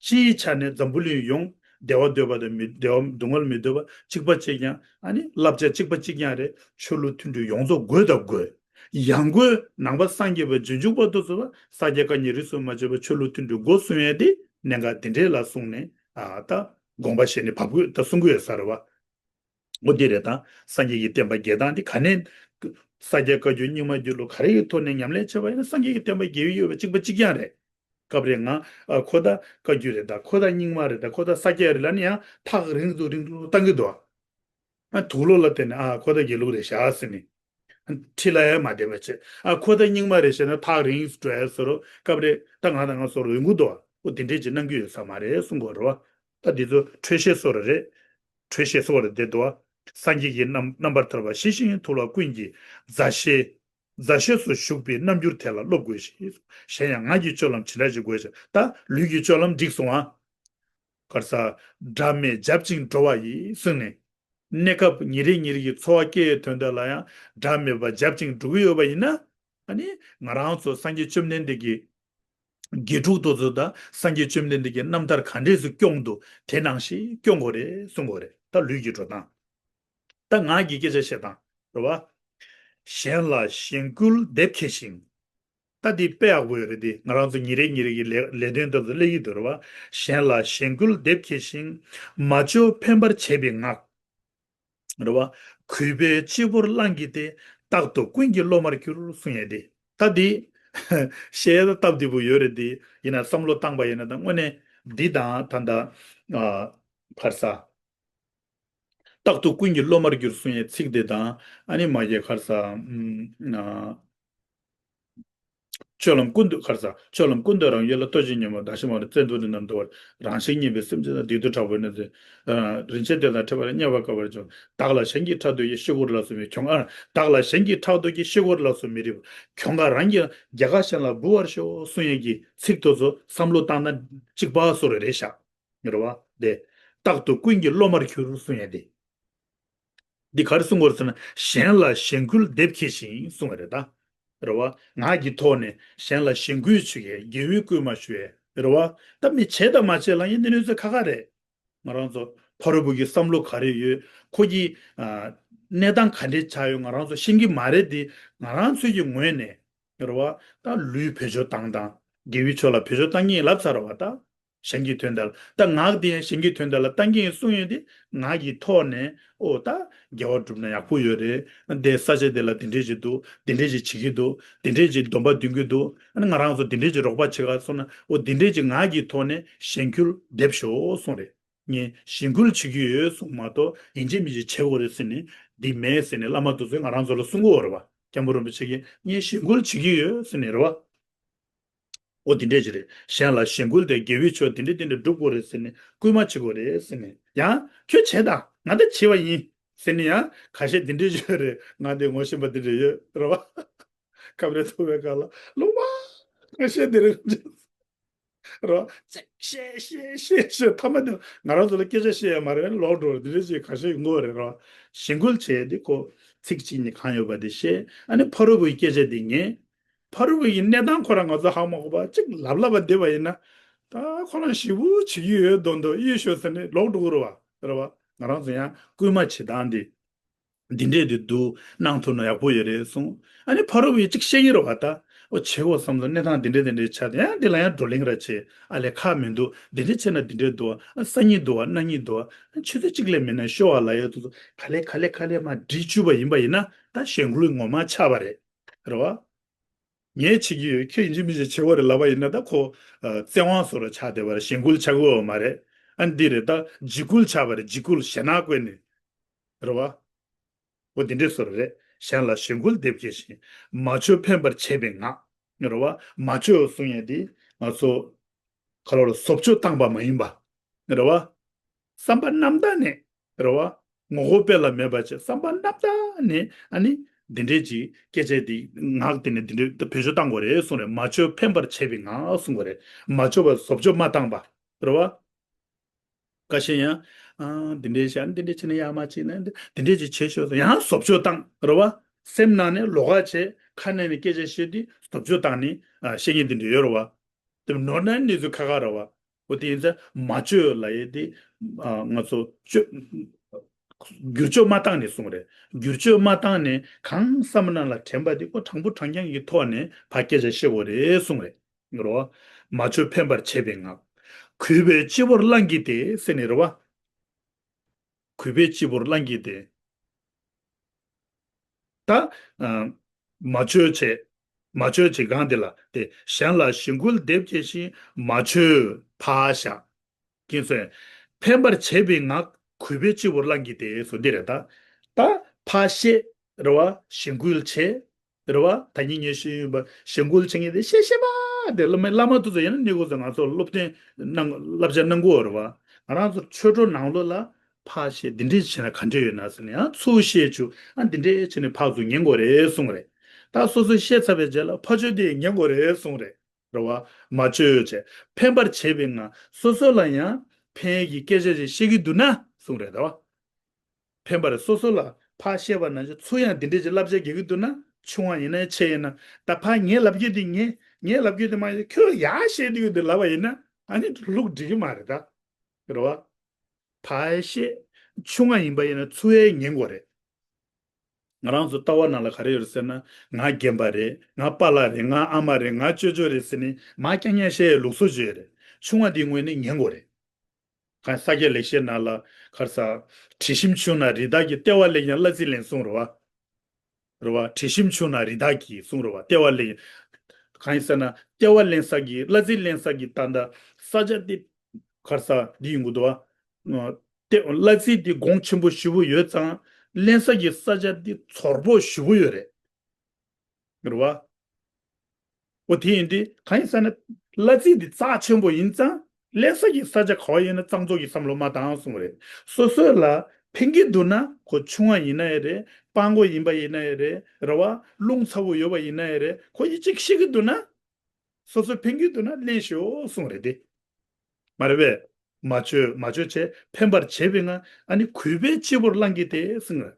སྤྱིའི་ཆ་ནས་འཛམ་བུ་གླིང་ཡོངས་ བདེ་བ་འདོད་པ་དང་མི་བདེ་བ་སྡུག་བསྔལ་མི་འདོད་པ་གཅིག་པ་གཅིག་རྐྱང་། ཨ་ནི་བསླབ་བྱ་གཅིག་པ་གཅིག་རྐྱང་རེད། ཆོས་ལུགས་མཐུན་སྒྲིལ་ཡོངས་རྫོགས་དགོས་དང་དགོས། ཡང་སྒོས་ནང་པ་སངས་རྒྱས་པ་རྗེས་འཇུག་པ་དེ་ཚོ་ལ་ས་སྐྱ་བཀའ་རྙིང་རིས་སུ་མ་ཆད་པ་ཆོས་ལུགས་མཐུན་སྒྲིལ་དགོས་གསུང་ཡས་དེ་གནད་འགག་དེ་འདྲས་ལ་གསུངས་ནས། ཨ་ད་དགོངས་པ་བཞེས་ནས་བབས་དགོས་ད་གསུང་གི་ཡོད་ས་རེད་བ། འོ་དེ་རེད། ད་སངས་རྒྱས་ཀྱི་བསྟན་པ་རྒྱས་སྟངས་དེ་ག་ནས། ས་སྐྱ་བཀའ་བརྒྱུད་རྙིང་མ་བརྒྱུད་ལུགས་ག་རེ་ཡི་ཐོག་ནས་ཉམས་ལེན་བྱས་པ་ཡིན་ན་སངས་རྒྱས་ཀྱི་བསྟན་པ་རྒྱས་ཡོད་པ་གཅིག་པ་གཅིག་རྐྱང་རེད། སྐབས་རེ་ང་ཨ་ཁོ་ད་བཀའ་བརྒྱུད་རེད། ད་ཁོ་ད་རྙིང་མ་རེད། ད་ཁོ་ད་ས་སྐྱ་རེད་ལབ་ནས་ཡང་ཐག་རིང་དུ་རིང་དུ་བཏང་གི་འདུག་ཨ་དུག་ལོག་ལ་བལྟས་ནས་ཨ་ཁོ་ད་དགེ་ལུགས་རེད་ཤག་ཟེར་ནས། ཁྲི་ལ་ཡང་མ་བསྡད་པ་བྱས། ཨ་ཁོ་ད་རྙིང་མ་རེད་ཟེར་ན་ཐག་རིང་འགྲོ་ཡ་བཟོ་འདྲ་སྐབས་རེ་ད་ང་དང་ང་བཟོ་འདྲ་ཡོང་གི་འདུག་ཨོ་དེ་འདྲས་ཅིག་གནང་གི་ཡོད་ས་མ་རེད་གསུང་གི་ཡོད་རེད་བ། ད་འདི་ཚོ་འཕྲོས་བཤད་བཟོ་འདྲ་རེད། འཕྲོས་བཤད་བཟོ་འདྲ་བསྡད་འདུག་བ། སངས་རྒྱས་ཀྱི་རྣམ་རྣམ་པར་ཐར་པ་ཞི་ཞིང་དུལ་བ་ཀུན་གྱི་མཛའ་བཤེས། མཛའ་བཤེས་སུ་བཞུགས་པའི་རྣམ་འགྱུར་དེ་ལ་སློབ་དགོས་ཤིང་། གཞན་ཡང་ངག་གི་སྤྱོད་ལམ་ཇི་འདྲ་ཞིག་དགོས་ཤིང་། ད་ལུས་ཀྱི་སྤྱོད་ལམ་འགྲིག་སོང་ཨ། ག་རེ་ཟ། སྒྲ་མེད་བརྒྱབ་ཅིང་འགྲོ་བ་ཡིས་གསུངས་ནས། གནས་སྐབས་ཉིན་རེ་ཉིན་རེ་གི་འཚོ་བ་སྐྱེལ་ཡའི་དོན་དག་ལ་ཡང་སྒྲ་མེད་པར་བརྒྱབ་ཅིང་འགྲོ་གི་ཡོད་པ་ཡིན་ན། ཨ་ནི་ང་རང་ཚོ་སངས་རྒྱས་བཅོམ་ལྡན་འདས་ཀྱི་དགེ་ཕྲུག་དེ་ཚོ་དང་སངས་རྒྱས་བཅོམ་ལྡན་འདས་ཀྱི་རྣམ་ཐར་ག་འདྲས་སུ་སྐྱོང་འདུག་དེ་ནང་བཞིན་སྐྱོང་དགོས་རེད་གསུང་དགོས་རེད། ད་ལུས་ཀྱི་འགྲོ་སྟངས། ད་ངག་གི་སྐད་ཆ་བཤད་སྟངས་རེད་བ། གཞན་ལ་གཞེན་སྐུལ་འདེབས་མཁས་ཤིང་། ད་འདི་དཔེ་ཡག་པོ་ཡོད་རེད། འདི་ང་རང་ཚོ་ཉིན་རེ་ཉིན་རེ་གི་ལས་ལས་དོན་དེ་ཚོ་སླེབས་ཀྱི་འདུག་རེད་བ། གཞན་ལ་གཞེན་སྐུལ་འདེབས་མཁས་ཤིང་། མ་བཅོས་འཕེན་པར་བྱེད་པའི་ངག་རེད་བ། གུས་པས་སྤྱི་བོར་བླངས་ཀྱིས་ཏེ། རྟག་ཏུ་ཀུན་གྱི་སློབ་མར་གྱུར་གསུང་ཡས་ཏེ། ད་འདི་བཤད་ཡས་ད་སྟབས་བདེ་པོ་ཡོད་རེད། འདི་ཡིན་ན་བསམ་བློ་བཏང་པ་ཡིན་ན་ད་དངོས་གནས་འདི་དང་ད་ལྟ་ཨ་ཕར་ས། རྟག་ཏུ་ཀུན་གྱི་སློབ་མར་གྱུར་གསུང་ཡས་ཚིག་དེ་དང་ཨ་ནི་མ་གི་ཁར་ས་ཨ། སྤྱོད་ལམ་ཀུན་ཏུ་ཁར་ས་སྤྱོད་ལམ་ཀུན་ཏུ་རང་ཡུལ་ལ་ལྟོས་ཤིང་ཉོན་མོངས་བདག་གཞན་མ་ལུས་བཙན་དུ་རིགས་རྣམས་འདུལ་བར་རང་བཞིན་གཉིས་པའི་སེམས་ཅན་དང་སྡིག་ཏོ་དྲག་པོའི་ནང་འདུལ་བར་རིན་ཆེན་གཏེར་དང་ཕྲད་པ་ལ་དམྱལ་བར་བཀོད་པར་འགྱུར། བདག་ལ་གཞན་གྱིས་ཕྲག་དོག་གིས་བཤུ་བར་ལགས་སོ་མི་གྱོང་ཨ། བདག་ལ་གཞན་གྱིས་ཕྲག་དོག་གིས་བཤུ་བར་ལགས་སོ་མི་རིགས་པ། གྱོང་ཁ་རང་གིས་རྒྱལ་ཁ་གཞན་ལ་འབུལ་བར་ཤོག་གསུང་ཡས་ཀྱི་ཚིག་དེ་ཚོ་བསམ་བློ་བཏང་ན་གཅིག་པ་བཟོ་འདྲ་རེད་ཤག་རེད་བ། དེ་རྟག་ཏུ་ཀུན་གྱི་སློབ་མར་གྱུར་གསུང་ཡས་དེ། འདི་ག་རེ་གསུང་དགོས་ཟེར་ན། གཞན་ལ་གཞེན་སྐུལ་འདེབས་མཁས་ཤིང་གསུང་བ་རེད་ད། རེད་བ། ངག་གི་ཐོག་ནས་གཞན་ལ་གཞེན་སྐུལ་བྱེད་མཁན་དགེ་བའི་བསྐུལ་མ་ཞུ་ཡས་རེད་བ། ད་མི་བྱེད་དང་མ་བྱེད་ལ་ཡིན་ནི་ནི་ཚོད་ཁ་ཁ་རེད། ང་རང་ཚོ་ཕ་རོལ་པོ་གི་བསམ་བློ་ག་རེ་ཡོད། ཁོ་གི་ཨ་གནས་སྟངས་ག་འདྲས་ཆགས་ཡོད་ང་རང་ཚོ་ཤེས་ཀྱི་མ་རེད་དེ། ང་རང་ཚོའི་གི་ངོས་ནས་རེད་བ། ད་ལུས་བེད་སྤྱོད་བཏང་སྟངས་དགེ་བའི་ཕྱོགས་ལ་བེད་སྤྱོད་བཏང་གི་ཡིན་ལབ་ཚར་བ་ད། གཞན་གྱི་དོན་དག་ལ་ད་ངག་དེ་ཡང་གཞན་གྱི་དོན་དག་ལ་བཏང་གི་ཡིན་གསུང་ཡོད་དེ། ངག་གི་ཐོག་ནས་ཨོ་ད་དགེ་བ་བསྒྲུབ་ན་ཡག་པོ་ཡོད་རེད། འདི་ས་ཆ་འདི་ལ་འདི་འདྲས་ཅིག་འདུག་འདི་འདྲས་ཅིག་བྱེད་ཀྱི་འདུག་འདི་འདྲས་ཅིག་སྡོམ་པ་འདོན་གྱི་འདུག་ཨ་ནི་ང་རང་ཚོ་འདི་འདྲས་ཅིག་རོགས་པ་བྱེད་ག་སོང་ན་ཨོ་འདི་འདྲས་ཅིག་ངག་གི་ཐོག་ནས་གཞེན་སྐུལ་འདེབས་ཤོག་གསུངས་རེད། ངས་གཞེན་སྐུལ་བྱེད་ཀྱི་ཡོད་གསུངས་མ་གཏོགས་ཡིན་གཅིག་མིན་གཅིག་བྱེད་དགོས་རེད་ཟེར་ནས་འདི་མེད་ཟེར་ནས་བླ་མ་དེ་ཚོས་ང་རང་ཚོ་ལ་གསུང་གི་ཡོད་རེད་བ། སྐྱབས་མགོན་རིན་པོ་ཆེ་གིས་ངས་གཞེན་སྐུལ་བྱེད་ཀྱི་ཡོད་ཟེར་ནས་རེད་བ། ཨོ་དེ་འདྲས་ཅིག་རེད། གཞན་ལ་གཞེན་སྐུལ་དེ་དགེ་བའི་ཕྱོགས་དེ་འདྲས་དེ་འདྲས་སྒྲུབ་དགོས་རེད་ཟེར་ནས་སྐུལ་མ་བྱེད་དགོས་རེད་ཟེར་ནས་ཡང་ཁྱོད་བྱེད་དང་ང་ད་བྱེད་པ་ཡིན་ཟེར་ནས་ཡང་ཁ་ཤས་དེ་འདྲས་ཡོད་རེད། ང་དེ་ངོ་ཤེས་པ་དེ་འདྲས་ཡོད་རེད་བ། ཁམས་རེ་ཐུག་པའི་སྐབས་ལ་ལུང་མ་ཁ་ཤས་དེ་རེད་རེད་བ། ཅིག་བཤད་བཤད་བཤད་བཤད་ཐ་མ་དེ་ང་རང་ཚོ་ལ་སྐད་ཆ་བཤད་ཡ་མ་རེད། ལོག་འགྲོ་རེད། དེ་འདྲས་ཅིག་ཁ་ཤས་ཡོང་གི་རེད་རེད་བ། གཞེན་སྐུལ་བྱས་ཏེ་ཁོ་ཚིག་གཅིག་གཉིས་གང་ཡོད་པ་དེ་བཤད། ཨ་ནི་ཕ་རོལ་པོའི་སྐད་ཆ་དེ་ཉན། ཕ་རོལ་པོ་ཡི་གནས་སྟངས་ཁོ་རང་ང་ཚོ་ཧ་མ་གོ་བ་གཅིག་ལབ་ལབ་པ་བསྡད་པ་ཡིན་ན། ད་ཁོ་རང་ཞེ་པོ་བྱེད་ཀྱི་ཡོད་མདོག་མདོག་གཡས་ཤོད་ཟེར་ནས་ལོག་འགྲོ་གི་རེད་བ། རེད་བ། ང་རང་ཚོ་ཡང་སྐུལ་མ་བྱེད་སྟངས་འདི་འདི་འདྲས་དེ་འདུག་གནང་ཐུབ་ན་ཡག་པོ་ཡོད་རེད་གསུངས། ཨ་ནི་ཕ་རོལ་པོ་ཡིས་གཅིག་བཤད་ཀྱི་རེད་བ། ད་ཨོ་བྱེད་དགོས་བསམ་སོང་། གནས་སྟངས་འདི་འདྲས་འདི་འདྲས་ཆགས་ཏེ་ཡང་འདི་ལ་ཡང་བགྲོ་གླེང་ར་བྱེད། ཨ་ལས་ཁག་མི་འདུག་འདི་འདྲས་བྱས་ན་འདི་འདྲས་འདུག་བ། ཨ་སང་ཉིན་འདུག་བ། གནངས་ཉིན་འདུག་བ། ཨ་ཆུ་ཚོད་གཅིག་ལས་མེད་ན་ཤོག་བ་ལབ་ཡ་དེ་ཚོ་ག་ལེ་ག་ལེ་ག་ལེ་མར་འདྲི་བཅུག་པ་ཡིན་པ་ཡིན་ན་ད་གཞེན་སྐུལ་ངོ་མ་ཆགས་པ་རེད། རེད་བ། ངས་བྱེད་ཀྱི་ཡོད། ཁྱོད་ཡིན་གཅིག་མིན་གཅིག་བྱེད་དགོས་རེད་ལབ་པ་ཡིན་ན་ད་ཁོ་ཨ་བཙན་དབང་བཟོ་འདྲ་ཆགས་བསྡད་པ་རེད། གཞེན་སྐུལ་ཆགས་ཀྱི་ཡོད་མ་རེད། ཨ་འདི་རེད། ད་འཇིགས་སྐུལ་ཆགས་པ་རེད། འཇིགས་སྐུལ་ཞེད་སྣང་བསྐུལ་ནས། རེད་བ། འོ་འདི་འདྲས་བཟོ་འདྲ་རེད། གཞན་ལ་གཞེན་སྐུལ་འདེབས་མཁས་ཤིང་། མ་བཅོས་འཕེན་པར་བྱེད་པའི་ངག་རེད་བ། མ་བཅོས་གསུང་ཡས་འདི་ང་ཚོ་ག་ལ་བཟོ་བཅོས་བཏང་པ་མ་ཡིན་པ། རེད་བ། བསམ་པ་རྣམ་དག་ནས། རེད་བ། ངོ་རྒོལ་སྤེལ་ལ་མེད་པ་བྱས་བསམ་པ་རྣམ་དག་ནས་ཨ་ནི་འདི་འདྲས་ཀྱི་སྐད་ཆ་འདི་ངག་དེ་ནས་འདི་འདྲས་བེད་སྤྱོད་བཏང་དགོས་རེད་གསུངས་རེད། མ་བཅོས་འཕེན་པར་བྱེད་པའི་ངག་གསུངས་པ་རེད། མ་བཅོས་པ་བཟོ་བཅོས་མ་བཏང་པ། རེད་བ། ཁ་ཤས་ཡང་། ཨ་འདི་འདྲས་བྱས་འདི་འདྲས་བྱས་ན་ཡག་མ་བྱས་ན་འདི་འདི་འདྲས་ཀྱི་བྱེད་ཤོག་ཟེར་ཡང་བཟོ་བཅོས་བཏང་། རེད་བ། སེམས་ནང་ནས་ལོགས་ཀ་བྱས་ཁ་ནང་ནས་སྐད་ཆ་བཤད་དུས་བཟོ་བཅོས་བཏང་ནས་ཨ་བཤད་མཁན་འདི་འདྲས་ཡོད་རེད་བ། དེ་ནོར་ན་གནས་ཚུལ་ཁག་ཁག་རེད་བ། འོ་དེ་ཡིན་ཙང་མ་བཅོས་ལབ་ཡས་དེ་ཨ་ང་ཚོ་བཅོས་བསྒྱུར་བཅོས་མ་བཏང་ནས་གསུངས་རེད། བསྒྱུར་བཅོས་མ་བཏང་ནས་གང་བསམ་ན་ལ་དྲན་པ་དེ་ཁོ་དྲང་པོ་དྲང་རྐྱང་གི་ཐོག་ནས་ཕར་སྐད་ཆ་བཤད་དགོས་རེད་གསུངས་རེད། རེད་བ། མ་བཅོས་འཕེན་པར་བྱེད་པའི་ངག། གུས་པས་སྤྱི་བོར་བླངས་ཀྱིས་ཏེ་ཟེར་ནས་རེད་བ། གུས་པས་སྤྱི་བོར་བླངས་ཀྱིས་ཏེ། ད། ཨ། མ་བཅོས་བྱེད། མ་བཅོས་བྱེད་གང་དེ་ལ་ཏེ་གཞན་ལ་ཞེན་སྐུལ་འདེབས་བགྱིད་ཅིང་མ་བཅོས་ཕར་བཞག་ཀྱིན་སོ། འཕེན་པར་བྱེད་པའི་ངག་གུས་པས་སྤྱི་བོར་བླངས་ཀྱིས་ཏེ་སོ་འདི་རེད་ད། ད་ཕར་བཤད་རེད་བ། ཞེན་སྐུལ་བྱེད། རེད་བ། ད་ཉིན་ངས་ཤེས་ཡོན་པ་ཞེན་སྐུལ་བྱེད་མཁན་དེ་བཤད་ཤེས་པ་དེ་བླ་མ་བླ་མ་དུ་ཚོ་ཡིན་ན་གནས་སྐབས་སུ་ང་ཚོ་སློབ་སྟོན་གནང་བསླབ་བྱ་གནང་དགོས་རེད་བ། ང་རང་ཚོ་ཆོས་གྲོགས་ནང་ལོགས་ལ་ཕར་བཤད་འདི་འདྲས་བྱས་ན་ག་འདྲས་ཡོད་ན་ཟེར་ནས་ཡང་ཚུར་བཤད་བཅུག་ཨ་འདི་འདྲས་བྱས་ནས་ཕར་ཚུར་ཉན་དགོས་རེད་གསུངས་རེད། ད་སོ་སོས་བཤད་ཚར་བའི་རྗེས་ལ་ཕར་ཕྱོགས་དེ་ཉན་དགོས་རེད་གསུངས་རེད། རེད་བ། མ་བཅོས་བྱས། འཕེན་པར་བྱེད་པའི་ངག་སོ་སོ་ལ་ཡང་ཕན་གྱི་སྐད་ཆ་ཞིག་བཤད་ཀྱི་འདུག་ན་གསུངས་རེད་ད་བ། འཕེན་པར་སོ་སོ་ལ་ཕར་བཤད་པ་ནང་བཞིན་ཚུར་ཡང་འདི་འདྲས་ཀྱི་བསླབ་བྱ་རྒྱག་གི་འདུག་ན་ཆུང་བ་ཡིན་ན་ཆེ་ཡིན་ན་ད་ཕར་ངས་ལབ་རྒྱུ་འདི་ངས་ངས་ལབ་རྒྱུ་འདི་མ་ཡིན་ཁྱོད་ཡར་བཤད་རྒྱུ་འདི་ལབ་པ་ཡིན་ན་ཨ་ནི་ལུགས་འགྲིག་གི་མ་རེད་ད། རེད་བ། ཕར་བཤད་ཆུང་བ་ཡིན་པ་ཡིན་ན་ཚུར་ཡང་ཉན་དགོས་རེད། ང་རང་ཚོ་ལྟ་བ་ནང་ལ་ག་རེ་ཡོད་རེད་ཟེར་ན་ང་རྒན་པ་རེད་ང་པཱ་ལགས་རེད་ང་ཨ་མ་རེད་ང་ཅོ་ཅོ་རེད་ཟེར་ནས་མ་རྐྱང་རྐྱང་བཤད་ཡའི་ལུགས་སྲོལ་ཅིག་ཡོད་རེད། ཆུང་བ་འདིའི་ངོས་ནས་ཉན་དགོས་རེད། གང་ས་སྐྱ་ལེགས་བཤད་ནང་ལ་ཁར་ས། དྲི་ཞིམ་ཆུང་ན་རི་དྭགས་ཀྱི་ལྟེ་བ་ལེགས་ཀྱང་གླ་རྩི་ལེན་གསུངས་རེད་བ། རེད་བ། དྲི་ཞིམ་ཆུང་ན་རི་དྭགས་ཀྱི་གསུངས་རེད་བ་ལྟེ་བ་ལེགས། གང་ཡིན་ཟེར་ན་ལྟེ་བ་ལེན་ས་གི་གླ་རྩི་ལེན་ས་གི་ད་ལྟ་ས་ཆ་འདི་ཁར་ས་འདི་ཡོང་གི་འདུག་བ། ལྟེ་གླ་རྩི་འདི་གོང་ཆེན་པོ་ཞེ་པོ་ཡོད་ཙང་ལེན་ས་གི་ས་ཆ་འདི་ཚོར་པོ་ཞེ་པོ་ཡོད་རེད། རེད་བ། འོ་དེ་ཡིན་དུས་གང་ཡིན་ཟེར་ན། གླ་རྩི་འདི་རྩ་ཆེན་པོ་ཡིན་ཙང་། ལེན་ས་ཀྱི་ས་ཆ་ག་བ་ཡིན་ན་གཙང་བཙོག་གི་བསམ་བློ་མ་བཏང་གསུངས་རེད། སོ་སོ་ལ་ཕན་གྱི་འདུག་ན་ཁོ་ཆུང་བ་ཡིན་ན་ཡང་རེད། སྤང་མགོ་ཡིན་པ་ཡིན་ན་ཡང་རེད། རེད་བ། རླུང་ཚ་བོ་ཡོད་པ་ཡིན་ན་ཡང་རེད། ཁོ་ཡིས་གཅིག་ཤེས་ཀྱི་འདུག་ན། སོ་སོ་ཕན་གྱི་འདུག་ན་ལེན་ཤོག་གསུངས་རེད་དེ། མ་རེད་པས། མ་བཅོས་མ་བཅོས་བྱས་འཕེན་པར་བྱེད་པའི་ངག་ཨ་ནི་གུས་པས་སྤྱི་བོར་བླངས་ཀྱིས་ཏེ་གསུངས་རེད།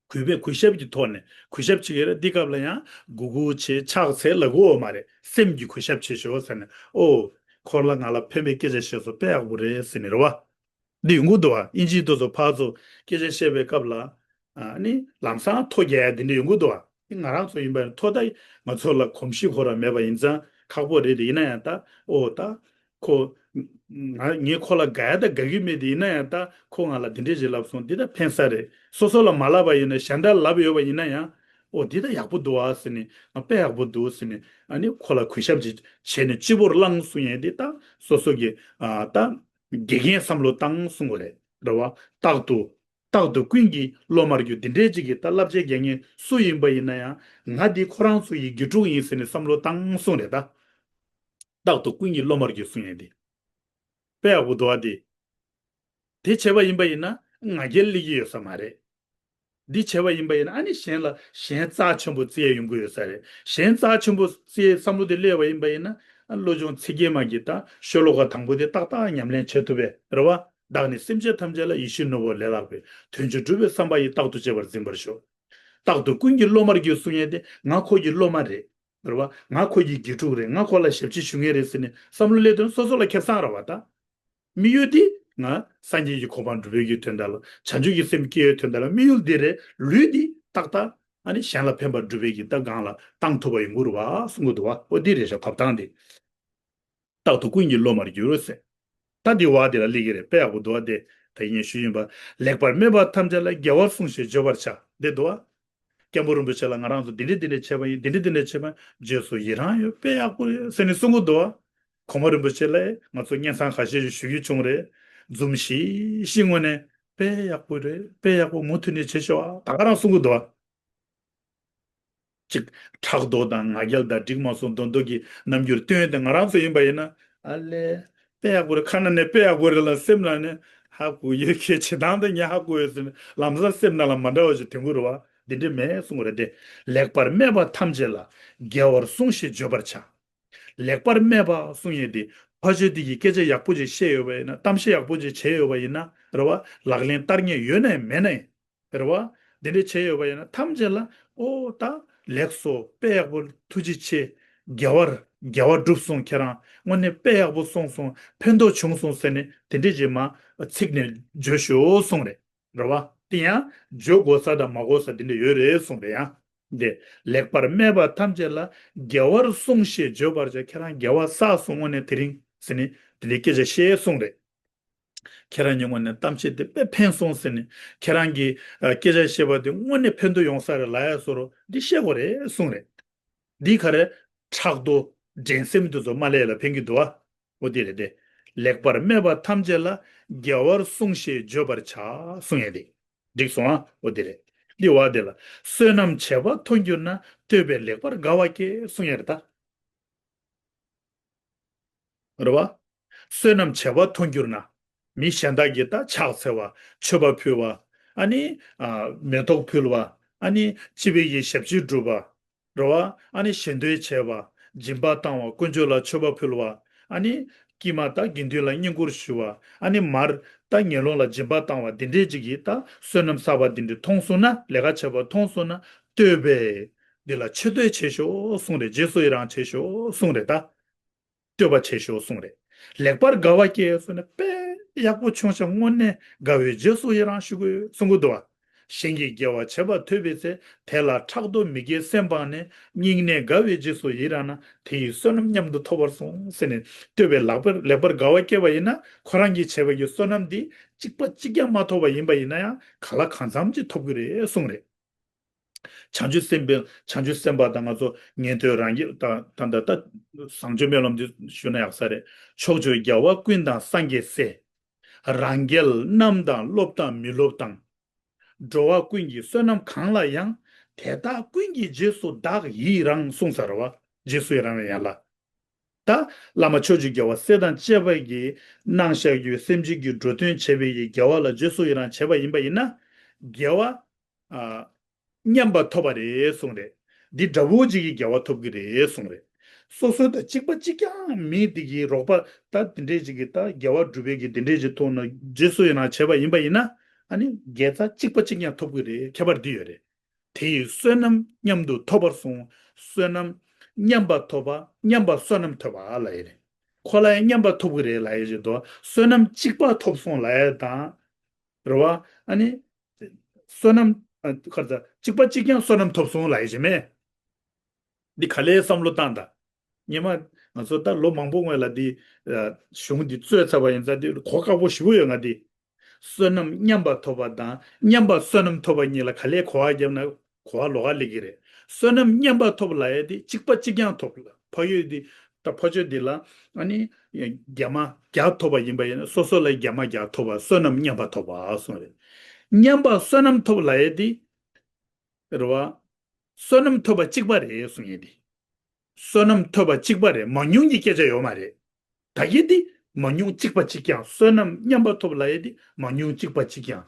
གུས་པས་གུས་ཞབས་ཀྱི་ཐོག་ནས་གུས་ཞབས་བྱེད་ཀྱི་རེད། འདི་སྐབས་ལ་ཡང་གུས་གུས་བྱེད་ཕྱག་འཚལ་ལབ་དགོས་མ་རེད། སེམས་ཀྱིས་གུས་ཞབས་བྱེད་ཤོག་ཟེར་ནས་ཨོ། ཁོ་ལ་ང་ལ་ཕན་པའི་སྐད་ཆ་བཤད་སོང་དཔེ་ཡག་པོ་རེད་ཟེར་ནས་རེད་བ། འདི་ཡོང་གི་འདུག་བ། ཨིན་ཇིའི་དེ་ཚོ་ཕར་ཚུར་སྐད་ཆ་བཤད་པའི་སྐབས་ལ། ཨ་ནི་ལམ་སང་ཐོ་རྒྱག་ཡ་འདི་འདྲ་ཡོང་གི་འདུག་བ། ང་རང་ཚོ་ཡིན་པ་ཡིན་ཐོ་ད་ང་ཚོ་ལ་གོམས་གཤིས་ཁོ་རང་མེད་པ་ཡིན་ཙང་ཁག་པོ་རེད་དེ་ཡིན་ན་ཡང་ད་ཨོ་ད། ཁོ། ང་ངས་ཁོ་ལ་དགའ་ཡ་ད་དགའ་གི་མེད་དེ་ཡིན་ན་ཡང་ད་ཁོ་ང་ལ་འདི་འདྲས་ཞིག་ལབ་སོང་འདི་ད་ཕན་ས་རེད། སོ་སོ་ལ་མ་ལབ་པ་ཡིན་ན་གཞན་དག་ལབ་ཡོད་པ་ཡིན་ན་ཡང་ཨོ་འདི་ད་ཡག་པོ་འདུག་ཨ་ཟེར་ནས་ང་དཔེ་ཡག་པོ་འདུག་ཟེར་ནས་ཨ་ནི་ཁོ་ལ་གུས་ཞབས་ཅིག་བྱས་ནས་སྤྱི་བོར་བླངས་གསུང་ཡས་འདི་ད་སོ་སོ་གི་ཨ་ད་དགེ་རྒན་བསམ་བློ་བཏང་གསུང་གི་རེད་རེད་བ། རྟག་ཏུ། རྟག་ཏུ་ཀུན་གྱིས་བློ་མ་བསྒྱུར་འདི་འདྲའི་ཅིག་གིས་ད་བསླབ་བྱའི་དགེ་རྒན་སུ་ཡིན་པ་ཡིན་ན་ཡང་ང་འདི་ཁོ་རང་ཚོ་ཡི་རྒྱུད་དྲུག་ཡིན་ཟེར་ནས་བསམ་བློ་བཏང་གསུང་རེད་ད། རྟག་ཏུ་ཀུན་གྱིས་བློ་མ་བསྒྱུར་གསུང་ཡས་འདི། དཔེ་ཡག་པོ་འདུག་ཨ་འདི། དེ་བྱས་པ་ཡིན་པ་ཡིན་ན་ང་རྒྱལ་སླེབས་ཀྱི་ཡོད་ས་མ་རེད། འདི་བྱས་པ་ཡིན་པ་ཡིན་ན་ཨ་ནི་གཞན་ལ་གཞན་རྩ་ཆེན་པོ་བརྩི་ཡས་ཡོང་གི་ཡོད་ས་རེད། གཞན་རྩ་ཆེན་པོ་བརྩི་ཡས་བསམ་བློ་དེ་སླེབས་པ་ཡིན་པ་ཡིན་ན་ཨ་བློ་སྦྱོང་ཚིག་བརྒྱད་མ་གི་ད་ཤོ་ལོ་ཀ་དང་པོ་དེ་ཏག་ཏག་ཉམས་ལེན་བྱེད་ཐུབ་པས་རེད་བ། བདག་ནི་སེམས་ཅན་ཐམས་ཅད་ལ་ཡིད་བཞིན་ནོར་བུ་ལས་ལྷག་པའི་དོན་ཆེན་སྒྲུབ་པའི་བསམ་པ་ཡིས་རྟག་ཏུ་གཅེས་པར་འཛིན་པར་ཤོག་རྟག་ཏུ་ཀུན་གྱིས་བློ་མ་བསྒྱུར་གསུང་ཡས་དེ་ང་ཁོ་གི་སློབ་མ་རེད། རེད་བ། ང་ཁོ་གི་དགེ་ཕྲུག་རེད། ང་ཁོ་ལ་ཞབས་ཕྱི་ཞུ་མཁན་རེད་ཟེར་ནས་བསམ་བློ་སླེབས་དོན་སོ་སོ་ལ་ཁེ་བཟང་རེད་བ་ད། དམིགས་ཡུལ་དེ་ང་སངས་རྒྱས་ཀྱི་གོ་འཕང་སྒྲུབ་པའི་གི་དོན་དག་ལ་བྱང་ཆུབ་ཀྱི་སེམས་སྐྱེ་བའི་དོན་དག་ལ་དམིགས་ཡུལ་དེ་རེད། ལུས་དེ་ཏག་ཏག་ཨ་ནི་གཞན་ལ་ཕན་པ་སྒྲུབ་པའི་གི་ད་སྒང་ལ་བཏང་ཐུབ་པ་ཡོང་གི་རེད་བ་གསུང་གི་འདུག་བ། ཨོ་འདི་རེད་ཤག་བབ་ཐང་དེ། རྟག་ཏུ་ཀུན་གྱིས་བློ་མར་བསྒྱུར་ཟེར། ད་འདི་བ་འདི་ལ་སླེབས་ཀྱི་རེད། དཔེ་ཡག་པོ་འདུག་བ་དེ། ད་ཡིན་ཞུ་ཡིན་པ། ལེགས་པར་སྨྲས་པ་ཐམས་ཅད་ལ་དགེ་བར་གསུངས་ཤིང་བརྗོད་པར་བྱ། འདི་འདུག་བ། སྐྱབས་མགོན་རིན་པོ་ཆེ་ལ་ང་རང་ཚོ་འདི་འདྲ་འདི་འདྲ་བྱས་པ་ཡིན། འདི་འདྲ་འདི་འདྲ་བྱས་པ་རྗེས་སུ་ཡི་རང་ཡོད། དཔེ་ཡག་པོ་རེད་ཟེར་ནས་གསུང་གི་འདུག་བ། གོང་མ་རིན་པོ་ཆེ་ལ་ང་ཚོ་སྙན་སེང་ཁ་ཤས་ཤིག་ཞུ་རྒྱུ་བྱུང་རེད། འཛུམ་ཤིག་ཤིག་ངོ་ནས་དཔེ་ཡག་པོ་རེད། དཔེ་ཡག་པོ་མུ་མཐུད་ནས་བྱེད་ཤོག་ཨ། ད་ག་རང་གསུང་གི་འདུག་བ། ཅིག་ཕྲག་དོག་དང་ང་རྒྱལ་དང་འགྲིག་མ་སོང་མདོག་མདོག་གི་རྣམ་འགྱུར་སྟོན་ཏེ་ང་རང་ཚོ་ཡིན་པ་ཡིན་ན་ཨ་ལས། དཔེ་ཡག་པོ་རེད། ཁ་ནང་ནས་དཔེ་ཡག་པོ་རེད་ལ་སེམས་ནང་ནས་ཧ་གོ་ཡོད་ཁྱེད་བྱེད་སྟངས་དེ་ངས་ཧ་གོ་ཡོད་ཟེར་ནས་ལམ་སང་སེམས་ནང་ལ་མ་འདྲ་བ་ཞིག་དོན་གྱི་རེད་བ། འདི་འདྲ་མེད་གསུང་གི་རེད་དེ། ལེགས་པར་སྨྲས་པ་ཐམས་ཅད་ལ་དགེ་བར་གསུངས་ཤིང་བརྗོད་པར་བྱ། ལེགས་པར་སྨྲས་པ་གསུང་ཡས་དེ་ཕ་ཆོས་དེ་གི་སྐད་ཆ་ཡག་པོ་ཅིག་བཤད་ཡོད་པ་ཡིན་ན། གཏམ་བཤད་ཡག་པོ་ཅིག་བྱས་ཡོད་པ་ཡིན་ན་རེད་བ། ལག་ལེན་བསྟར་མཁན་ཡོད་ན་ཡང་མེད་ན་ཡང་། རེད་བ། འདི་འདྲ་བྱས་ཡོད་པ་ཡིན་ན་ཐམས་ཅད་ལ་ཨོ་ད་ལེགས་སོ། དཔེ་ཡག་པོ། ཐུགས་རྗེ་ཆེ། དགེ་བར་ དགེ་བ་བསྒྲུབས་སོང་། ཁྱེད་རང་དངོས་གནས་དཔེ་ཡག་པོ་གསུངས་སོང་། ཕན་ཐོགས་བྱུང་སོང་ཟེར་ནས་དེ་འདྲས་ཅིག་མ་ཚིག་ནས་བརྗོད་ཤོག་གསུངས་རེད། རེད་བ། དེ་ཡང་བརྗོད་དགོས་ས་དང་མ་དགོས་ས་དེ་འདྲས་ཡོད་རེད་གསུངས་རེད་ཡང་། འདི། ལེགས་པར་སྨྲས་པ་ཐམས་ཅད་ལ། དགེ་བར་གསུངས་ཞེས་བརྗོད་པར་བྱ། ཁྱེད་རང་དགེ་བ་བསགས་སོང་དངོས་གནས་དེ་རིང་ཟེར་ནས་དེ་འདྲའི་སྐད་ཆ་བཤད་གསུངས་རེད། ཁྱེད་རང་གཉིས་དངོས་གནས་གཏམ་བཤད་དེ་དཔེ་ཕན་སོང་ཟེར་ནས། ཁྱེད་རང་གིས་ཨ་སྐད་ཆ་བཤད་པ་དེ་དངོས་གནས་ཕན་ཐོགས་ཡོང་ས་རེད་ལབ་ཡ་བཟོ་འདྲ་འདི་བཤད་དགོས་རེད་གསུངས་རེད། འདི་ག་རེ། ཕྲག་དོག་འགྲན་སེམས་དེ་ཚོ་མ་སླེབས་ལ་ཕན་གྱི་འདུག་བ། འོ་དེ་རེད་དེ། ལེགས་པར་སྨྲས་པ་ཐམས་ཅད་ལ། དགེ་བར་གསུངས་ཞེས་བརྗོད་པར་བྱ་གསུངས་ཡ་དེ། འགྲིག་སོང་ཨ། འོ་དེ་རེད། འདི་བ་དེ་ལ། བསོད་ནམས་བྱེད་པ་མཐོང་གྱུར་ན། བསྟོད་པས་ལེགས་པར་དགའ་བ་སྐྱེ་གསུངས་ཡ་རེད་ད། རེད་བ། བསོད་ནམས་བྱེད་པ་མཐོང་གྱུར་ན། མི་གཞན་དག་གིས་ད་ཕྱག་འཚལ་བ། མཆོད་པ་ཕུལ་བ། ཨ་ནི། ཨ། མེ་ཏོག་ཕུལ་བ། ཨ་ནི་སྤྱི་པའི་གི་ཞབས་ཕྱི་སྒྲུབ་པ། རེད་བ། ཨ་ནི་ཞལ་འདོན་བྱས་པ། སྦྱིན་པ་བཏང་བ། དཀོན་མཆོག་ལ་མཆོད་པ་ཕུལ་བ། ཨ་ནི་དཀྱིལ་མ་ད་དགེ་འདུན་ལ་བསྙེན་བཀུར་ཞུ་བ། ཨ་ནི་མར་ད་ངན་སློང་ལ་སྦྱིན་པ་བཏང་བ་འདི་འདྲས་ཅིག་གིས་ད་བསོད་ནམས་བསགས་པ་འདི་འདྲས་མཐོང་སོང་ན། ལས་ཀ་བྱས་པ་མཐོང་སོང་ན། བསྟོད་པས། འདི་ལ་ཆེ་བསྟོད་བྱེད་ཤོག་གསུངས་རེད། རྗེས་སུ་ཡི་རང་བྱེད་ཤོག་གསུངས་རེད་ད། བསྟོད་པ་བྱེད་ཤོག་གསུངས་རེད། ལེགས་པར་དགའ་བ་སྐྱེ་གསུངས་ནས་དཔེ་ཡག་པོ་བྱུང་ཤག་དངོས་གནས་དགའ་བའི་རྗེས་སུ་ཡི་རང་ཞུ་དགོས་གསུང་གི་འདུག་བ། གཞན་གྱི་དགེ་བ་བྱེད་པ་ཐོས་པའི་ཚེ། དེ་ལ་ཕྲག་དོག་མི་དགེའི་སེམས་སྤངས་ནས། སྙིང་ནས་དགའ་བའི་རྗེས་སུ་ཡི་རང་ན། དེ་ཡི་བསོད་ནམས་མཉམ་དུ་ཐོབ་པར་གསུངས་ཟེར་ནས། བསྟོད་པས་ལེགས་པར་ལེགས་པར་དགའ་བ་སྐྱེས་པ་ཡིན་ན། ཁོ་རང་གིས་བྱས་པ་གི་བསོད་ནམས་འདི་གཅིག་པ་གཅིག་ཀྱང་མ་ཐོབ་པ་ཡིན་པ་ཡིན་ན་ཡང་། གང་ལ་གང་འཚམ་ཅིག་ཐོབ་ཀྱི་རེད་གསུངས་རེད། བྱང་ཆུབ་སེམས་དཔའ། བྱང་ཆུབ་སེམས་དཔའ་དང་ང་ཚོ་ཉན་ཐོས་རང་རྒྱལ་དང་ད་ལྟ་ད་བཟང་སྤྱོད་སྨོན་ལམ་འདི་ཞུ་ན་ཡག་ས་རེད། ཕྱོགས་བཅུའི་རྒྱལ་བ་ཀུན་དང་སངས་རྒྱས་སྲས། རང་རྒྱལ་རྣམས་དང་སློབ་དང་མི་སློབ་དང་། འགྲོ་བ་ཀུན་གྱི་བསོད་ནམས་གང་ལ་ཡང་། དེ་དག་ཀུན་གྱི་རྗེས་སུ་བདག་ཡི་རང་གསུངས་ས་རེད་བ། རྗེས་སུ་ཡི་རང་བའི་ཡན་ལག་ད་བླ་མ་ཕྱོགས་བཅུའི་རྒྱལ་བ་སྲས་དང་བཅས་པ་གིས་གནང་བཞག་རྒྱུའི་སེམས་ཅན་གྱི་འགྲོ་དོན་བྱེད་པའི་ཡི་དགེ་བ་ལ་རྗེས་སུ་ཡི་རང་བྱས་པ་ཡིན་པ་ཡིན་ན། དགེ་བ། ཨ། མཉམ་པ་ཐོབ་པ་རེད་གསུངས་རེད། འདི་འདྲ་བོ་ཅིག་གི་དགེ་བ་ཐོབ་ཀྱི་རེད་གསུངས་རེད། སོ་སོ་དང་གཅིག་པ་གཅིག་རྐྱང་མི་དེ་གི་རོགས་པ་ད་དེ་འདྲས་ཅིག་གི་ད་དགེ་བ་སྒྲུབ་པའི་གི་དེ་འདྲས་ཅིག་ཐོབ་ན་རྗེས་སུ་ཡི་རང་བྱས་པ་ཡིན་པ་ཡིན་ན། ཨ་ནི་དགེ་རྩ་གཅིག་པ་གཅིག་རྐྱང་ཐོབ་ཀྱི་རེད། ཁྱད་པར་འདི་ཡོད་རེད། དེ་ཡི་བསོད་ནམས་མཉམ་དུ་ཐོབ་པར་གསུངས། བསོད་ནམས་མཉམ་པ་ཐོབ་པ། མཉམ་པ་བསོད་ནམས་ཐོབ་པ་ལབ་ཡས་རེད། ཁོ་ལ་ཡང་མཉམ་པ་ཐོབ་ཀྱི་རེད་ལབ་ཡས་རེད་དོ། བསོད་ནམས་གཅིག་པ་ཐོབ་སོང་ལབ་ཡས་དང་། རེད་བ། ཨ་ནི། བསོད་ནམས། ཨ། ག་རེ་ཟ། གཅིག་པ་གཅིག་རྐྱང་བསོད་ནམས་ཐོབ་སོང་ལབ་ཡས་རེད་མེད། འདི་ག་ལེར་བསམ་བློ་བཏང་དང་། སྔོན་མ་ང་ཚོ་ད་ལོ་མང་པོ་སྔོན་ལ་འདི། ཨ། གཞུང་འདི་བཙུགས་ཚར་བ་ཡིན་ཙང་འདི་གོ་ཁག་པོ་ཞེ་པོ་ཡོད་ང་འདི། བསོད་ནམས་མཉམ་པ་ཐོབ་པ་དང་མཉམ་པ་བསོད་ནམས་ཐོབ་པ་གཉིས་ལ་ག་ལེར་གོ་བ་བརྒྱབ་ན་གོ་བ་ལོགས་ཀ་སླེབས་ཀྱི་རེད། བསོད་ནམས་མཉམ་པ་ཐོབ་ལབ་ཡས་དེ་གཅིག་པ་གཅིག་རྐྱང་ཐོབ་ལ། ཕ་ཡུལ་འདི་ད་ཕ་ཆོས་འདི་ལ་ཨ་ནི་བརྒྱ་མ་བརྒྱ་ཐོབ་པ་ཡིན་པ་ཡིན་ན་སོ་སོ་ལ་བརྒྱ་མ་བརྒྱ་ཐོབ་པ་བསོད་ནམས་མཉམ་པ་ཐོབ་པ་གསུངས་རེད། མཉམ་པ་བསོད་ནམས་ཐོབ་ལབ་ཡས་དེ་རེད་བ། བསོད་ནམས་ཐོབ་པ་གཅིག་པ་རེད་གསུང་ཡས་དེ། བསོད་ནམས་ཐོབ་པ་གཅིག་པ་རེད། མང་ཉུང་གི་སྐད་ཆ་ཡོད་མ་རེད། ད་གིན་འདི་མང་ཉུང་གཅིག་པ་གཅིག་རྐྱང་། བསོད་ནམས་མཉམ་པ་ཐོབ་ལབ་ཡས་འདི་མང་ཉུང་གཅིག་པ་གཅིག་རྐྱང་།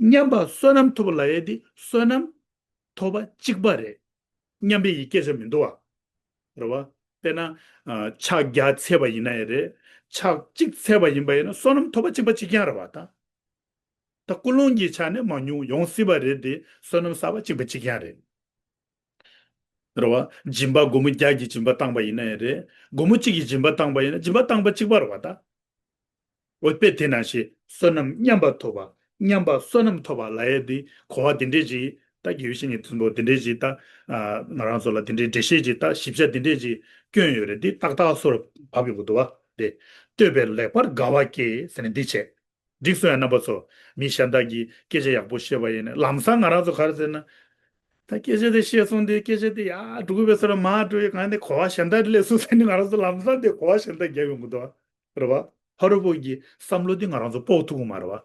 མཉམ་པ་བསོད་ནམས་ཐོབ་ལབ་ཡས་འདི་བསོད་ནམས་ཐོབ་པ་གཅིག་པ་རེད། མཉམ་པའི་ཡི་སྐད་ཆ་མི་འདུག་བ། རེད་བ། དཔེར་ན། ཨ། ཕྱག་བརྒྱ་འཚལ་བ་ཡིན་ན་ཡང་རེད། ཕྱག་གཅིག་འཚལ་བ་ཡིན་པ་ཡིན་ན་བསོད་ནམས་ཐོབ་པ་གཅིག་པ་གཅིག་རྐྱང་རེད་བ་ད། ད་ཀུན་སློང་གི་ཆ་ནས་མང་ཉུང་ཡོང་སྲིད་པ་རེད་དེ། བསོད་ནམས་བསགས་པ་གཅིག་པ་གཅིག་རྐྱང་རེད། རེད་བ། སྦྱིན་པ་སྒོར་མོ་བརྒྱ་གི་སྦྱིན་པ་བཏང་པ་ཡིན་ན་ཡང་རེད། སྒོར་མོ་གཅིག་གི་སྦྱིན་པ་བཏང་པ་ཡིན་ན་སྦྱིན་པ་བཏང་པ་གཅིག་པ་རེད་བ་ད། འོ་དཔེ་དེ་ནང་བཞིན་བསོད་ནམས་མཉམ་པ་ཐོབ་པ། མཉམ་པ་བསོད་ནམས་ཐོབ་པ་ལབ་ཡས་དེ་གོ་བ་དེ་འདྲས་ཅིག་ད་དགེ་བའི་བཤེས་གཉེན་དེ་ཚོ་དེ་འདྲས་ཅིག་ད། ཨ། ང་རང་ཚོ་ལ་དེ་འདྲས་འགྲེལ་བཤད་ཅིག་ད་ཞིབ་ཆ་དེ་འདྲས་ཅིག་བསྐྱོན་ཡོད་རེད། འདི་ཏག་ཏག་སོར་བབས་ཡོང་གི་འདུག་བ། དེ། བསྟོད་པས་ལེགས་པར་དགའ་བ་སྐྱེ་ཟེར་ནས་འདི་བྱས། འགྲིག་སོང་ཡ་རྣམ་པ་ཚོ། མི་གཞན་དག་གིས་སྐད་ཆ་ཡག་པོ་བཤད་པ་ཡིན་ན་ལམ་སང་ང་རང་ཚོ་ག་རེ་ཟེར་ན། ད་སྐད་ཆ་དེ་བཤད་སོང་དུས་སྐད་ཆ་དེ་ཡར་འགྲོ་གི་བས་ཟེར་ན་མར་འགྲོ་ཡི། གང་ནས་གོ་བ་གཞན་དག་སླེབས་སོང་ཟེར་ནས་ང་རང་ཚོ་ལམ་སང་དེ་གོ་བ་གཞན་དག་རྒྱག་ཡོང་གི་འདུག་རེད་བ། ཕ་རོལ་པོ་གི་བསམ་བློ་དེ་ང་རང་ཚོ་དཔོག་ཐུབ་ཀྱི་མ་རེད་བ།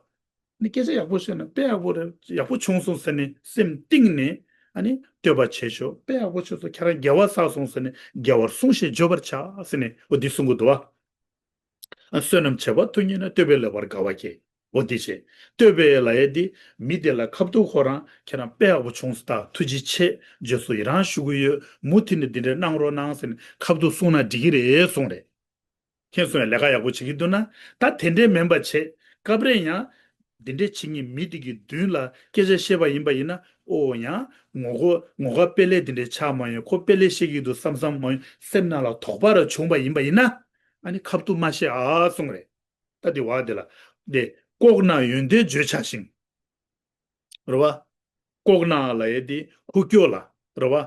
ནི་སྐད་ཆ་ཡག་པོ་བཤད་ན་དཔེ་ཡག་པོ་རེད། ཡག་པོ་བྱུང་སོང་ཟེར་ནས་སེམས་གཏིང་ནས་ཨ་ནི་བསྟོད་པ་བྱེད་ཤོག་དཔེ་ཡག་པོ་བྱུང་སོང་། ཁྱེད་རང་དགེ་བ་བསགས་སོང་ཟེར་ནས་དགེ་བར་གསུངས་ཞེས་བརྗོད་པར་བྱ་ཟེར་ནས་འོ་འདི་གསུང་གི་འདུག་བ། ཨ། བསོད་ནམས་བྱེད་པ་མཐོང་གྱུར་ན། བསྟོད་པས་ལེགས་པར་དགའ་བ་སྐྱེ། འོ་འདི་བྱས། བསྟོད་པས་ལབ་ཡས་འདི་མི་དེ་ལ་ཁ་ཐུག་ཁོ་རང་ཁྱེད་རང་དཔེ་ཡག་པོ་བྱུང་སོང་ད་ཐུགས་རྗེ་ཆེ། རྗེས་སུ་ཡི་རང་ཞུ་གི་ཡོད། མུ་མཐུད་ནས་འདི་འདྲ་གནང་རོགས་གནང་ཟེར་ནས་ཁ་ཐུག་གསུངས་ན་འགྲིག་གི་རེད་གསུངས་རེད། མཁྱེན་སོང་ཡ། ལས་ཀ་ཡག་པོ་བྱེད་ཀྱི་འདུག་ན། ད་དེ་འདྲའི་མིན་པ་བྱེད། སྐབས་རེ་ཡང་ འདི་འདྲའི་བྱེད་མཁན་མི་དེ་གི་མདུན་ལ་སྐད་ཆ་བཤད་པ་ཡིན་པ་ཡིན་ན། ཨོ་ཡང་ངོ་གོ་ངོ་དགའ་དཔེ་ལས་འདི་འདྲའི་ཆགས་མ་ཡོང་། ཁོ་དཔེ་ལས་བཤད་ཀྱི་འདུག་བསམ་བསམ་མ་ཡོང་། སེམས་ནང་ལ་དོགས་པ་ར་བྱུང་པ་ཡིན་པ་ཡིན་ན། ཨ་ནི་ཁ་ཐུག་མ་བཤད་ཨ་གསུང་རེད། ད་དེ་བ་དེ་ལ་དེ་ལྐོག་ན་ཡོན་ཏན་བརྗོད་བྱ་ཞིང་། རེད་བ། ལྐོག་ན་ལབ་ཡས་དེ་ཁུག་ཀྱོག་ལ། རེད་བ།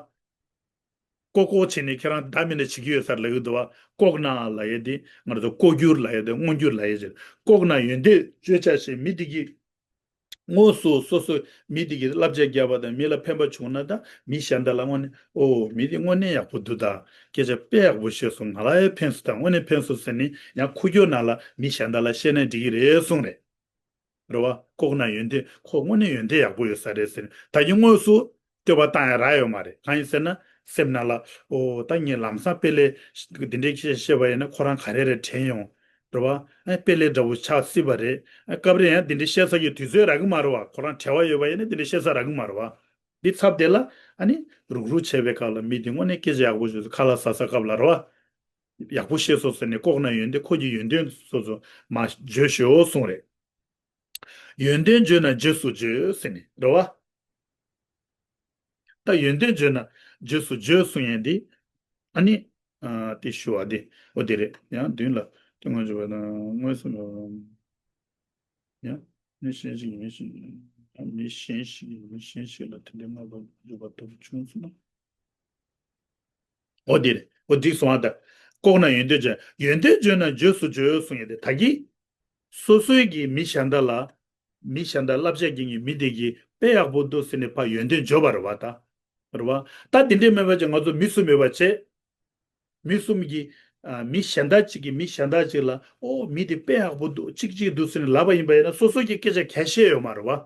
ལྐོག་ལྐོག་བྱས་ནས་ཁྱེད་རང་ད་མི་ནས་བྱེད་ཀྱི་ཡོད་ས་ལབ་ཀྱི་འདུག་བ། ལྐོག་ན་ལབ་ཡས་དེ་ང་རང་ཚོ་ལྐོག་གྱུར་ལབ་ཡས་དེ་མངོན་གྱུར་ལབ་ཡས་ཅིག་ལྐོག་ན་ཡོན་ཏན་བརྗོད་བྱ་ཞིང་མི་དེ་གིས་དངོས་སུ་སོ་སོ་མི་དེ་གིས་བསླབ་བྱ་བརྒྱབ་པ་དང་མི་ལ་ཕན་པ་བྱུང་ན། ད་མི་གཞན་དག་ལ་དངོས་གནས་ཨོ་མི་དེ་དངོས་གནས་ཡག་པོ་འདུག་ད་སྐད་ཆ་དཔེ་ཡག་པོ་བཤད་སོང་། ང་ལ་ཡང་ཕན་སོང་། ད་དངོས་གནས་ཕན་སོང་ཟེར་ནས་ཡང་ཁུག་ཀྱོག་ནང་ལ་མི་གཞན་དག་ལ་བཤད་ན་འགྲིག་གི་རེད་གསུངས་རེད། རེད་བ། ལྐོག་ན་ཡོན་ཏན་ཁོ་དངོས་གནས་ཡོན་ཏན་ཡག་པོ་ཡོད་ས་རེད་ཟེར་ནས་ད་གིན་དངོས་སུ་བསྟོད་པ་བཏང་ཡ་རག་ཡོད་མ་རེད། གང་ཡིན་ཟེར་ན་སེམས་ནང་ལ་ཨོ་ད་ངས་ལམ་སང་དཔེ་ལས་འདི་འདྲའི་སྐད་ཆ་བཤད་པ་ཡིན་ན་ཁོ་རང་ག་རེ་རེ་དྲན་ཡོང་། རེད་བ། ཨ་དཔེ་ལས་འདྲ་བོ་ཆགས་སྲིད་པ་རེད། ཨ་སྐབས་རེ་ཡང་འདི་འདྲའི་བཤད་ས་ཀྱི་དུས་ཚོད་རག་གི་མ་རེད་བ། ཁོ་རང་བྲེལ་བ་ཡོད་པ་ཡིན་ན་འདི་འདྲའི་བཤད་ས་རག་གི་མ་རེད་བ། འདི་ཚབ་དེ་ལ་ཨ་ནི་རུག་རུག་བྱས་པའི་སྐབས་ལ་མི་འདི་དངོས་གནས་སྐད་ཆ་ཡག་པོ་ཞུ་ཁ་ལག་ཟ་ས་སྐབས་ལ་རེད་བ། ཡག་པོ་བཤད་སོང་ཟེར་ནས་ལྐོག་ན་ཡོན་ཏན་ཁོ་གི་ཡོན་ཏན་སོ་སོ་མ་བརྗོད་ཤོག་གསུངས་རེད། ཡོན་ཏན་བརྗོད་ན་རྗེས་སུ་བརྗོད་ཟེར་ནས་རེད་བ། ད་ཡོན་ཏན་བརྗོད་ན་རྗེས་སུ་བརྗོད་གསུང་ཡས་འདི། ཨ་ནི། ཨ་དེ་ཞུ་བ་དེ་འོ་དེ་རེད། ཡང་མདུན་ལ་དེ་ང་ཚོ་བ་དང་དངོས་སུ་ཡང་མི་གཞན་ཞིག་མི་ཞིག་མི་གཞན་ཞིག་མི་གཞན་ཞིག་ལ་དེ་འདྲའི་བསྔགས་པ་བརྗོད་པ་ལྟ་བུ་བྱུང་སོང་ན། འོ་དེ་རེད། འོ་འགྲིག་སོང་ཨ། ད་ལྐོག་ན་ཡོན་ཏན་བརྗོད། ཡོན་ཏན་བརྗོད་ན་རྗེས་སུ་བརྗོད་གསུང་ཡས་དེ་ད་གིན། སོ་སོའི་གི་མི་གཞན་དག་ལ། མི་གཞན་དག་བསླབ་བྱ་རྒྱག་མཁན་མི་དེ་གིས་དཔེ་ཡག་པོ་འདུག་ཟེར་ནས་ཕར་ཡོན་ཏན་བརྗོད་པ་རེད་བ་ད། རེད་བ། ད་དེ་འདྲས་མེད་པ་ཅིག་ང་ཚོ་མི་གསུམ་ཡོད་པ་བྱས། མི་གསུམ་གྱིས། ཨ་མི་གཞན་དག་ཅིག་གིས་མི་གཞན་དག་ཅིག་ལ་ཨོ་མི་དེ་དཔེ་ཡག་པོ་འདུག་ཅིག་ཅིག་འདུག་ཟེར་ནས་ལབ་པ་ཡིན་པ་ཡིན་ན་སོ་སོ་གིས་སྐད་ཆ་ག་བཤད་ཡོད་མ་རེད་བ།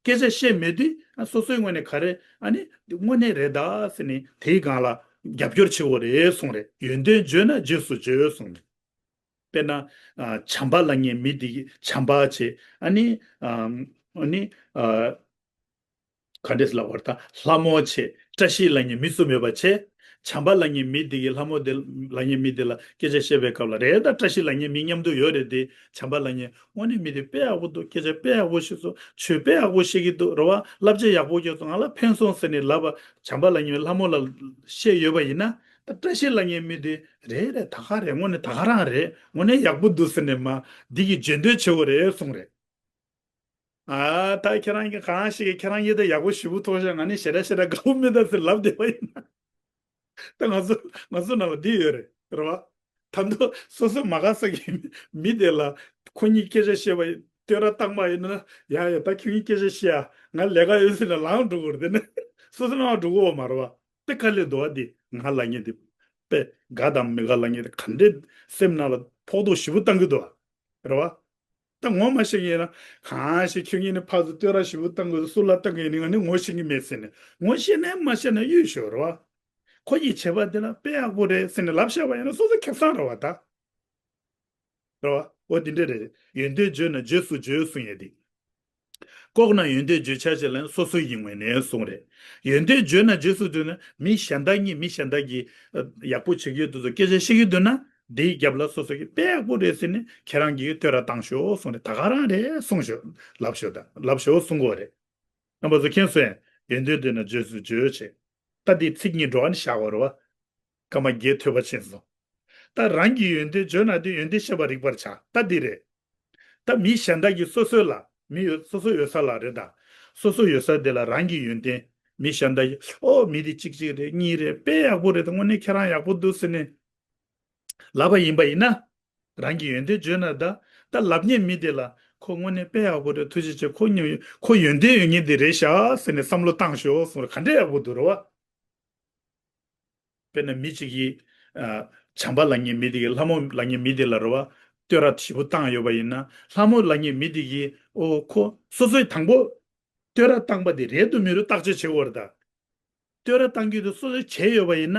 སྐད་ཆ་བཤད་མེད་དུས་ཨ་སོ་སོའི་ངོས་ནས་ག་རེ་ཨ་ནི་དངོས་གནས་རེད་ད་ཟེར་ནས་དེའི་སྒང་ལ་རྒྱབ་སྐྱོར་བྱེད་དགོས་རེད་གསུངས་རེད། ཡོན་ཏན་བརྗོད་ན་རྗེས་སུ་བརྗོད་གསུངས་རེད། དཔེར་ན། ཨ་བྱམས་པ་ལབ་མཁན་མི་དེ་གིས་བྱམས་པ་བྱེད། ཨ་ནི། ཨ་ཨ་ནི། ཨ་ག་འདྲས་ལབ་དགོས་རེད་ད། ལྷ་མོ་བྱེད། བཀྲ་ཤིས་ལབ་མཁན་མི་གསུམ་ཡོད་པ་བྱས། བྱམས་པ་ལབ་མཁན་མི་དེ་གིས་ལྷ་མོ་དེ་ལབ་མཁན་མི་དེ་ལ་སྐད་ཆ་བཤད་པའི་སྐབས་ལ་རེད་ད། བཀྲ་ཤིས་ལབ་མཁན་མི་མཉམ་དུ་ཡོད་རེད་དེ། བྱམས་པ་ལབ་མཁན་དངོས་གནས་མི་དེ་དཔེ་ཡག་པོ་འདུག་སྐད་ཆ་དཔེ་ཡག་པོ་བཤད་སོང་། ཆོས་དཔེ་ཡག་པོ་བཤད་ཀྱི་འདུག་རེད་བ། བསླབ་བྱ་ཡག་པོ་སྐྱོན་སོང་། ང་ལ་ཕན་སོང་ཟེར་ནས་ལབ་པ་བྱམས་པ་ལབ་མཁན་ལྷ་མོ་ལ་བཤད་ཡོད་པ་ཡིན་ན། ད་བཀྲ་ཤིས་ལབ་མཁན་མི་དེ་རེད་རེད་ད་ག་རེད། དངོས་གནས་ད་ག་རང་རེད། དངོས་གནས་ཡག་པོ་འདུག་ཟེར་ནས་མ་འདི་གི་རྗེས་ཟློས་བྱེད་དགོས་རེད་གསུངས་རེད། ཨ་ད་ཁྱེད་རང་གིས་གང་ཞིག་གིས་ཁྱེད་རང་གཉིས་ད་ཡག་པོ་ཞེ་པོ་མཐོང་ཤག་ང་ནི་ཞེ་དྲག་ཞེ་དྲག་དགའ་པོ་མེད་ད་ཟེར་ལབ་བསྡད་པ་ཡིན་ན། ད་ང་ཚོ་ང་ཚོ་ནང་ལ་འདི་ཡོད་རེད་རེད་བ། ད་མདོ་སོ་སོ་མ་དགའ་ས་གི་མི་དེ་ལ་ཁོ་གཉིས་སྐད་ཆ་བཤད་པ་བསྟོད་ར་བཏང་པ་ཡིན་ན། ཡ་ཡ་ད་ཁྱོད་གཉིས་སྐད་ཆ་བཤད་ཡ་ང་ལས་ཀ་ཡོད་ཟེར་ན་ལངས་འགྲོ་དགོས་རེད། དེ་ནས་སོ་སོ་ནང་འགྲོ་དགོས་པ་མ་རེད་བ། དེ་དཀའ་ལས་འདུག་བ། དེ་ང་ལབ་མཁན་དེ་དཔེ་དགའ་དང་མི་དགའ་ལབ་མཁན་དེ་ག་འདྲས་སེམས་ནང་ལ་ཕོག་ཐུག་ཞེ་པོ་བཏང་གི་འདུག་བ། རེད་བ། ད་ངོ་མ་ཤེས་ཀྱི་ཡིན་ན་གང་ཞིག་ཁྱོད་ཉིད་ནི་ཕར་ཚུར་བསྟོད་ར་ཞེ་པོ་བཏང་དགོས་སུ་ལ་བཏང་གི་ཡིན་ནི་ང་ནི་ངོ་ཤེས་ཀྱི་མེད་ཟེར་ནས་ངོ་ཤེས་ནས་མ་ཤེས་ན་གཡུས་ཤོག་རེད་བ། ཁོ་ཡིས་བྱས་པ་དེ་ལ་དཔེ་ཡག་པོ་རེད་ཟེར་ནས་ལབ་བཞག་པ་ཡིན་ན་སོ་སོ་ཁེ་བཟང་རེད་བ་ད། རེད་བ། འོ་དེ་འདྲ་རེད། ཡོན་ཏན་བརྗོད་ན་རྗེས་སུ་བརྗོད་གསུང་ཡས་དེ། ལྐོག་ན་ཡོན་ཏན་བརྗོད་བྱ་ཞེས་ལན་སོ་སོ་ཡི་ངོས་ནས་གསུངས་རེད། ཡོན་ཏན་བརྗོད་ན་རྗེས་སུ་བརྗོད་ན་མི་གཞན་དག་གཉིས་མི་གཞན་དག་གིས་ཡག་པོ་བྱེད་ཀྱི་འདུག་ཚོ་སྐད་ཆ་བཤད་ཀྱི་འདུག་ན་དེའི་རྒྱབ་ལ་སོ་སོ་གིས་དཔེ་ཡག་པོ་རེད་ཟེར་ནས་ཁྱེད་རང་གིས་བསྟོད་ར་བཏང་ཤོག་གསུངས་རེད། ད་ག་རང་རེད་གསུངས་ཤོག་ལབ་ཤོག་ད་ལབ་ཤོག་གསུང་དགོས་རེད། རྣམ་པ་ཚོ་མཁྱེན་སོང་ཡོན་ཏན་བརྗོད་ན་རྗེས་སུ་བརྗོད་བྱེད། ད་འདི་ཚིག་གཉིས་འགྲོ་ཨ་ནི་བཞག་དགོས་རེད་བ། སྐར་མ་བརྒྱད་ཐོས་པ་ཕྱིན་སོང་། ད་རང་གི་ཡོན་ཏན་བརྗོད་ན་དེ་ཡོན་ཏན་ཤེས་པ་རིག་པར་བྱ། ད་འདི་རེད། ད་མི་གཞན་དག་གིས་སོ་སོ་ལ་མི་ཡོད་སོ་སོ་ཡོད་ས་ལ་རེད་ད། སོ་སོ་ཡོད་ས་དེ་ལ་རང་གི་ཡོན་ཏན་མི་གཞན་དག་གིས་ཨོ་མི་དེ་གཅིག་གཅིག་རེད་གཉིས་རེད་དཔེ་ཡག་པོ་རེད་ད་དངོས་གནས་ཁྱེད་རང་ཡག་པོ་འདུག་ཟེར་ནས་ལབ་པ་ཡིན་པ་ཡིན་ན། རང་གི་ཡོན་ཏན་བརྗོད་ན་ད་ད་ལབ་མཁན་མི་དེ་ལ་ཁོ་དངོས་གནས་དཔེ་ཡག་པོ་རེད་ཐུགས་རྗེ་ཆེ་ཁོ་ཉོ་ཁོ་ཡོན་ཏན་ཡོད་མཁན་དེ་རེད་ཤག་ཟེར་ནས་བསམ་བློ་བཏང་ཤོག་གསུངས་རེད། ག་འདྲས་ཡག་པོ་འདུག་རེད་བ། དཔེར་ན་མི་གཅིག་གིས་ཨ་བྱམས་པ་ལབ་མཁན་མི་དེ་གིས་ལྷ་མོ་ལབ་མཁན་མི་དེ་ལ་རེད་བ། བསྟོད་ར་ཞེ་པོ་བཏང་ཡོད་པ་ཡིན་ན་ལྷ་མོ་ལབ་མཁན་མི་དེ་གིས་ཨོ་ཁོ་སོ་སོས་དང་པོ་བསྟོད་ར་བཏང་པ་དེ་རེད་འདུག་མི་འདུག་བརྟག་དཔྱད་བྱེད་དགོས་རེད་ད། བསྟོད་ར་བཏང་རྒྱུ་དེ་སོ་སོས་བྱས་ཡོད་པ་ཡིན་ན་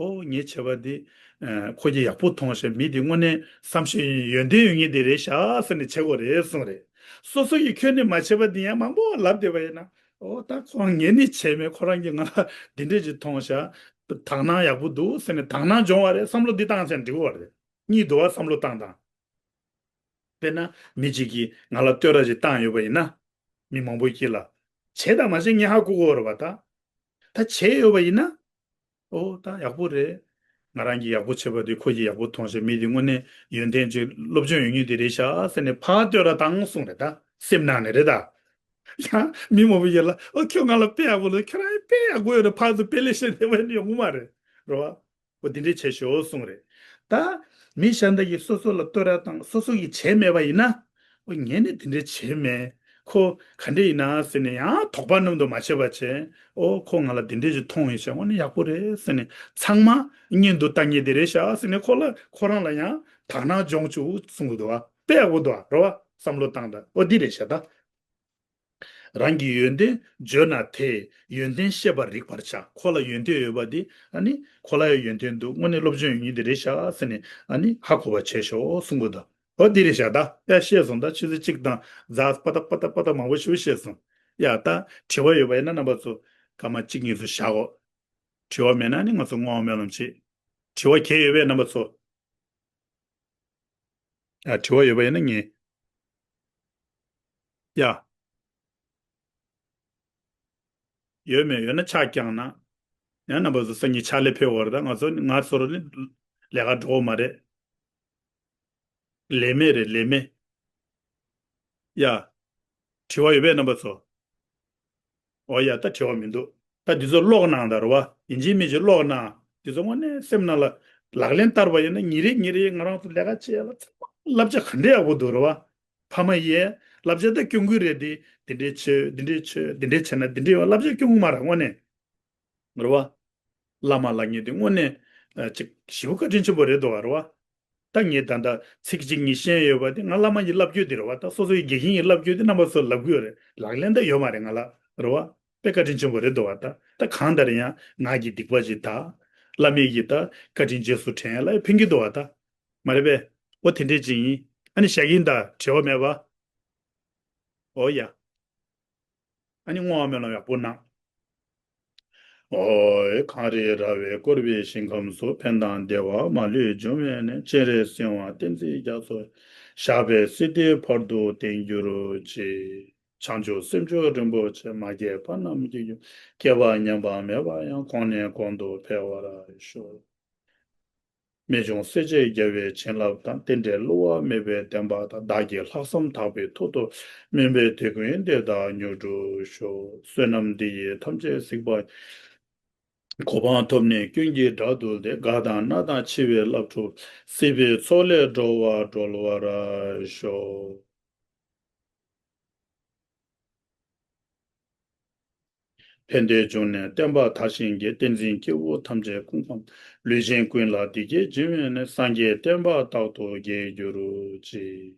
ཨོ་ངས་བྱས་པ་དེ་ཨ་ཁོ་གིས་ཡག་པོ་མཐོང་ཤག་མི་དེ་དངོས་གནས་བསམ་ཤེས་ཡོན་ཏན་ཡོད་མཁན་དེ་རེད་ཤག་ཟེར་ནས་བྱེད་དགོས་རེད་གསུངས་རེད། སོ་སོ་ཡིས་ཁྱོན་ནས་མ་བྱས་པ་དེ་ཡང་མང་པོ་ལབ་བསྡད་པ་ཡིན་ན། ཨོ་ད་ཁོ་རང་ངས་ནི་བྱས་མེད་ཁོ་རང་གིས་ང་ལ་འདི་འདྲས་ཅིག་མཐོང་ཤག་དག་སྣང་ཡག་པོ་འདུག་ཟེར་ནས་དག་སྣང་སྦྱོང་བ་རེད། བསམ་བློ་འདི་བཏང་ཚེ་འགྲིག་གི་རེད། གཉིས་འདུག་བ་བསམ་བློ་བཏང་དང་། དཔེར་ན་མི་གཅིག་གིས་ང་ལ་བསྟོད་ར་ཅིག་བཏང་ཡོད་པ་ཡིན་ན། མི་མང་པོའི་དཀྱིལ་ལ། བྱས་དང་མ་བྱས་ངས་ཧ་གོ་གི་ཡོད་རེད་པ་ད། ད་བྱས་ཡོད་པ་ཡིན་ན། ཨོ་ད་ཡག་པོ་རེད། ང་རང་གིས་ཡག་པོ་བྱས་པ་དེ་ཁོ་གིས་ཡག་པོ་མཐོང་བྱས། མི་དེ་དངོས་གནས་ཡོན་ཏན་ཅིག་སློབ་སྦྱོང་ཡོད་མཁན་དེ་རེད་ཤག་ཟེར་ནས་ཕར་བསྟོད་ར་བཏང་གསུངས་རེད་ད། སེམས་ནང་ནས་རེད་ད། ཡང་མི་མང་པོ་ཡིན་ལ། ཨོ་ཁྱོད་ང་ལ་དཔེ་ཡག་པོ་ལ། ཁྱོད་རང་དཔེ་ཡག་པོ་ཡོད་རེད། ཕར་ཚུར་དཔེ་ལེན་བྱེད་བསྡད་པ་ཡོང་གི་མ་རེད། རེད་བ། ཨོ་དེ་འདྲས་བྱས་ཤོག་གསུངས་རེད། ད་མི་གཞན་དག་གིས་སོ་སོ་ལ་བསྟོད་ར་བཏང་། སོ་སོ་གིས་བྱས་མེད་པ་ཡིན་ན། ཨོ་ངས་ནི་དེ་འདྲས་བྱས་མེད། ཁོ་ག་འདྲས་ཡིན་ན་ཟེར་ནས་ཡང་དོགས་པ་རྣམ་དུ་མ་བྱས་པ་བྱས། ཨོ་ཁོ་ང་ལ་དེ་འདྲས་ཅིག་མཐོང་ཡོད་ཤག། ཨོ་ནི་ཡག་པོ་རེད་ཟེར་ནས་ཚང་མ་སྔོན་དུ་བཏང་མཁན་དེ་རེད་ཤག་ཟེར་ནས་ཁོ་ལ། ཁོ་རང་ལ་ཡང་དག་སྣང་སྦྱོང་བཅུག་གསུང་གི་འདུག་བ། དཔེ་ཡག་པོ་འདུག་བ། རེད་བ། བསམ་བློ་བཏང་དང་། ཨོ་འདི་རེད་ཤག་ད། རང་གི་ཡོན་ཏན་བརྗོད་ན་དེས་ཡོན་ཏན་ཤེས་པར་རིག་པར་བྱ། ཁོ་ལ་ཡོན་ཏན་ཡོད་པ་འདི། ཨ་ནི་ཁོ་ལ་ཡང་ཡོན་ཏན་འདུག། དངོས་གནས་སློབ་སྦྱོང་ཡོད་མཁན་དེ་རེད་ཤག་ཟེར་ནས། ཨ་ནི་ཧ་གོ་བ་བྱས་ཤོག་གསུང་གི་འདུག། ཨོ་འདི་རེད་ཤག་ད། ཡ་ཤེས་སོང་། ད་ཆུ་ཚོད་གཅིག་དང་ཛ་པ་ཏ་པ་ཏ་པ་ཏ་མང་པོ་ཞིག་ཤེས་སོང་། ཡ་ད་དྲི་བ་ཡོད་པ་ཡིན་ན་རྣམ་པ་ཚོ་སྐར་མ་གཅིག་གཉིས་ཚོ་བཞག་གོ། དྲི་བ་མེད་ན་ནི་ང་ཚོ་བསྔོ་བ་སྨོན་ལམ་བྱེད། དྲི་བ་གལ་ཡོད་པས་རྣམ་པ་ཚོ། ཡ་དྲི་བ་ཡོད་པ་ཡིན་ན་ངས། ཡ། ཡོད་མེད་ཡོད་ན་ཕྱག་བརྐྱངས་ན། ཡང་རྣམ་པ་ཚོ་སང་ཉིན་ཕྱག་ལས་ཕེབས་པ་རེད། ད་ང་ཚོ་ང་ཚོར་ནི་ལས་ཀ་འགྲོ་བ་མ་རེད། ལས་མེད་རེད། ལས་མེད། ཡ། དྲི་བ་ཡོད་པས་རྣམ་པ་ཚོ། ཨོ་ཡ། ད་དྲི་བ་མི་འདུག། ད་འདི་ཚོ་ཀློག་གནང་དང་། རེད་བ། ཡིན་གཅིག་མིན་གཅིག་ཀློག་གནང་། འདི་ཚོ་དངོས་གནས་སེམས་ནང་ལ་ལག་ལེན་བསྟར་བ་ཡིན་ན། ཉིན་རེ་ཉིན་རེ་ང་རང་ཚོ་ལས་ཀ་བྱེད་ཡ་ལ་ཚང་མ་བསླབ་བྱ་ག་འདྲ་ཡག་པོ་འདུག། རེད་བ། ཕ་མ་ཡིས་བསླབ་བྱ་ད་སྐྱོན་གི་རེད་དེ། འདི་འདྲས་བྱོས། འདི་འདྲས་བྱོས། འདི་འདྲས་བྱས་ན་འདི་འདྲས་ཡོང་། བསླབ་བྱ་སྐྱོན་གི་མ་རེད་དངོས་གནས། རེད་བ། བླ་མ་ལབ་མཁན་དེ་དངོས་གནས་ཨ་ཅིག་ཞེ་པོ་བཀའ་དྲིན་ཆེན་པོ་རེད་འདུག་བ། རེད་བ། ད་ངས་ད་ལྟ་ཚིག་གཅིག་གཉིས་ཤེས་ཡོད་པ་དེ་ང་བླ་མ་ཡིས་བསླབ་རྒྱུ་དེ་རེད་བ། ད་སོ་སོ་ཡི་དགེ་རྒན་ཡིས་བསླབ་རྒྱུ་དེ་རྣམ་པ་ཚོར་ལབ་གི་ཡོད་རེད། ལག་ལེན་ད་ཡོད་མ་རེད་ང་ལ། རེད་བ། དཔེ་བཀའ་དྲིན་ཆེན་པོ་རེད་འདུག་བ། ད་ད་གང་ལྟར་ཡང་ང་གི་སྡིག་པ་ཅིག་དག། བླ་མའི་གི་ད་བཀའ་དྲིན་རྗེས་སུ་དྲན་ཡ་ལ་ཕན་གི་འདུག་བ། ད་མ་རེད་པས། འོ་དེ་འདྲས་ཅིག་ཡིན། ཨ་ནི་བཞག་གིན་ད། དྲི་བ་མེད་པ། ཨོ་ཡ། ཨ་ནི་བསྔོ་བ་སྨོན་ལམ་ཡག་པོ་གནང་། ཨོ་ཡ། གངས་རི་ར་བས་བསྐོར་བའི་ཞིང་ཁམས་སུ། ཕན་དང་བདེ་བ་མ་ལུས་འབྱུང་བའི་གནས། སྤྱན་རས་གཟིགས་དབང་བསྟན་འཛིན་རྒྱ་མཚོ། ཞབས་པད་སྲིད་མཐའི་བར་དུ་བརྟན་གྱུར་ཅིག། བྱང་ཆུབ་སེམས་མཆོག་རིན་པོ་ཆེ། མ་སྐྱེས་པ་རྣམས་སྐྱེ་གྱུར། སྐྱེས་པ་ཉམས་པ་མེད་པ་ཡང་། གོང་ནས་གོང་དུ་འཕེལ་བར་ཤོག། རྨད་བྱུང་སྲས་བཅས་རྒྱལ་བའི་བྱིན་རླབས་དང་། རྟེན་འབྲེལ་བསླུ་བ་མེད་པའི་བདེན་པ་དང་། བདག་གི་ལྷག་བསམ་དག་པའི་ཐོག་ཏུ། སྨིན་པའི་དེད་དགོན་འདི་དག་མྱུར་འགྲུབ་ཤོག། བསོད་ནམས་འདི་ཡིས་ཐམས་ཅད་གཟིགས་པ། གོ་འཕང་ཐོབ་ནས་ཀུན་གྱི་དགྲ་བཏུལ་ཏེ། དགའ་དང་སྣང་དང་འཆི་བའི་རླབས་འཁྲུགས། སྲིད་པའི་མཚོ་ལས་སྒྲོལ་བར་སྒྲོལ་བར་ཤོག། ཕན་བདེའི་འབྱུང་གནས་བསྟན་པ་དར་ཞིང་རྒྱས། བསྟན་འཛིན་སྐྱེས་བུ་ཐམས་ཅད་སྐུ་ཁམས། ལུས་ཅན་ཀུན་ལ་བདེ་སྐྱིད་འབྱུང་བའི་གནས། སངས་རྒྱས་བསྟན་པ་རྟག་ཏུ་རྒྱས་གྱུར་ཅིག།